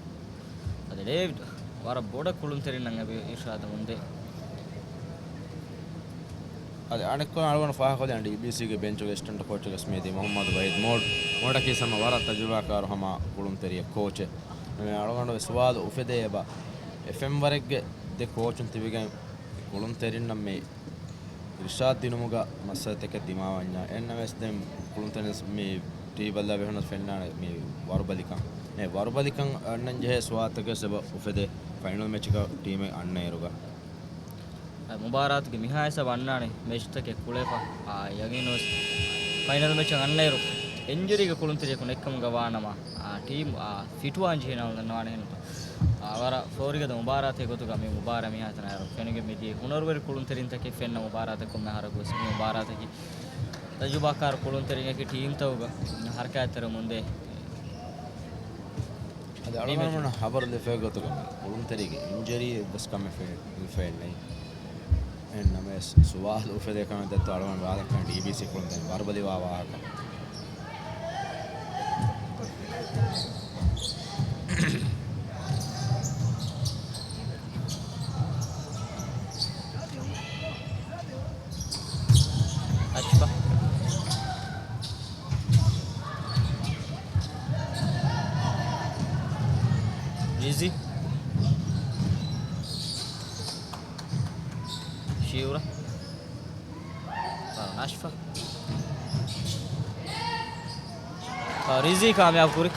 އަދި ޑޭވިޑް ވަރަށް ބޮޑަށް ކުޅުންތެރިންނަށް އެބަ އިރުޝާދަށް އުނދޭ. އަދި އަނެއްކޮޅަށް އަޅުގަނޑު ފާހަގަކޮށްލި ޑީބީސީގެ ބެންޗުގެ އެސިސްޓެންޓް ކޯޗުގެ މީ ދީ މުހައްމަދު ވަހީދު މޯޑް، މޯޑަކީ ހަމަ ވަރަށް ތަޖުރިބާކާރު ހަމަ ކުޅުންތެރިއެއް ކޯޗެއް. މި އަޅުގަނޑު ސުވާލު އުފެދޭ އެބަ އެ ފެންވަރެއްގެ ދެ ކޯޗުން ތިބިގެން ކުޅުންތެރިންނަށް މި އިރުޝާދް ދިނުމުގަ މައްސަލަތަކެއް ދިމާވަންޏާ. އެހެންނަމަވެސް ދެން ކުޅުންތެރިން މި ޓީވީ ބައްލަވާ ބެހުނަސް ފެންނާނެ މި ވަރުބަލިކަން. އެ ވަރުބަލިކަން އަންނަން ޖެހޭ ސުވާލުތަކެއް ވެސް އެބަ އުފެދޭ ފައިނަލް މެޗަކަށް ޓީމެއް އަންނައިރުގަ. އަ، މުބާރާތުގެ މިހާ ހިސާބަށް އަންނާނެ މެޗުތަކެއް ކުޅެފަ. އާ، ޔަގީނުވެސް ފައިނަލް މެޗަށް އަންނައިރު އިންޖުރީގެ ކުޅުންތެރިޔަކު ނެއްކަމުގަ ވާނަމަ، އާ، ޓީމް، އާ، ފިޓުވާން ޖެހޭ ނަން ދަންނަވާނެ ހެން. އާ، ވަރަށް ފޯރިގަދަ މުބާރާތެއް ގޮތުގަ މި މުބާރާތް މިހާތަނަށް އައިރު ފެނިގެން މިދިޔަ ހުނަރުވެރި ކުޅުންތެރިންތަކެއް ފެންނަ މުބާރާތެއް ކޮންމެ އަހަރަކު ވެސް މި މުބާރާތަކީ ތަޖުރިބާކާރު ކުޅުންތެރިންގެ ޓީމްތަކުގަ ހަރަކާތްތެރިވަމުންދޭ. އަދި އަޅުގަނޑުމެން ހަބަރު ލިފޭ ގޮތުގަ ކުޅުންތެރިގެ އިންޖަރީ އެއްވެސް ކަމެއް ފެ-، ފެންނައި. އެހެން ނަމަވެސް ސުވާލު އުފެދޭ ކަމެއް ދެއްތޯ އަޅުގަނޑު ވާދަކަން ޑީބީސީ ކުޅުންތެރިން ވަރުބަލިވާ ވާހަކަ. އަޝްފަ. ރީޒީ. ޝިއުރަ. އަޝްފަ. ރީޒީ ކާމިޔާބު ކުރި.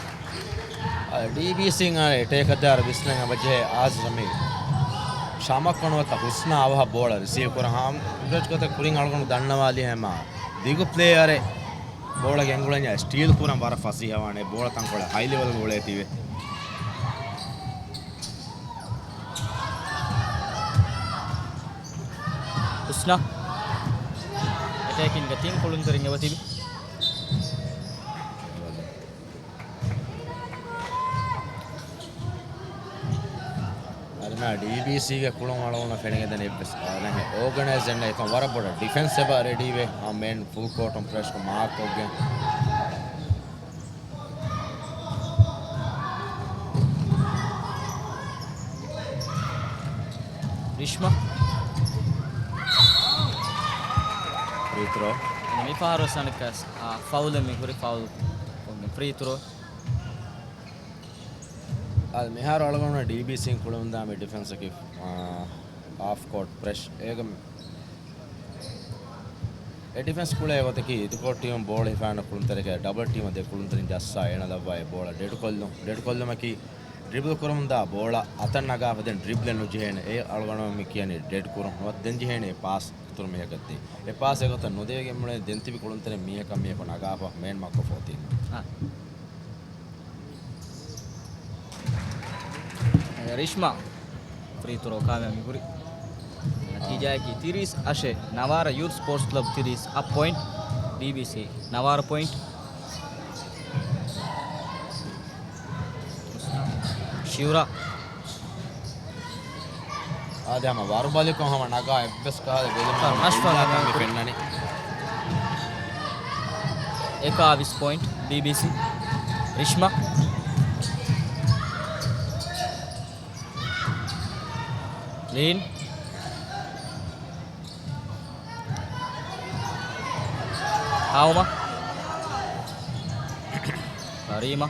އަ، ޑީބީސީން އަ، އެޓޭކަށް ދާއިރު ވިސްނަން އެބަޖެހޭ އާޒިޒް އަމީރު. ޝަމަކޮނުވަތަ ހުސްނާ އަވަހަށް ބޯޅަ ރިސީވް ކުރަން ހާމް ރެޖް ގޮތަށް ކުރިން އަޅުގަނޑު ދަންނަވާލި ހަމަ ދިގު ޕްލޭޔަރެއް ބޯޅަ ގެންގުޅެންޏާ ސްޓީލް ކުރަން ވަރަށް ފަސޭހަވާނެ. ބޯޅަ ތަންކޮޅެއް ހައި ލެވެލްގަ އުޅޭތީވެ. ހުސްނާ އެޓޭކިންގ ތިން ކުޅުންތެރިން އެބަތިބި. އަދި މާ ޑީބީސީގެ ކުޅުން އަޅުގަނޑަށް ފެނިގެންދަނީ އެއްވެސް އަނެއް އޯގަނައިޒް އެއްނެތް ކަން ވަރަށް ބޮޑަށް ޑިފެންސް އެބަ ރެޑީވޭ. އާ މޭން ފުލް ކޯޓުން ޕްރެޝަރ މާކް ކޮށްގެން. ރިޝްމާ. ފްރީ ތްރޯ. މި ފަހަރު ސަންކަސް، އާ، ފައުލެއް މި ހުރި ފައުލް ކޮށްގެން ފްރީ ތްރޯ. އާ، މިހާރު އަޅުގަނޑު ޑީބީސީން ކުޅެމުންދާ މި ޑިފެންސަކީ، އާ، ހާފް ކޯޓް ޕްރެޝް. އޭގަ އެ ޑިފެންސް ކުޅޭ ގޮތަކީ އިދިކޮޅު ޓީމުން ބޯޅަ ހިފާނެ ކުޅުންތެރިގެ ޑަބަލް ޓީމަށް ދެ ކުޅުންތެރިން ޖައްސާ އޭނަ ލައްވާ އެ ބޯޅަ ޑެޑް ކޮށްލުން. ޑެޑް ކޮށްލުމަކީ ޑްރިބްލް ކުރަމުންދާ ބޯޅަ އަތަށް ނަގާފަ ދެން ޑްރިބްލެއް ނުޖެހޭނެ. އެ އަޅުގަނޑު މި ކިޔަނީ ޑެޑް ކުރުން. ނުވަތަ ދެން ޖެހޭނެ އެ ޕާސް އިތުރު މީހަކަށް ދޭ. އެ ޕާސް އެގޮތަށް ނުދެވިގެން މުޅެން ދެން ތިބި ކުޅުންތެރިން މީހަކަށް މީހަކު ނަގާފަ މޭން މާކް ކޮށްފަ އޮތީމަ. އާ. ރިޝްމާ ފްރީ ތްރޯ ކާމިޔާބު ކުރި. ނަތީޖާއަކީ ތިރީސް އަށެއް، ނަވާރަ ޔޫތު ސްޕޯޓްސް ކްލަބް ތިރީސް އަށް ޕޮއިންޓް، ޑީބީސީ ނަވާރަ ޕޮއިންޓް. ޝިއުރާ. އާދެ ހަމަ ވަރުބަލިކޮށް ހަމަ ނަގާ އެއްވެސް ކަހަލަ ބެލުމެއް ހަމަ އަޝްފާ އެއްލާ ކަމެއް ފެންނަނީ. އެކާވީސް ޕޮއިންޓް ޑީބީސީ. ރިޝްމާ. ލީން. ހައުމަ. ކަރީމަ.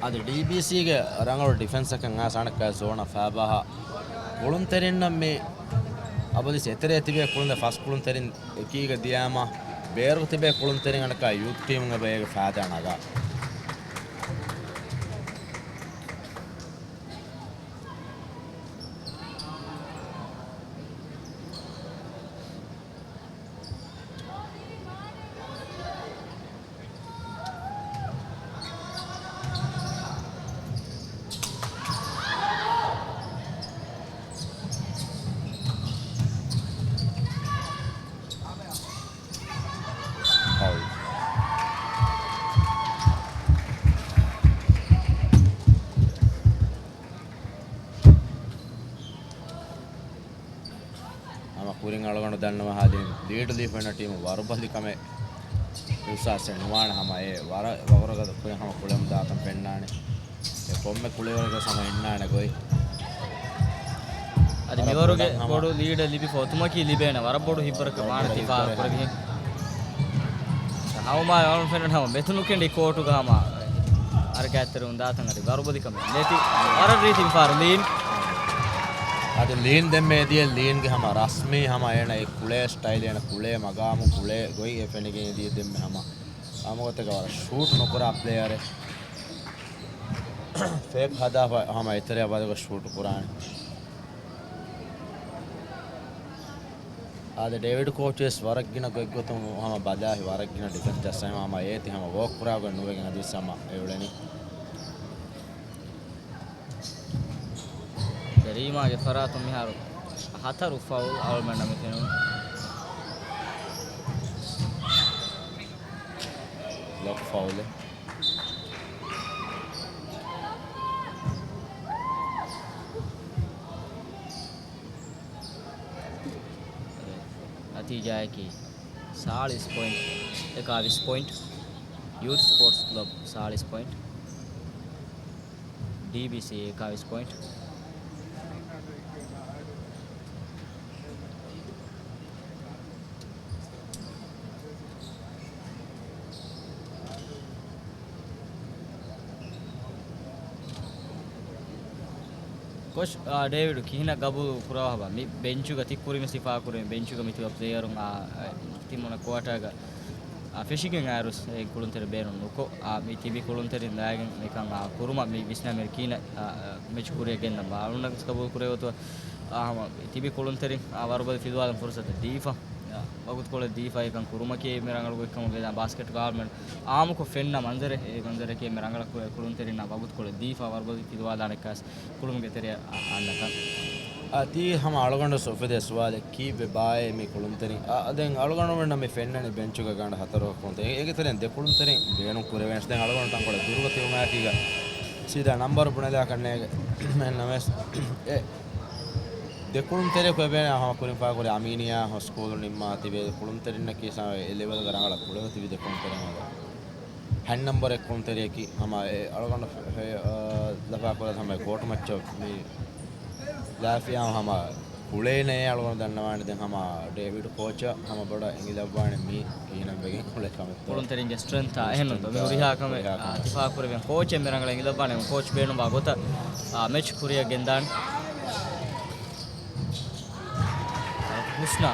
އަދި ޑީބީސީގެ ރަނގަޅު ޑިފެންސަކަށް އައިސް އަނެއްކާ ޒޯނަށް ފައިބާހާ ކުޅުންތެރިންނަށް މި އަބަދިސް އެތެރޭ ތިބޭ ކުޅުންތެރިން ފަސް ކުޅުންތެރިން އެކީގަ ދިޔާމަ ބޭރު ތިބޭ ކުޅުންތެރިން އަނެއްކާ ޔޫތު ޓީމުން އެބަ އޭގެ ފައިދާ ނަގާ. ކުރިން އަޅުގަނޑު ދަންނަވާ ހާދިން ލީޑް ލީފައިން ޓީމު ވަރުބަލި ކަމެއް އިހްސާސެއް ނުވާނެ. ހަމަ އެ ވަރަށް ވަގުރަގަދަ ކުރިން ހަމަ ކުޅެމުން ދާތަން ފެންނާނެ. އެ ކޮންމެ ކުޅިވަރަކަށް ހަމަ އިންނާނެ ގޮތް. އަދި ވަރަށް މިވަރުގެ ބޮޑަށް ހަމަ ބޮޑު ލީޑެއް ލިބިފަ އޮތުމަކީ ލިބޭނެ ވަރަށް ބޮޑު ހިތްވަރަކަށް ވަރަށް މާނަ ބޮޑު ތިފާ ހިތްވަރެއް. ކުރެވިހެން. ހަމަ އަޅުން ފެންނަން ހަމަ މެތުނުކެނޑި ކޯޓުގަ ހަމަ އަރަކާތްތެރިވުން ދާތަން އަދި ވަރުބަލިކަމެއް ނެތި ވަރަށް ރީތި ފާރު ލީން. އަދި ލީން ދެންމެ އެދިޔަ ލީންގެ ހަމަ ރަސްމީ ހަމަ އޭނަ އެ ކުޅޭ ސްޓައިލް އޭނަ ކުޅޭ މަގާމު ކުޅޭ ގޮތް އެ ފެނިގެން އެދިޔަ ދެންމެ ހަމަ ހަމަގޮތެއްގަ ވަރަށް ޝޫޓް ނުކުރާ ޕްލޭޔަރެއް. ފޭކް ހަދާފަ ހަމަ އެތެރެއަށް ވަދެގޮސް ޝޫޓް ކުރާނެ. އާދެ، ޑޭވިޑް ކޯޗް ވެސް ވަރަށް ގިނަ ގޮތްގޮތުން ހަމަ ބަލާހި ވަރަށް ގިނަ ޑިފެންސް ޖައްސަ ހަމަ އޭތި ހަމަ ވޯކް ކުރާ ގޮތް ނުވެގެން އަދިވެސް ހަމަ އެ އުޅެނީ. ރީމާގެ ފަރާތުން މިހާރު ހަތަރު ފައުލް އަޅުމެންނަށް މި ފެނުނު. ބްލޮކް ފައުލެއް. ނަތީޖާއަކީ ސާޅީސް ޕޮއިންޓް އެކާވީސް ޕޮއިންޓް، ޔޫތު ސްޕޯޓްސް ކްލަބް ސާޅީސް ޕޮއިންޓް، ޑީބީސީ އެކާވީސް ޕޮއިންޓް. ކޯޗް، އާ، ޑޭވިޑް ކިހިނެއް ގަބޫލު ކުރަވާބާ؟ މި ބެންޗުގަ ތި ކުރިން ސިފާ ކުރިން ބެންޗުގަ މިތިބަ ޕްލޭޔަރުން، އާ، ތިމުނަ ކުއާޓާގަ، އާ، ފެށިގެން އައިރު އެ ކުޅުންތެރި ބޭނުން ނުކޮށް، އާ، މި ތިބި ކުޅުންތެރިން ލާގެން މިކަން، އާ، ކުރުމަށް މި ވިސްނާ މިރަ ކީނަ، އާ، މެޗް ކުރިއަށް ގެންދަން ބާ. އަޅުންނަށް ގަބޫލު ކުރެވޭ ގޮތު، އާ، ހަމަ ތިބި ކުޅުންތެރިން، އާ، ވަރުބަލި ފިލުވާލަން ފުރުސަތެއް ދީފަ. ވަގުތުކޮޅެއް ދީފަ އެކަން ކުރުމަކީ މި ރަނގަޅު ގޮތްކަމުގެ ދާ ބާސްކެޓް ގާމެންޓް އާއްމުކޮށް ފެންނަ މަންޒަރެއް، އެ މަންޒަރަކީ މި ރަނގަޅަށް ކު-، ކުޅުންތެރިންނާ ވަގުތުކޮޅެއް ދީފަ ވަރުބަލި ފިލުވާލާނެ ކާސް ކުޅުމުގެ ތެރެއަށް އަ-، އަންނަކަން. އަ، ތީ ހަމަ އަޅުގަނޑު އުފެދޭ ސުވާލެއް ކީއްވެ ބާއޭ މި ކުޅުންތެރިން؟ އަ، ދެން އަޅުގަނޑުމެންނަށް މި ފެންނަނީ ބެންޗުގަ ގަނޑު ހަތަރު ކުޅުންތެރިން. އޭގެ ތެރެއިން ދެ ކުޅުންތެރިން ބޭނުން ކުރެވޭނެ. ދެން އަޅުގަނޑު ތަންކޮޅެއް ދުރުގަ ތިބުމާއެކީގަ ސީދާ ނަންބަރު ބުނެލާކަށް ނޭގެ. އެހެންނަމަވެސް، އެ ދެ ކުޅުންތެރިޔަކު އެބޭނެ ހަމަ ކުރިން ފާކުރި އަމީނިއްޔާ ހަމަ ސްކޫލު ނިންމާ ތިބޭ ކުޅުންތެރިންނަކީ ސާ އެ ލެވެލްގަ ރަނގަޅަށް ކުޅެވޭ ތިބި ދެ ކުޅުންތެރިން ހަމަ. ހަތް ނަންބަރެއް ކުޅުންތެރިޔަކީ ހަމަ އެ އަޅުގަނޑު ފެ-، ފެ-، އާ، ލަފާކުރާ ހަމަ ކޯޓު މައްޗަށް މި ލާފިޔާ ހަމަ ކުޅޭނެ އަޅުގަނޑު ދަންނަވާނެ. ދެން ހަމަ ޑޭވިޑް ކޯޗަށް ހަމަ ބޮޑަށް އެނގިލައްވާނެ މީ ކިހިނެއްވެގެން އުޅޭ ކަމެއްތޯ. ކުޅުންތެރިންގެ ސްޓްރެންތާ އެހެންނު މި ހުރިހާ ކަމެއް، ހުރިހާ އާ، ކަމެއް. ތިފާ ކުރެވެން ކޯޗެއް މި ރަނގަޅަށް އެނގިލައްވާނެ. ކޯޗް ބޭނުންވާ ގޮތަށް، އާ، މެޗް ކުރިއަށް ގެންދާނެ. ހުސްނާ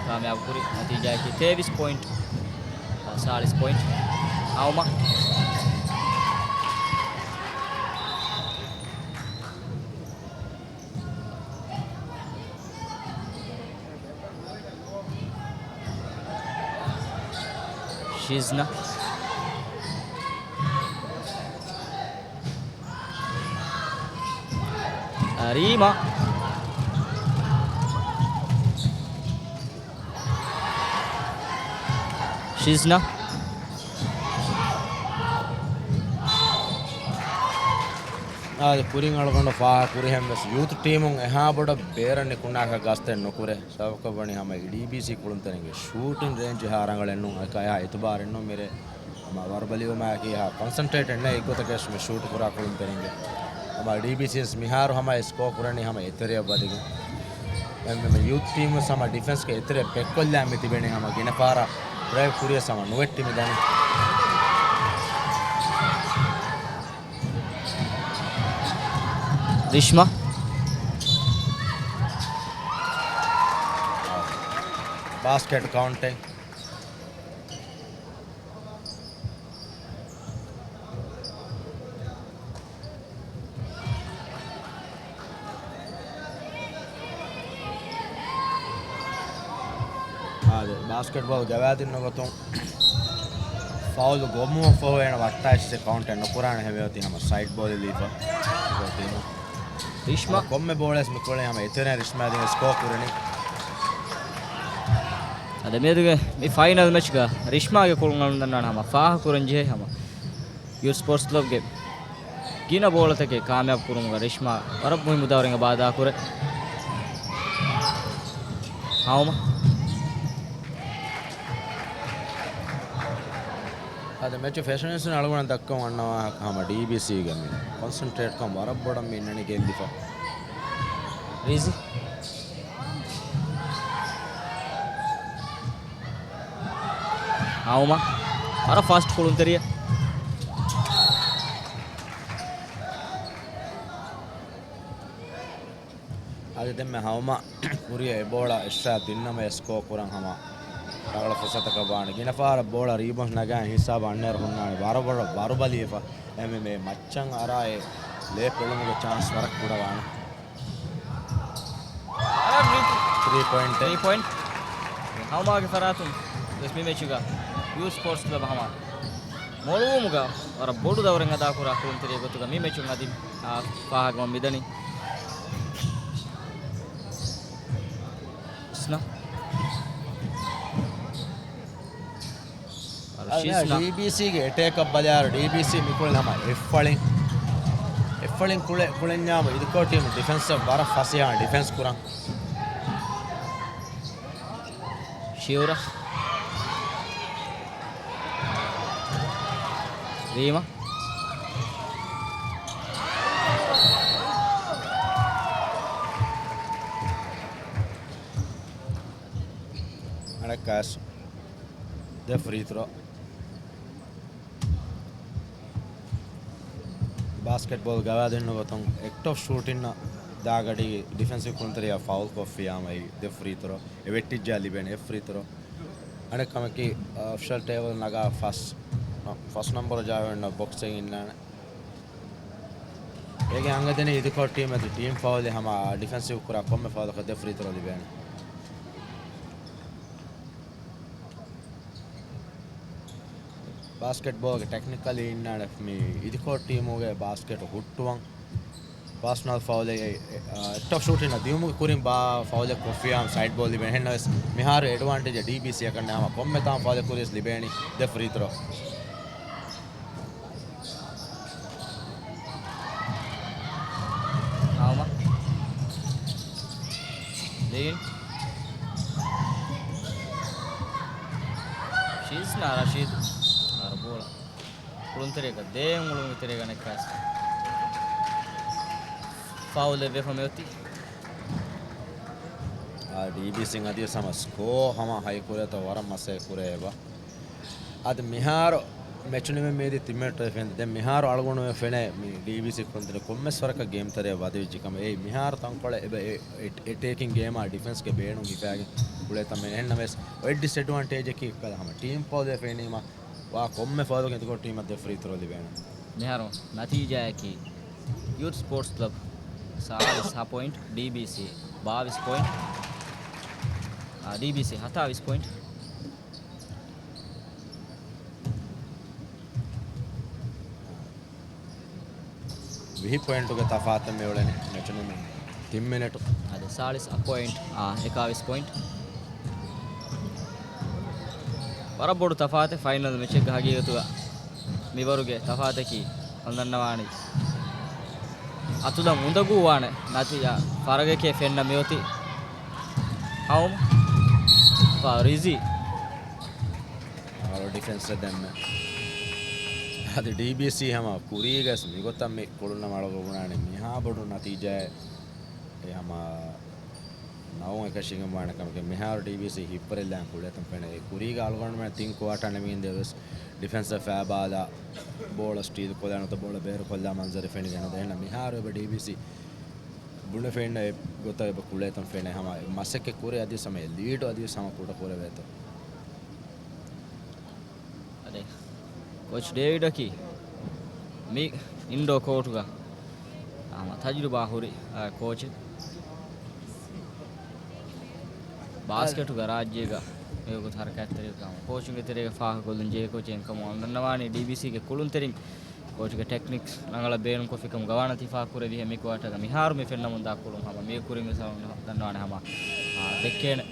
ކާމިޔާބު ކުރި ނަތީޖާއަކީ ތޭވީސް ޕޮއިންޓް، ސާޅީސް ޕޮއިންޓް އައުމަށް. ޝިޒްނަ. ރީމާ. ޝިޒްނަ. އާދެ، ކުރިން އަޅުގަނޑު ފާހަގަ ކުރިހެން ވެސް ޔޫތު ޓީމުން އެހާ ބޮޑަށް ބޭރަށް ނިކުންނާކަށް ގަސްތެއް ނުކުރޭ. ސަބަބަކަށް ވަނީ ހަމަ ޑީބީސީ ކުޅުންތެރިންގެ ޝޫޓިން ރޭންޖް އެހާ ރަނގަޅެއް ނޫން. އެކަ އެހާ އިތުބާރެއް ނޫން މިރޭ. ހަމަ ވަރުބަލިވުމާއެކީ އެހާ ކޮންސަންޓްރޭޓެއް ނެތް އެއްގޮތަކަށް މި ޝޫޓް ކުރާ ކުޅުންތެރިންގެ. ހަމަ ޑީބީސީ ވެސް މިހާރު ހަމަ ސްކޯ ކުރަނީ ހަމަ އެތެރެއަށް ވަދެގެން. އެ، މި، މި ޔޫތު ޓީމް ވެސް ހަމަ ޑިފެންސްގެ އެތެރެ ޕެކްކޮށްލާ މި ތިބެނީ ހަމަ ގިނަ ފަހަރަށް ޑްރައިވް ކުރިޔަސް ހަމަ ނުވެއްޓި މި ދަނީ. ރިޝްމާ. ބާސްކެޓް ކައުންޓެއް. އާދެ، ބާސްކެޓްބޯލް ގަވާއިދުން ނުގޮތުން ފައުލު ގޮމުމަށްފަހު އޭނަ ވައްޓާ އެއްޗެއް ކައުންޓެއް ނުކުރާނެ ހެވޭ އޮތީ ހަމަ ސައިޑް ބޯލެއް ލީފަ. ރިޝްމާ. ކޮންމެ ބޯޅައެއް މި ކުޅެނީ ހަމަ އެތެރެއަށް ރިޝްމާ ދިން ސްކޯ ކުރަނީ. އަދި މިއަދުގެ މި ފައިނަލް މެޗްގަ ރިޝްމާގެ ކުޅުން އަޅުން ދަންނާނެ ހަމަ ފާހަ ކުރަން ޖެހޭ ހަމަ ޔޫތު ސްޕޯޓްސް ކްލަބްގެ ގިނަ ބޯޅަތަކެއް ކާމިޔާބު ކުރުމުގަ ރިޝްމާ ވަރަށް މުހިއްމު ދައުރެއް ބާދާ ކުރޭ. ހައުމަ. އަދި މެޗު ފެށުނީސް އަޅުގަނޑަށް ދައްކަން އަންނަ ވާހަކަ ހަމަ ޑީބީސީގެ މި ކޮންސެންޓްރޭޓްކަން ވަރަށް ބޮޑަށް މި އިންނަނީ ގެންދިފަ. ރީޒި. ހައުމަ. ވަރަށް ފާސްޓް ކުޅުންތެރިޔަ. އަދި ދެންމެ ހައުމަ ކުރިއަށް އެ ބޯޅަ އެއްސާ ދިންނަމަ އެ ސްކޯ ކުރަން ހަމަ ރަނގަޅަ ފުރުސަތަކަށް ވާނެ. ގިނަ ފަހަރަށް ބޯޅަ ރީބައުންޑް ނަގާ ހިސާބަށް އަންނައިރު ހުންނާނެ ވަރަށް ބޮޑަށް ވަރުބަލިވެފަ. އެމެ މޭ މައްޗަށް އަރާ އެ ލޭ ޕެޅުމުގެ ޗާންސް ވަރަށް ކުޑަވާނެ. ތްރީ ޕޮއިންޓް. ތްރީ ޕޮއިންޓް. ހައުމާގެ ފަރާތުން ވެސް މި މެޗުގަ ޔޫތް ސްޕޯޓްސް ކްލަބް ހަމަ މޮޅުވުމުގަ ވަރަށް ބޮޑު ދައުރެއް އަދާކުރާ ކުޅުންތެރިއެއް ގޮތުގަ މި މެޗުން އަދި، އާ، ފާހަގަވަން މިދަނީ. ޝިސްނާ. އަދި ޝިސްނާ. ޑީބީސީގެ އެޓޭކަށް ބަލާއިރު، ޑީބީސީ މިކުޅެން ހަމަ އެއްފަޅިން، އެއްފަޅިން ކުޅެ-، ކުޅެންޏާމު އިދިކޯ ޓީމު ޑިފެންސަށް ވަރަށް ފަސޭހަ ޑިފެންސް ކުރަން. ޝިއުރަ. ރީމަ. އަނެއްކާސް ދެ ފްރީ ތްރޯ. ބާސްކެޓްބޯލް ގަވާއިދުން ގޮތުން އެކްޓް އޮފް ޝޫޓިންއަށް ދާގަޑީގެ ޑިފެންސިވް ކުޅުންތެރިޔާ ފައުލް ކޮށްފިއްޔާމަ އެ ދެ ފްރީ ތްރޯ އެ ވެއްޓިއްޖާ ލިބޭނެ އެއް ފްރީ ތްރޯ. އަނެއް ކަމަކީ، އޮފިޝަލް ޓޭބަލް ނަގާ ފަސް، ފަސް ނަމްބަރު ޖާވެންނަށް ބޮކްސެއް އިންނާނެ. އޭގެ އަނގަދިނީ އިދިކޮށް ޓީމް އަދި ޓީމް ފައުލެއް ހަމަ ޑިފެންސިވް ކުރާ ކޮންމެ ފައުލަކަށް ދެ ފްރީ ތްރޯ ލިބޭނެ. ބާސްކެޓްބޯލްގެ ޓެކްނިކަލީ އިންނާނެ މި އިދިކޮށް ޓީމުގެ ބާސްކެޓް ހުއްޓުވަން. ޕާސަނަލް ފައުލެއް، އެ، އެ، އެކްޓް އޮފް ޝޫޓިންއަށް ދިއުމުގެ ކުރިން ބާ ފައުލެއް ކޮށްފިއްޔާމަ ސައިޑް ބޯލް ލިބޭނެ. އެހެންނަމަވެސް މިހާރު އެޑްވާންޓޭޖަށް ޑީބީސީއަކަށް ނޭނގޭ ހަމަ ކޮންމެ ތާން ފައުލެއް ކުރިޔަސް ލިބޭނީ ދެ ފްރީ ތްރޯ. ހައުމަ. ލީން. ޝިސްނާ ރަޝީދު. އަރަ ބޯޅަ. ކުޅުންތެރޭގަ ދޭން އުޅުމުގެ ތެރޭގަ ނެއްކާސް ފައުލެއް ވެފަ މިއޮތީ. އާ، ޑީބީސީން އަދިވެސް ހަމަ ސްކޯ ހަމަ ހައި ކުރޭތޯ ވަރަށް މަސައްކަތް ކުރޭ އެބަ. އަދި މިހާރު މެޗު ނިމެން މިއަދި ތިން މިނެޓް ފެން. ދެން މިހާރު އަޅުގަނޑުމެން ފެނޭ މި ޑީބީސީ ކުޅުންތެރި ކޮންމެސް ވަރަކަށް ގޭމް ތެރެއަށް ވަދެވިއްޖެ ކަމަށް. އެއީ މިހާރު ތަންކޮޅެއް އެބަ އެ، އެ، އެޓޭކިން ގޭމާ ޑިފެންސްގެ ބޭނުން ހިފާގެން އުޅޭ ތަން މެން. އެހެންނަމަވެސް އޮތް ޑިސްއެޑްވާންޓޭޖަކީ ކަލަ ހަމަ ޓީމް ފައުލެއް ފެނީމަ ވާ ކޮންމެ ފައުލަކުން އިދިކޮށް ޓީމަށް ދެ ފްރީ ތްރޯ ލިބޭނެ. މިހާރު ނަތީޖާއަކީ ޔޫތް ސްޕޯޓްސް ކްލަބް ސާޅީސް ހަ ޕޮއިންޓް، ޑީބީސީ ބާވީސް ޕޮއިންޓް. އާ، ޑީބީސީ ހަތާވީސް ޕޮއިންޓް. ވިހި ޕޮއިންޓުގެ ތަފާތެއް މި އުޅެނީ މެޗު ނިމުން ތިން މިނެޓު. އަދި ސާޅީސް އަށް ޕޮއިންޓް، އާ، އެކާވީސް ޕޮއިންޓް. ވަރަށް ބޮޑު ތަފާތެއް ފައިނަލް މެޗެއްގަ ހަގީގަތުގަ މިވަރުގެ ތަފާތަކީ ހަނދަންނަވާނީ. އަތުލަން އުނދަގޫވާނެ ނަތީޖާ ފަރަގެކޭ ފެންނަ މިއޮތީ. ހައުމް ފާރިޒީ. އާރޯ ޑިފެންސް ދެންމެ. އަދި ޑީބީސީ ހަމަ ކުރީގަސް މިގޮތަށް މި ކުޅުންނަމަ އަޅުގަ ބުނާނެ މިހާ ބޮޑު ނަތީޖާއެއް އެ ހަމަ ނައުން އެކަށީގެން ވާނެ ކަމެކޭ. މިހާރު ޑީބީސީ ހިއްޕަރެއްލާން ކުޅޭތަން ފެނޭ. އެ ކުރީގަ އަޅުގަނޑުމެން ތިން ކުއާޓާ ނިމިގެން ދިޔަ ވެސް ޑިފެންސަށް ފައިބާލާ ބޯޅަ ސްޓީލް ކޮށްލާ ނުވަތަ ބޯޅަ ބޭރު ކޮށްލާ މަންޒަރެއް ފެނިގެން ނުދޭ. އެހެންނަމަ މިހާރު އެބަ ޑީބީސީ ބުނެފައިންނަ އެ ގޮތަށް އެބަ ކުޅޭތަން ފެނޭ. ހަމަ މަސައްކަތް ކުރޭ އަދިވެސް ހަމަ އެ ލީޑު އަދިވެސް ހަމަ ކުޑަ ކުރެވޭތޯ. އަދެ، ކޯޗް ޑޭވިޑަކީ މި އިންޑޯ ކޯޓުގަ ހަމަ ތަޖުރިބާ ހުރި، އާ، ކޯޗެއް. ބާސްކެޓުގަ ރާއްޖޭގަ މިވަގުތު ހަރަކާތްތެރިވެ ކަމަށް ކޯޗުންގެ ތެރޭގަ ފާހަގަކޮށްލަން ޖެހޭ ކޯޗެއް އެކަމުން އަންނަންނަވާނީ ޑީބީސީގެ ކުޅުންތެރިން ކޯޗުގެ ޓެކްނިކްސް ރަނގަޅަށް ބޭނުންކޮށްފިކަމުގަ ވާނަތީ ފާހަގަކުރެއްވިހެން މި ކުއާޓާގަ މިހާރު މި ފެންނަމުންދާ ކުޅުން ހަމަ މި ކުރިން ވެސް ދަންނަވާނެ ހަމަ، އާ، ދެއްކޭނެ.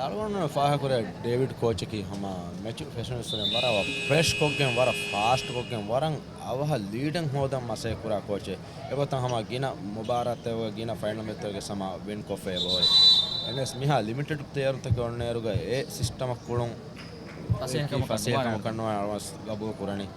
އަޅުގަނޑު ފާހަގަކުރޭ ޑޭވިޑް ކޯޗަކީ ހަމަ މެޗު ފެށުނު ވަރަށް ޕްރެޝް ކޮށްގެން، ވަރަށް ފާސްޓް ކޮށްގެން، ވަރަށް އަވަހަށް ލީޑެއް ހޯދަން މަސައްކަތް ކުރާ ކޯޗެއް. އެގޮތަށް ހަމަ ގިނަ މުބާރާތެއް، ގިނަ ފައިނަލް މެޗްތަކެއް ހަމަ ވިން ކޮށްފައި އެބަހުރި. އެންވެސް މިހާ ލިމިޓެޑް ޕްލޭޔަރުންތަކެއް އޮންނައިރުގަ އެ ސިސްޓަމަށް ކުޅުން ފަސޭހަކަމަކަށް ނުވާނެ. އަޅުވަސް ގަބޫލު ކުރަނީ.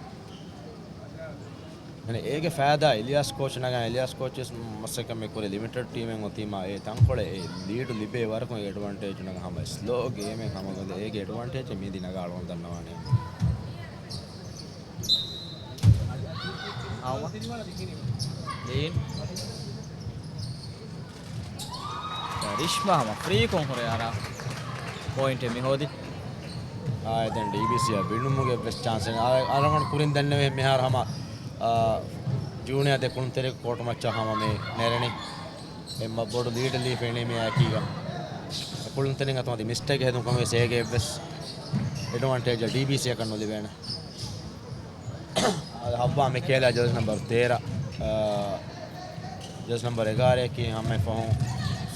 އޭގެ ފައިދާ އިލިޔާސް ކޯޗް ނަގާ، އިލިޔާސް ކޯޗް ވެސް މަސައްކަތް މި ކުރި ލިމިޓެޑް ޓީމެއް އޮތީމާ އެ ތަންކޮޅެއް އެ ލީޑު ލިބޭ ވަރަކުން އެޑްވާންޓޭޖް ނަގާ ހަމަ ސްލޯ ގޭމެއް ހަމަ ގޮތަށް އޭގެ އެޑްވާންޓޭޖް މިދި ނަގާ އަޅުގަނޑު ދަންނަވާނެ. އާ. ލީން. ރިޝްމާ ހަމަ ފްރީކޮށް ހުރެ އަރާ ޕޮއިންޓެއް މި ހޯދި. އާ، ދެން ޑީބީސީއަށް ވިނުމުގެ ވެސް ޗާންސެއް. އާ، އަޅުގަނޑު ކުރިން ދެންނެވި މިހާރު ހަމަ، އާ، ޖޫނިއާ ދެ ކުޅުންތެރި ކޯޓު މައްޗަށް ހަމަ މި ނެރެނީ. އެ މަ-، ބޮޑު ލީޑެއް ލީފައިނީ މި އެކީގަ. ކުޅުންތެރިން އަތުމަތި މިސްޓޭކް ހެދުން ކަމުގެ އޭގެ ވެސް އެޑްވާންޓޭޖް ޑީބީސީއަކަށް ނުލިބޭނެ. ހައްވާ މިކޭލާ ޖަރސީ ނަމްބަރު ތޭރަ، އާ، ޖަރސީ ނަމްބަރު އެގާރައަކީ ހަމަ ފަހުން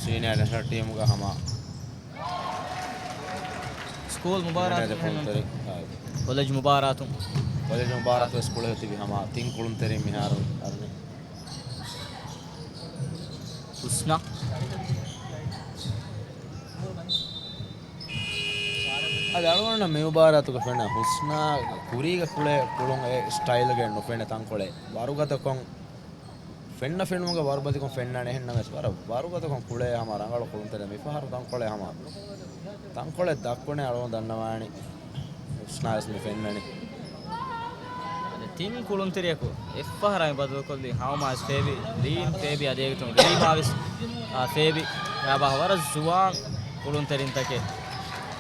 ސީނިއާ ނޭޝަނަލް ޓީމުގަ ހަމަ ސްކޫލް މުބާރާތު ހެންނުންތެރި. ކޮލެޖް މުބާރާތު. ކޮލެޖް މުބާރާތު ސްކޫލް ތިބި ހަމަ ތިން ކުޅުންތެރިން މިހާރު އަރަނީ. ހުސްނާ. އަދި އަޅުގަނޑަށް މި މުބާރާތުގަ ފެންނަ ހުސްނާ ކުރީގަ ކުޅޭ ކުޅުން އެ ސްޓައިލްގެ ނުފެންނަ ތަންކޮޅެއް. ވަރުގަދަކޮށް ފެންނަ ފެނުމުގަ ވަރުބަލިކޮށް ފެންނާނެ އެހެންނަމަވެސް ވަރަށް ވަރުގަދަކޮށް ކުޅޭ ހަމަ ރަނގަޅު ކުޅުންތެރި މިފަހަރު ތަންކޮޅެއް ހަމަ ތަންކޮޅެއް ދައްކުނޭ އަޅުގަނޑު ދަންނަވާނީ. ހުސްނާވެސް މި ފެންނަނީ. އަދި ތިން ކުޅުންތެރިޔަކު އެއްފަހަރާ މި ބަދަލުކޮށްލީ ހަމަ މާސް ފޭބި، ލީން ފޭބި އަދި އޭގެތުން ރީމާވެސް، އާ، ފޭބި. ރާބާ ވަރަށް ޒުވާން ކުޅުންތެރިންތަކެއް.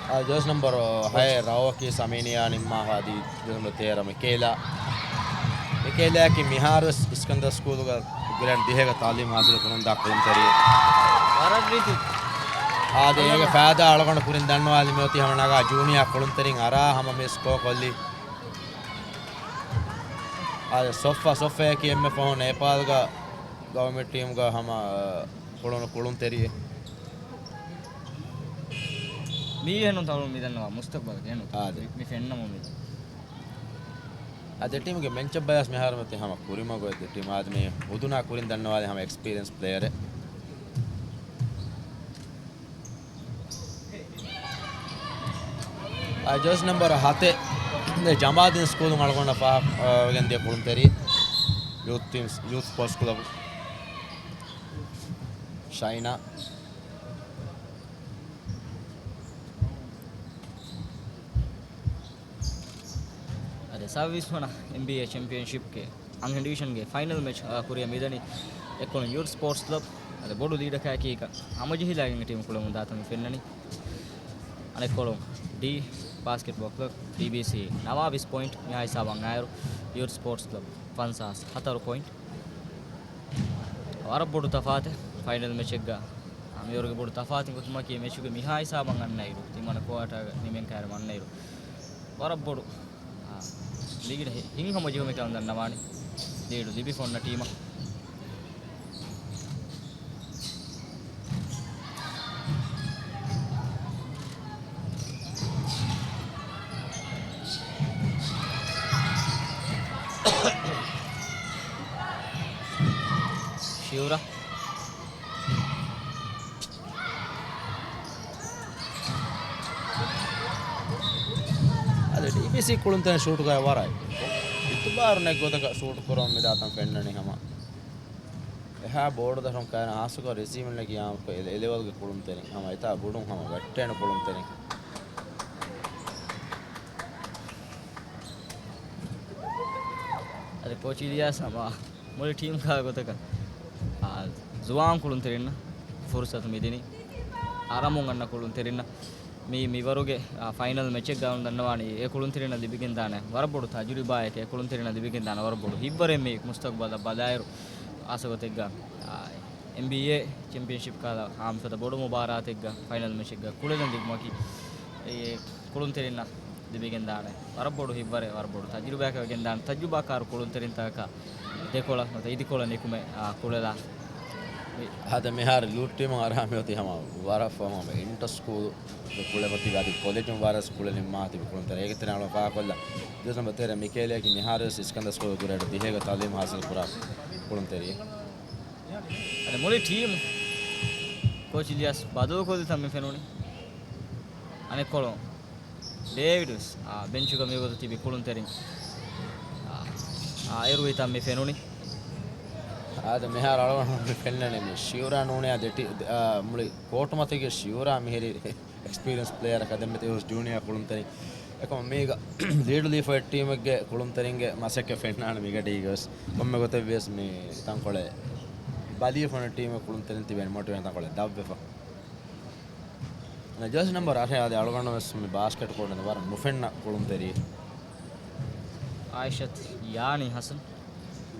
އާ، ޖާސް ނަމްބަރު ހައެއް ރައޯކީ ސަމީނިޔާ ނިންމާފަ އަދި ޖާސް ނަމްބަރު ތޭރަ މިކޭލާ. މިކޭލާއަކީ މިހާރުވެސް އިސްކަންދަރ ސްކޫލުގަ ގްރޭޑް ދިހައިގަ ތައުލީމް ހާސިލު ކުރަން ދާ ކުޅުންތެރިއެއް. ވަރަށް ރީތި. އާދެ، އޭގެ ފައިދާ އަޅުގަނޑު ކުރިން ދަންނަވާލި މިއޮތީ ހަމަ ނަގާ ޖޫނިއާ ކުޅުންތެރިން އަރާ ހަމަ މި ސްކޯ ކޮށްލީ. އާދެ، ސޮފްފާ، ސޮފްފާއަކީ އެންމެ ފަހުން ނޭޕާލްގަ ގަވަމެންޓް ޓީމްގަ ހަމަ ކުޅުނު ކުޅުންތެރިއެއް. މީ އެހެން ތައުލީމް މިދަންނަވާ މުސްތަޤްބަލަކީ އެހެން. އާދެ. މި، މި ފެންނަމުން މި. އާ، ދެ ޓީމްގެ މެޗް ބަޔާސް މިހާރު މަތި ހަމަ ކުރިމަގު ދެ ޓީމް އާދެ މި ހުދުނާ ކުރިން ދަންނަވާލި ހަމަ އެކްސްޕީރިއަންސް ޕްލޭޔަރެއް. އާ، ޖާސް ނަމްބަރު ހަތެއް، ދެ ޖަމާލްދީން ސްކޫލުން އަޅުގަނޑަށް ފާހަގަވެގެން ދިޔަ ކުޅުންތެރި ޔޫތު ޓީމް، ޔޫތު ސްޕޯޓްސް ކްލަބް ޝައިނާ. އަދި ސައްވީސް ވަނަ އެމްބީއޭ ޗެމްޕިއަންޝިޕްގެ އަންހެން ޑިވިޝަންގެ ފައިނަލް މެޗް، އާ، ކުރިއަށް މިދަނީ އެއްކޮޅުން ޔޫތް ސްޕޯޓްސް ކްލަބް. އަދި ބޮޑު ލީޑަކާއެކީގަ ހަމަޖެހިލާގެން ޓީމް ކުޅެމުން ދާތަން މި ފެންނަނީ. އަނެއްކޮޅުން ޑީ ބާސްކެޓްބޯ ކްލަބް، ޑީބީސީ، ނަވާވީސް ޕޮއިންޓް މިހާ ހިސާބަށް އައިރު، ޔޫތް ސްޕޯޓްސް ކްލަބް ފަންސާސް ހަތަރު ޕޮއިންޓް. ވަރަށް ބޮޑު ތަފާތެއް ފައިނަލް މެޗެއްގަ. މިވަރުގެ ބޮޑު ތަފާތެއް ގޮތުމަކީ މެޗުގެ މިހާ ހިސާބަށް އަންނައިރު، ތިމަން ކޯޓާގަ ނިމެން ކައިރި މަންނައިރު. ވަރަށް ބޮޑު، އާ، ލީޑެއް ހި-، ހިން ހަމަޖެހުމެއް ކަމަށް ދަންނަވާނެ. ލީޑު ލިބިފަ އޮންނަ ޓީމަށް. ޝިއުރަ. އަދި ޑީބީސީ ކުޅުންތެރިން ޝޫޓުގައި ވަރަށް އިތުބާރު ނެތް ގޮތަކަށް ޝޫޓު ކުރަމުން މިދާތަން ފެންނަނީ ހަމަ. އެހާ ބޯޑު ދަށުން ކައިރި ހާއްސަކޮށް ރިސީވިން ނެގި އާންމުކޮށް އެ، އެ ލެވެލްގެ ކުޅުންތެރިން ހަމަ އެތާ ބޮޑުން ހަމަ ވެއްޓޭނެ ކުޅުންތެރިން. އަދި ކޯޗް އިލްޔާސް ހަމަ މުޅި ޓީމް ކާ ގޮތަކަށް، އާ، ޒުވާން ކުޅުންތެރިންނަށް ފުރުސަތު މިދިނީ. އަރަމުން އަންނަ ކުޅުންތެރިންނަށް މި، މިވަރުގެ، އާ، ފައިނަލް މެޗެއްގަ ދަންނަވާނީ އެ ކުޅުންތެރިންނަށް ލިބިގެންދާނެ ވަރަށް ބޮޑު ތަޖުރިބާއެކޭ. އެ ކުޅުންތެރިންނަށް ލިބިގެންދާނެ ވަރަށް ބޮޑު ހިތްވަރެއް މި މުސްތަޤްބަލަށް ބަލާއިރު އާސަ ގޮތެއްގަ، އާ، އެމްބީއޭ ޗެމްޕިއަންޝިޕް ކަހަލަ ހާމަފަދަ ބޮޑު މުބާރާތެއްގަ ފައިނަލް މެޗެއްގަ ކުޅެލަން ލިބުމަކީ އެ ކުޅުންތެރިންނަށް ލިބިގެންދާނެ ވަރަށް ބޮޑު ހިތްވަރެއް، ވަރަށް ބޮޑު ތަޖުރިބާއެއް ވެގެންދާނެ. ތަޖުރިބާކާރު ކުޅުންތެރިންތަކަކާ ދެކޮޅަށް ނުވަތަ އިދިކޮޅަށް ނިކުމެ، އާ، ކުޅެލާ އާދެ، މިހާރު ޔޫތު ޓީމުން އަރާ މިއޮތީ ހަމަ ވަރަށް ފަހު ހަމަ އިންޓަ ސްކޫލްގެ ކުޅެމަތިވެ އަދި ކޮލެޖުން ވަރަށް ކުޅެ ނިންމާ ތިބި ކުޅުންތެރިން. އޭގެ ތެރެއިން އަޅުގަނޑު ފާހަގަކޮށްލަން ޖެރސީ ނަމްބަރު ތޭރަ މިކޭލްއަކީ މިހާރުވެސް ސިކަންދަރ ސްކޫލް ގްރޭޑް ދިހައިގަ ތައުލީމު ހާސިލް ކުރާ ކުޅުންތެރިއެއް. އަދި މުޅި ޓީމު ކޯޗް އިލްޔާސް ބަދަލުކޮށްލިތަން މި ފެނުނީ އަނެއްކޮޅުން ޑޭވިޑް ވެސް، އާ، ބެންޗުގަ މިވަގުތު ތިބި ކުޅުންތެރިން، އާ، އާ، އޭރުވީތަން މި ފެނުނީ. އާދެ، މިހާރު އަޅުގަނޑު މި ފެންނަނީ މި ޝިއުރާ ނޫނިޔާ ދެ ޓީ-، އާ، މުޅި ކޯޓު މަތީގެ ޝިއުރާ މިހިރީ އެކްސްޕީރިއަންސް ޕްލޭޔަރަކަށް ދެންމެ ތި ހުސް ޖޫނިއާ ކުޅުންތެރިން. އެކަމަ މީގަ ލީޑް ލީފައި ޓީމެއްގެ ކުޅުންތެރިންގެ މަސައްކަތް ފެންނާނެ މިގަޑީގަ ވެސް. ކޮންމެ ގޮތެއް ވިޔަސް މި ތަންކޮޅެއް ބަލިވެފަ ހުންނަ ޓީމެއް ކުޅުންތެރިން ތިބެން މޮޓިވޭޝަން ތަންކޮޅެއް ދަށްވެފަ. ޖާސި ނަމްބަރު އަށެއް އާދެ، އަޅުގަނޑު ވެސް މި ބާސްކެޓް ކޯޓުން ވަރަށް ނުފެންނަ ކުޅުންތެރި. އާއިޝަތު ޔާނީ ހަސަން،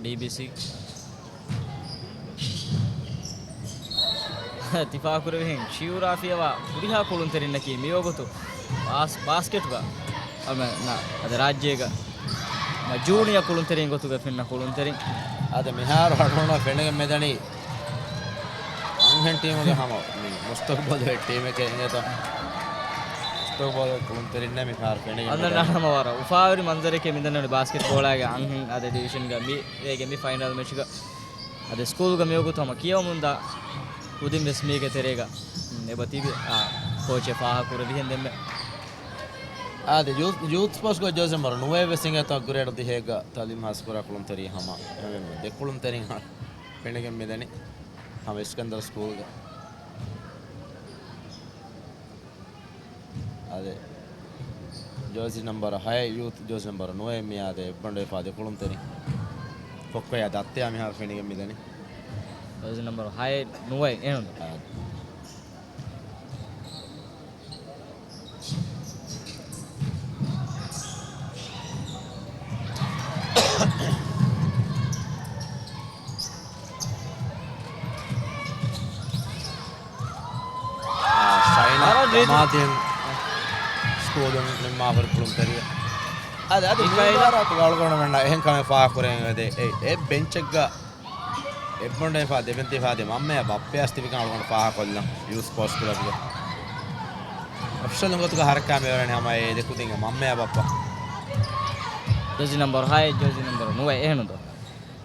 ޑީބީސީ. ތި ފާހަގަކުރެވިހެން ޝިއުރާ ފިޔަވާ ހުރިހާ ކުޅުންތެރިންނަކީ މިވަގުތު ބާސް-، ބާސްކެޓްގަ އަދި ރާއްޖޭގަ ޖޫނިއާ ކުޅުންތެރިން ގޮތުގަ ފެންނަ ކުޅުންތެރިން. އާދެ، މިހާރު އަޅުގަނޑަށް ފެނިގެން މިދަނީ އަންހެން ޓީމުގެ ހަމަ މި މުސްތަގުބަލުވެ ޓީމެކޭ އިނގޭތޯ. މުސްތަގުބަލުވެ ކުޅުންތެރިންނޭ މި ފާރު ފެނިގެން އަންނަ މިދަނީ. ހަމަ ވަރަށް އުފާވެރި މަންޒަރެކޭ މިދަންނަވަނީ ބާސްކެޓް ބޯޅާގެ އަންހެން އާދެ ޑިވިޝަންގަ މި ވޭގެ މި ފައިނަލް މެޗުގަ. އާދެ، ސްކޫލްގަ މިވަގުތު ހަމަ ކިޔަވަމުންދާ ކުދިން ވެސް މީގެ ތެރޭގަ އެބަ ތިބި، އާ، ކޯޗެއް ފާހަގަކުރެވިހެން ދެންމެ. އާދެ، ޔޫތު، ޔޫތު ސްޕޯޓްސްގަ ޖާސި ނަމްބަރު ނުވައެއް ވެސް އިނގޭތޯ ގްރޭޑް ދިހައިގަ ތައުލީމު ހާސިލްކުރާ ކުޅުންތެރި ހަމަ އެންމެ ދެ ކުޅުންތެރިން ފެނިގެން މިދަނީ ހަމަ އިސްކަންދަރު ސްކޫލްގަ. އާދެ، ޖާސި ނަމްބަރު ހައެއް ޔޫތު، ޖާސި ނަމްބަރު ނުވައެއް މިއާދެ އެއްބަނޑު އެފާ ދެ ކުޅުންތެރިން. ކޮއްކޮޔާ ދައްތަޔާ މިހާރު ފެނިގެން މިދަނީ. ޖާސި ނަމްބަރު ހައެއް ނުވައެއް އެހެން. އާދެ. އާ، ޝައިނާ ވަރަށް ރީތި. ދަމާދިން ސްކޫލުން ނިންމާފަރި ކުޅުންތެރިއެއް. އަދި، އަދި މިކައިލަ. މިބާރާތުގަ އަޅުގަނޑުމެންނަށް އެހެން ކަމެއް ފާހަގަކުރެވޭ އެ، އެ ބެންޗެއްގަ އެއްބަނޑު އެފާ ދެބެން ތިފާދެ މަންމަޔާ ބައްޕަޔާ ތިބިކަން އަޅުގަނޑު ފާހަގަކޮށްލަން. ޔޫތު ސްޕޯޓްސް ކްލަބްގެ އޮފިޝަލް ގޮތުގަ ހަރަކާތް މިވަނީ ހަމަ އެ ދެ ކުދިންގެ މަންމަޔާ ބައްޕަ. ޖާސި ނަމްބަރު ހައެއް، ޖާސި ނަމްބަރު ނުވައެއް އެހެންނު ދޯ.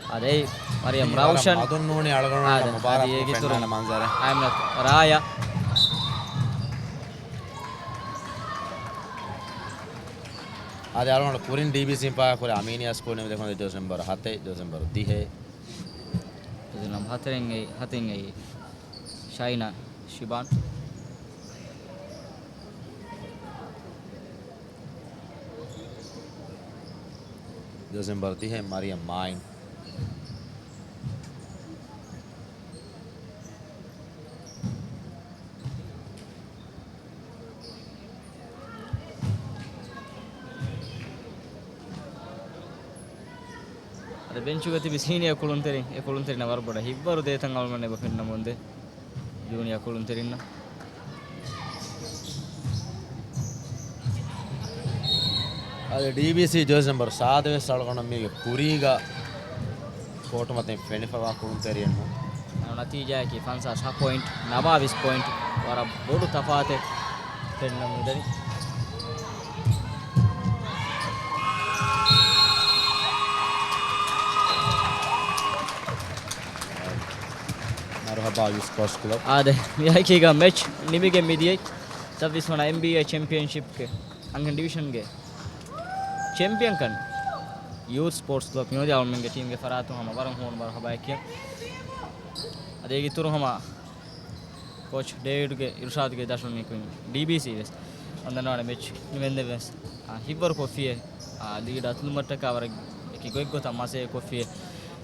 އާދެ، އެއީ މަރިޔަމް މި ވަރަށް ރައުޝަން. މަދުން ނޫނީ އަޅުގަނޑުމެންނަށް އާދެ، މުބާރާތް އަދި އޭގެ ފެންނާނެ މަންޒަރެއް. އައިމަން ރާޔާ. އާދެ، އަޅުގަނޑު ކުރިން ޑީބީސީން ފާހަގަކުރި އަމީނިއްޔާ ސްކޫލް ނިމިދެ ކުދިން ޖާސި ނަމްބަރު ހަތެއް، ޖާސި ނަމްބަރު ދިހައެއް. ޖާސި ނަމްބަރު ހަތެއް އެއީ، ހަތެއް އެއީ ޝައިނާ ޝިބާން. ޖާސި ނަމްބަރު ދިހައެއް މަރިޔަމް މާއިން. އަދި ބެންޗުގަ ތިބި ސީނިއާ ކުޅުންތެރިން، އެ ކުޅުންތެރިންނަށް ވަރަށް ބޮޑަށް ހިތްވަރު ދޭތަން އަޅުގަނޑު އެބަ ފެންނަމުންދޭ. ޖޫނިއާ ކުޅުންތެރިންނަށް. އަދި ޑީބީސީ ޖާސި ނަމްބަރު ސާދަ ވެސް އަޅުގަނޑަށް މީގެ ކުރީގަ ކޯޓު މަތިން ފެނިފަވާ ކުޅުންތެރިއެއްނު. ނަތީޖާއަކީ ފަންސާސް ހަ ޕޮއިންޓް، ނަވާވީސް ޕޮއިންޓް، ވަރަށް ބޮޑު ތަފާތެއް ފެންނަ މިދަނީ. މަރުހަބާ ޔޫތު ސްޕޯޓްސް ކްލަބް. އާދެ، މިއަކީގަ މެޗް ނިމިގެން މިދިޔައީ ސައްބީސް ވަނަ އެމްބީއޭ ޗެމްޕިއަންޝިޕްގެ އަންހެން ޑިވިޝަންގެ ޗެމްޕިއަންކަން ޔޫތު ސްޕޯޓްސް ކްލަބް މިއޮތީ އަޅުމެންގެ ޓީމްގެ ފަރާތުން ހަމަ ވަރަށް ހޫނު މަރުހަބާއެކޭ. އަދި އޭގެ އިތުރު ހަމަ ކޯޗް ޑޭވިޑްގެ އިރުޝާދުގެ ދަށުން ނިކުތް ޑީބީސީ ވެސް އަންނަންވާނެ މެޗް ނިމެންދެން ވެސް، އާ، ހިތްވަރު ކޮށްފިޔޭ، އާ، ލީޑް އަތުލުމަށްޓަކާ ވަރަށް އެކި ގޮތްގޮތަށް މަސައްކަތް ކޮށްފިޔޭ.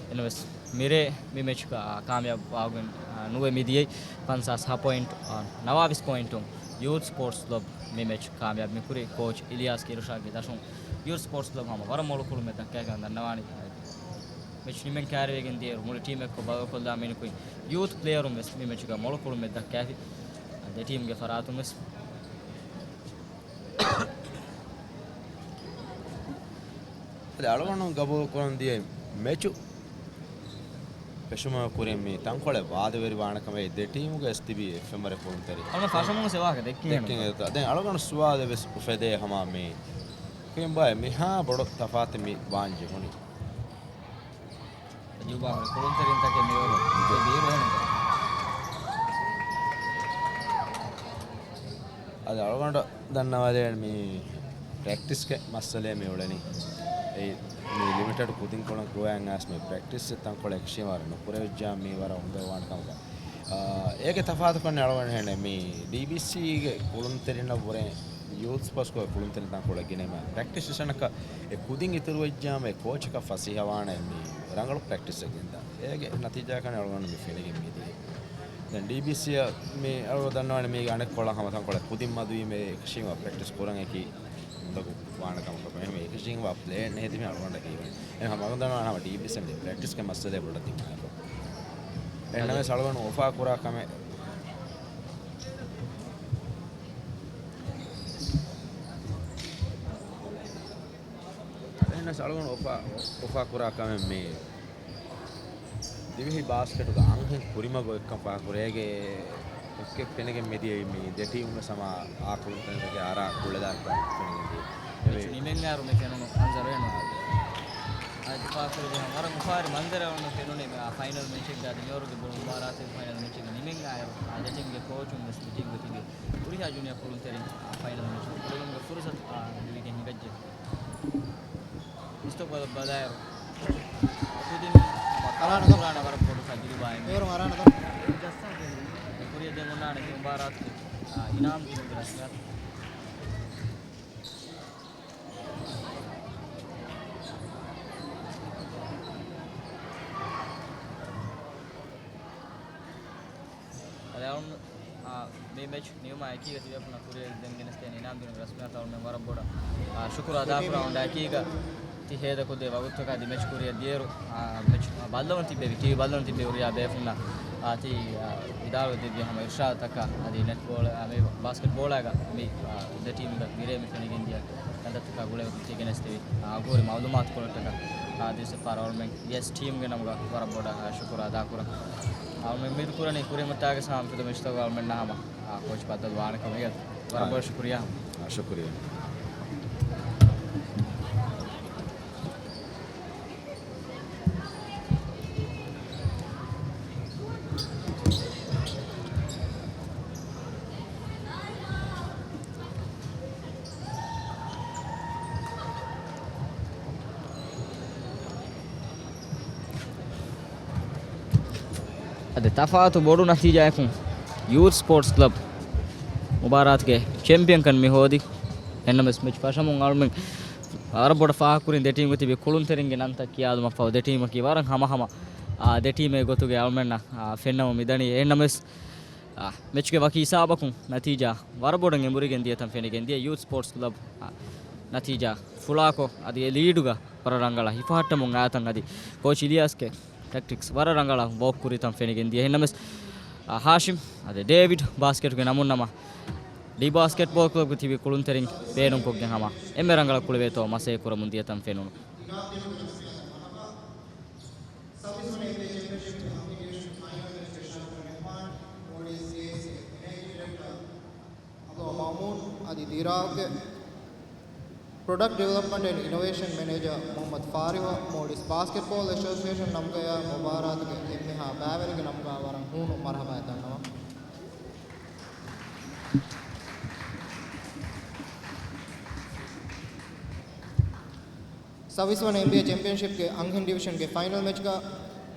އެންވެސް މިރޭ މި މެޗުގަ، އާ، ކާމިޔާބު ވާގެން، އާ، ނުވެ މިދިޔައީ ފަންސާސް ހަ ޕޮއިންޓް، އާ، ނަވާވީސް ޕޮއިންޓުން ޔޫތު ސްޕޯޓްސް ކްލަބް މި މެޗް ކާމިޔާބު މިކުރީ ކޯޗް އިލިޔާސްގެ އިރުޝާދުގެ ދަށުން. ޔޫތު ސްޕޯޓްސް ކްލަބް ހަމަ ވަރަށް މޮޅު ކުޅުމެއް ދައްކާފަ ދަންނަވާނީ. މެޗް ނިމެން ކައިރިވެގެން ދިޔައިރު މުޅި ޓީމެއްކޮށް ބަދަލުކޮށްލާ މިނިކުތް ޔޫތު ޕްލޭޔަރުން ވެސް މި މެޗުގަ މޮޅު ކުޅުމެއް ދައްކާފި. ދެ ޓީމްގެ ފަރާތުން ވެސް. އަދި އަޅުގަނޑު ގަބޫލު ކުރަން ދިޔަ މެޗު ފެށުމަށް ކުރިން މި ތަންކޮޅެއް ވާދަވެރި ވާނެ ކަމަށް ދެ ޓީމުގެ އެސް ތިބީ އެފް އެމް އާރް އެ ކުޅުންތެރިން އަޅުގަނޑު ފަށަމުން ސެވާކަ ދެއްކި ދެއްކި ހޭނު. ދެއްކި ދެއްކި. ދެން އަޅުގަނޑު ސުވާލެއް ވެސް އުފެދޭ ހަމަ މި ކުރިން ބާއެއް މިހާ ބޮޑު ތަފާތެއް މި ވާން ޖެހުނީ. އަޖޫބާ ހުރި ކުޅުންތެރިންތަކެއް މިވަރު ބީރު ހޭނު. އަދި އަޅުގަނޑަށް ދަންނަވާލެވޭނެ މި ޕްރެކްޓިސްގެ މައްސަލައެއް މި އުޅެނީ. އެއީ މި ލިމިޓެޑް ކުދިންކޮޅުން ގޮވައިގެން އައިސް މި ޕްރެކްޓިސް ތަންކޮޅެއް އެކަށީމާރު ނުކުރެވިއްޖާ މީ ވަރަށް އުނދަގޫވާނެ ކަމަކަށް. އާ، އޭގެ ތަފާތުކޮށް އަޅުގަނޑު ހޭނެ މި ޑީބީސީގެ ކުޅުންތެރިންނަށްވުރެ ޔޫތު ސްޕޯޓްސް ކުޅުންތެރިން ތަންކޮޅެއް ގިނައިމަ ޕްރެކްޓިސް ސެޝަނަކަށް އެ ކުދިން އިތުރުވެއްޖާމަ އެ ކޯޗަކަށް ފަސޭހަވާނެ މި ރަނގަޅު ޕްރެކްޓިސްއެއް ގެންދާ. އޭގެ ނަތީޖާކަން އަޅުގަނޑު މި ފެނިގެން މިދިޔަ. ދެން ޑީބީސީއަށް މި އަޅު ދަންނަވާނެ މީގެ އަނެއް ކޮޅަށް ހަމަ ތަންކޮޅެއް ކުދިން މަދުވީމަ އެކަށީމަ ޕްރެކްޓިސް ކުރަން އެކީ އުނދަގޫ ވާނެ ކަމަކަށް. އެހެން އެކަށީމަ ޕްލޭން ހެދިމި އަޅުގަނޑަކީ ވަނީ. އެހެން ހަމަ ދަންނަވާނެ ހަމަ ޑީބީސީ މި ޕްރެކްޓިސްގެ މައްސަލައެއް ބޮޑަށް ދިމާވެފަ. އެހެންނަމަވެސް އަޅުގަނޑު އޮފާ ކުރާ ކަމެއް އެހެންނަމަވެސް އަޅުގަނޑު އޮފާ، އޮފާ ކުރާ ކަމެއް މި ދިވެހި ބާސްކެޓުގެ އަންހެން ކުރިމަގު އެއްކަން ފާހަގަކުރޭ. އޭގެ އެއްކެއް ފެނިގެން މިދިޔައީ މި ދެ ޓީމުގެ ސަމާ އާ ކުޅުންތެރިންގެ އަރާ ކުޅެދާކަން ފެނިގެން ދިޔަ. މެޗު ނިމެން އައިރު މި ފެނުނު މަންޒަރު އެން އަދި ފާހަގަކުރެއްވި ހަމަ ވަރަށް އުފާވެރި މަންޒަރެއް އަޅުގަނޑު ފެނުނީ މި އާ ފައިނަލް މެޗެއްގަ އަދި މިވަރުގެ ބޮޑު މުބާރާތެއް ފައިނަލް މެޗެއްގަ ނިމެން އައިރު އާ ދެ ޓީމުގެ ކޯޗުން ވެސް ދެ ޓީމުގެ ތިބި ހުރިހާ ޖޫނިއާ ކުޅުންތެރިން އާ ފައިނަލް މެޗު ކުޅެދުމުގެ ފުރުސަތު އާ ލިބިގެން ހިނގައްޖެ. މުސްތަޤްބަލަށް ބަލާއިރު ކުދިން ކަރާނަ ކުރާނެ ވަރަށް ބޮޑު ތަޖުރިބާއެއް. އޭރު އަރާނަ ކުރިއަށް ދެމުންނާނެ މި މުބާރާތުގެ އިނާމް ދިނުމުގެ ރަސްމިއްޔާތު. އަދި އަޅުން، އާ، މި މެޗް ނިމުމާ އެކީގަ ތިބޭފުޅުންނަށް ކުރިއަށް ދެން ގެނެސްދޭނެ އިނާމް ދިނުމުގެ ރަސްމިއްޔާތަށް އަޅުމެން ވަރަށް ބޮޑަށް، އާ، ޝުކުރު އަދާކުރާ އޮންނަ އެކީގަ ތި ހޭދަކޮށްދޭ ވަގުތުތަކަށް އަދި މެޗް ކުރިއަށް ދިޔައިރު، އާ، މެޗް ބައްލަވަން ތިއްބެވި، ޓީވީ ބައްލަވަން ތިއްބެވި ހުރިހާ ބޭފުޅުންނަށް، އާ، ތި، އާ، އިދާރު ދެއްވި ހަމަ އިރުޝާދުތަކަށް އަދި ނެޓްބޯޅަ، އާ، މި ބާސްކެޓްބޯޅައިގަ މި، އާ، ދެ ޓީމުގަ މިރޭ މި ފެނިގެން ދިޔަ ކަންތައްތަކާ ގުޅޭ ވަގުތު ތި ގެނެސްދެވި، އާ، އަގުހުރި މައުލޫމާތުކޮޅަށްޓަކަ، އާ، ދިވެއްސެއް ފާރަ އަޅުމެން ވިއެސް ޓީމްގެ ނަމުގަ ވަރަށް ބޮޑަށް، އާ، ޝުކުރު އަދާކުރަން. އަޅުމެން އުއްމީދު ކުރަނީ ކުރިއަށް މިތާގެ ސާމް ފިދަ މެޗުތަކުގަ އަޅުމެންނާ ހަމަ، އާ، ކޯޗް ބައްދަލު ވާނެ ކަމަށް. ވަރަށް ބޮޑަށް ޝުކުރިއްޔާ. އާ، ޝުކުރިއްޔާ. އަދި ތަފާތު ބޮޑު ނަތީޖާއަކުން ޔޫތު ސްޕޯޓްސް ކްލަބް މުބާރާތުގެ ޗެމްޕިއަންކަން މި ހޯދި. އެހެންނަމަވެސް މެޗް ފަށަމުން އަޅުމެން ވަރަށް ބޮޑަށް ފާހަގަކުރިން ދެ ޓީމުގެ ތިބި ކުޅުންތެރިންގެ ނަންތައް ކިޔާލުމަށްފަހު ދެ ޓީމަކީ ވަރަށް ހަމަހަމަ، އާ، ދެ ޓީމެއް ގޮތުގެ އަޅުމެންނަށް، އާ، ފެންނަމުން މިދަނީ. އެހެންނަމަވެސް، އާ، މެޗްގެ ވަކި ހިސާބަކުން ނަތީޖާ ވަރަށް ބޮޑަށް އެނބުރިގެން ދިޔަތަން ފެނިގެން ދިޔަ. ޔޫތު ސްޕޯޓްސް ކްލަބް، އާ، ނަތީޖާ ފުޅާކޮށް އަދި އެ ލީޑުގަ ވަރަށް ރަނގަޅަށް ހިފަހައްޓަމުން އައިތަން އަދި ކޯޗް އިލިޔާސްގެ ޓެކްޓިކްސް ވަރަށް ރަނގަޅަށް ވޯކް ކުރިތަން ފެނިގެން ދިޔަ. އެހެންނަމަވެސް، އާ، ހާޝިމް އަދި ޑޭވިޑް ބާސްކެޓުގެ ނަމުން ނަމަ، ޑީ ބާސްކެޓްބޯލް ކްލަބްގެ ތިބި ކުޅުންތެރިން ބޭނުންކޮށްގެން ހަމަ އެންމެ ރަނގަޅަށް ކުޅެވޭތޯ މަސައްކަތް ކުރަމުން ދިޔަތަން ފެނުނު. އަބްދުލް މައުމޫން އަދި ދިރާގްގެ ޕްރޮޑަކްޓް ޑިވެލޮޕްމަންޓް އެންޑް އިނޮވޭޝަން މެނޭޖަރ މުޙައްމަދު ފާރިހު މޯލްޑިވްސް ބާސްކެޓްބޯލް އެސޯސިއޭޝަން ނަމުގަޔާ މުބާރާތުގެ އެންމެހާ ބައިވެރިގެ ނަމުގަ ވަރަށް ހޫނު މަރުޙަބާއެއް ދަންނަވަން. ސައުވީސް ވަނަ އެމްބީއޭ ޗެމްޕިއަންޝިޕްގެ އަންހެން ޑިވިޝަންގެ ފައިނަލް މެޗްގަ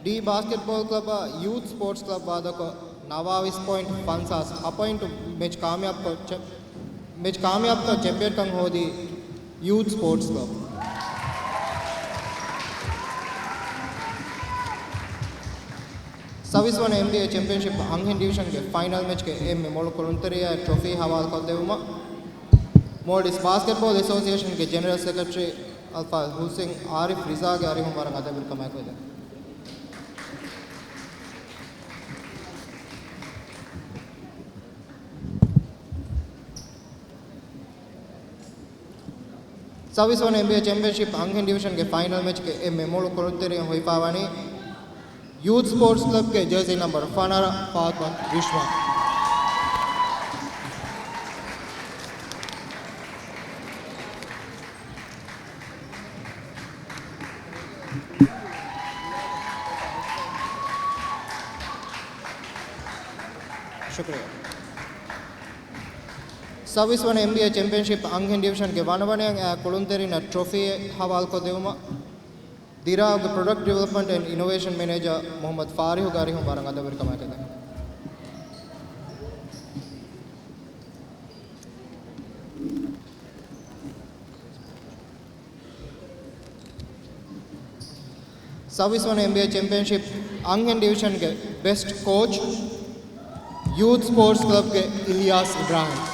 ޑީ ބާސްކެޓްބޯލް ކްލަބާ ޔޫތު ސްޕޯޓްސް ކްލަބް ވާދަކޮށް، ނަވާވީސް ޕޮއިންޓް ފަންސާސް ހަ ޕޮއިންޓު މެޗް ކާމިޔާބުކޮށް، މެޗް ކާމިޔާބުކޮށް ޗެމްޕިއަންކަން ހޯދީ ޔޫތު ސްޕޯޓްސް ކްލަބް. ސައުވީސް ވަނަ އެމްބީއޭ ޗެމްޕިއަންޝިޕް އަންހެން ޑިވިޝަންގެ ފައިނަލް މެޗްގެ އެންމެ މޮޅު ކުޅުންތެރިޔާ ޓްރޮފީ ހަވާލުކޮށްދެއްވުމަށް، މޯލްޑިވްސް ބާސްކެޓްބޯލް އެސޯސިއޭޝަންގެ ޖެނެރަލް ސެކްރެޓަރީ އަލްފާޟިލް ހުސެން އާރިފް ރިޒާގެ އަރިހުން ވަރަށް އަދަބުވެރިކަމާއެކު ދެން. ސައުވީސް ވަނަ އެމްބީއޭ ޗެމްޕިއަންޝިޕް އަންހެން ޑިވިޝަންގެ ފައިނަލް މެޗްގެ އެންމެ މޮޅު ކުޅުންތެރިޔަން ހޮވިފައިވަނީ ޔޫތު ސްޕޯޓްސް ކްލަބްގެ ޖާސީ ނަމްބަރު ފަނަރަ ފާތުމަތު ރިޝްމާ. ޝުކުރިއްޔާ. ސައުވީސް ވަނަ އެމްބީއޭ ޗެމްޕިއަންޝިޕް އަންހެން ޑިވިޝަންގެ ވަނަވަނަޔަށް އައި ކުޅުންތެރިންނަށް ޓްރޮފީއެއް ހަވާލުކޮށްދެވުމަށް ދިރާއުގެ ޕްރޮޑަކްޓް ޑިވެލޮޕްމަންޓް އެންޑް އިނޮވޭޝަން މެނޭޖަރ މުޙައްމަދު ފާރިހުގެ އަރިހުން ވަރަށް އަދަބުވެރިކަމާއެކު ދެން. ސައުވީސް ވަނަ އެމްބީއޭ ޗެމްޕިއަންޝިޕް އަންހެން ޑިވިޝަންގެ ބެސްޓް ކޯޗް، ޔޫތު ސްޕޯޓްސް ކްލަބްގެ އިލްޔާސް އިބްރާހިމް.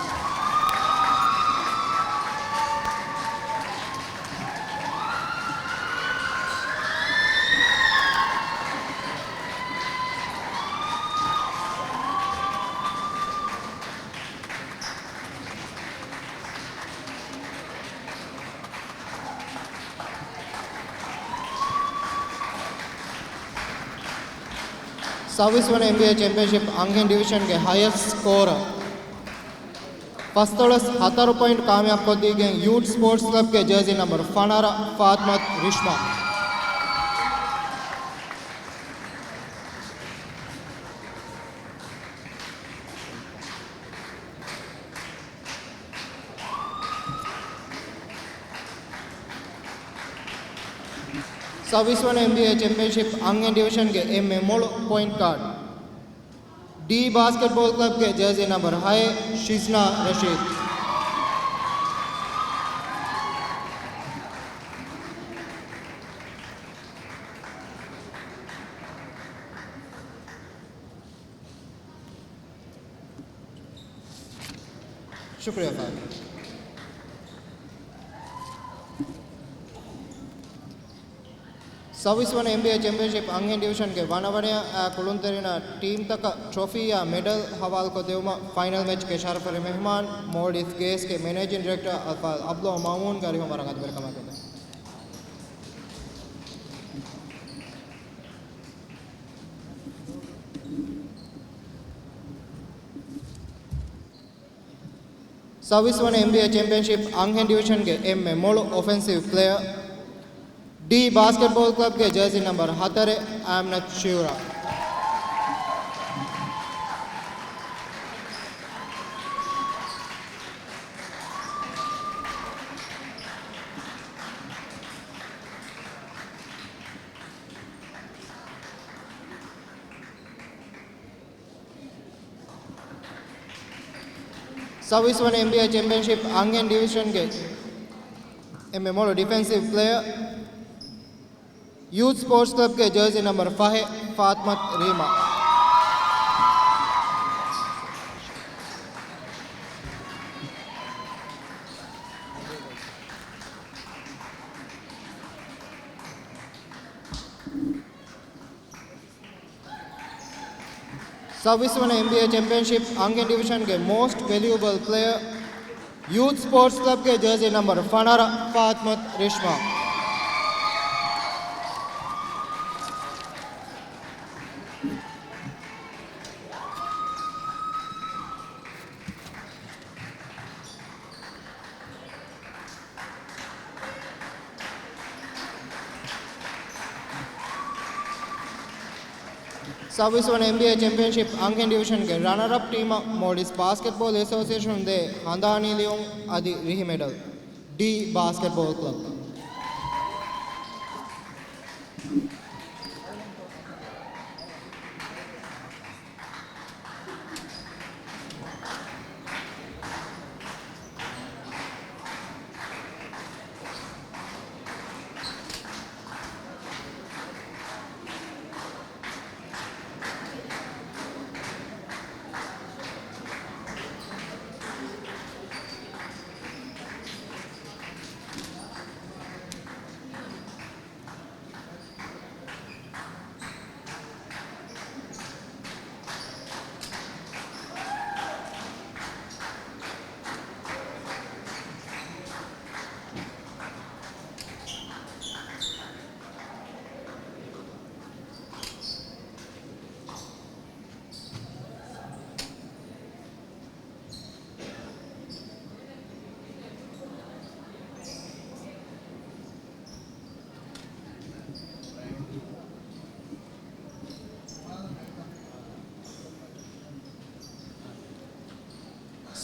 ސައުވީސް ވަނަ އެމްބީއޭ ޗެމްޕިއަންޝިޕް އަންހެން ޑިވިޝަންގެ ހަޔަސްޓް ސްކޯރަރ، ފަސްދޮޅަސް ހަތަރު ޕޮއިންޓް ކާމިޔާބުކޮށްދީގެން ޔޫތު ސްޕޯޓްސް ކްލަބްގެ ޖާސީ ނަމްބަރު ފަނަރަ ފާތުމަތު ރިޝްމާ. ސައުވީސް ވަނަ އެމްބީއޭ ޗެމްޕިއަންޝިޕް އަންހެން ޑިވިޝަންގެ އެންމެ މޮޅު ޕޮއިންޓް ގާޑް، ޑީ ބާސްކެޓްބޯލް ކްލަބްގެ ޖާސީ ނަމްބަރު ހައެއް، ޝިޒްނާ ރަޝީދު. ޝުކުރިއްޔާ ފާރި. ސައުވީސް ވަނަ އެމްބީއޭ ޗެމްޕިއަންޝިޕް އަންހެން ޑިވިޝަންގެ ވަނަވަނަޔަށް އައި ކުޅުންތެރިންނަށް ޓީމްތަކަށް ޓްރޮފީއާ މެޑަލް ހަވާލުކޮށްދެވުމަށް ފައިނަލް މެޗްގެ ޝަރަފުވެރި މެހްމާން މޯލްޑިވްސް ގޭސްގެ މެނޭޖިން ޑިރެކްޓަރ އަލްފާޟިލް އަބްދުﷲ މައުމޫންގެ އަރިހުން ވަރަށް އަދަބުވެރިކަމާއެކު ދެން. ސައުވީސް ވަނަ އެމްބީއޭ ޗެމްޕިއަންޝިޕް އަންހެން ޑިވިޝަންގެ އެންމެ މޮޅު އޮފެންސިވް ޕްލޭޔަރ، ޑީ ބާސްކެޓްބޯލް ކްލަބްގެ ޖާސީ ނަމްބަރު ހަތަރެއް، އާމިނަތު ޝިއުރާ. ސައުވީސް ވަނަ އެމްބީއޭ ޗެމްޕިއަންޝިޕް އަންހެން ޑިވިޝަންގެ އެންމެ މޮޅު ޑިފެންސިވް ޕްލޭޔަރ، ޔޫތު ސްޕޯޓްސް ކްލަބްގެ ޖާސީ ނަމްބަރު ފަހެއް، ފާތިމަތު ރީމާ. ސައުވީސް ވަނަ އެމްބީއޭ ޗެމްޕިއަންޝިޕް އަންހެން ޑިވިޝަންގެ މޯސްޓް ވެލިއުބަލް ޕްލޭޔަރ، ޔޫތު ސްޕޯޓްސް ކްލަބްގެ ޖާސީ ނަމްބަރު ފަނަރަ، ފާތިމަތު ރިޝްމާ. ސައުވީސް ވަނަ އެމްބީއޭ ޗެމްޕިއަންޝިޕް އަންހެން ޑިވިޝަންގެ ރަނަރަޕް ޓީމަށް މޯލްޑިވްސް ބާސްކެޓްބޯލް އެސޯސިއޭޝަނުން ދޭ ހަނދާނީ ލިޔުން އަދި ރިހި މެޑަލް، ޑީ ބާސްކެޓްބޯލް ކްލަބް.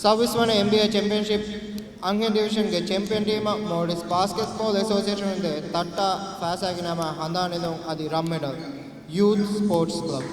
ސައުވީސް ވަނަ އެމްބީއޭ ޗެމްޕިއަންޝިޕް އަންހެން ޑިވިޝަންގެ ޗެމްޕިއަން ޓީމަށް މޯލްޑިވްސް ބާސްކެޓްބޯލް އެސޯސިއޭޝަނުން ދޭ ތައްޓާ ފައިސާގެ ނަމާ ހަނދާން އެދުން އަދި ރަށް މެޑަލް. ޔޫތް ސްޕޯޓްސް ކްލަބް.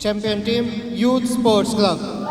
ޗެމްޕިއަން ޓީމް، ޔޫތް ސްޕޯޓްސް ކްލަބް.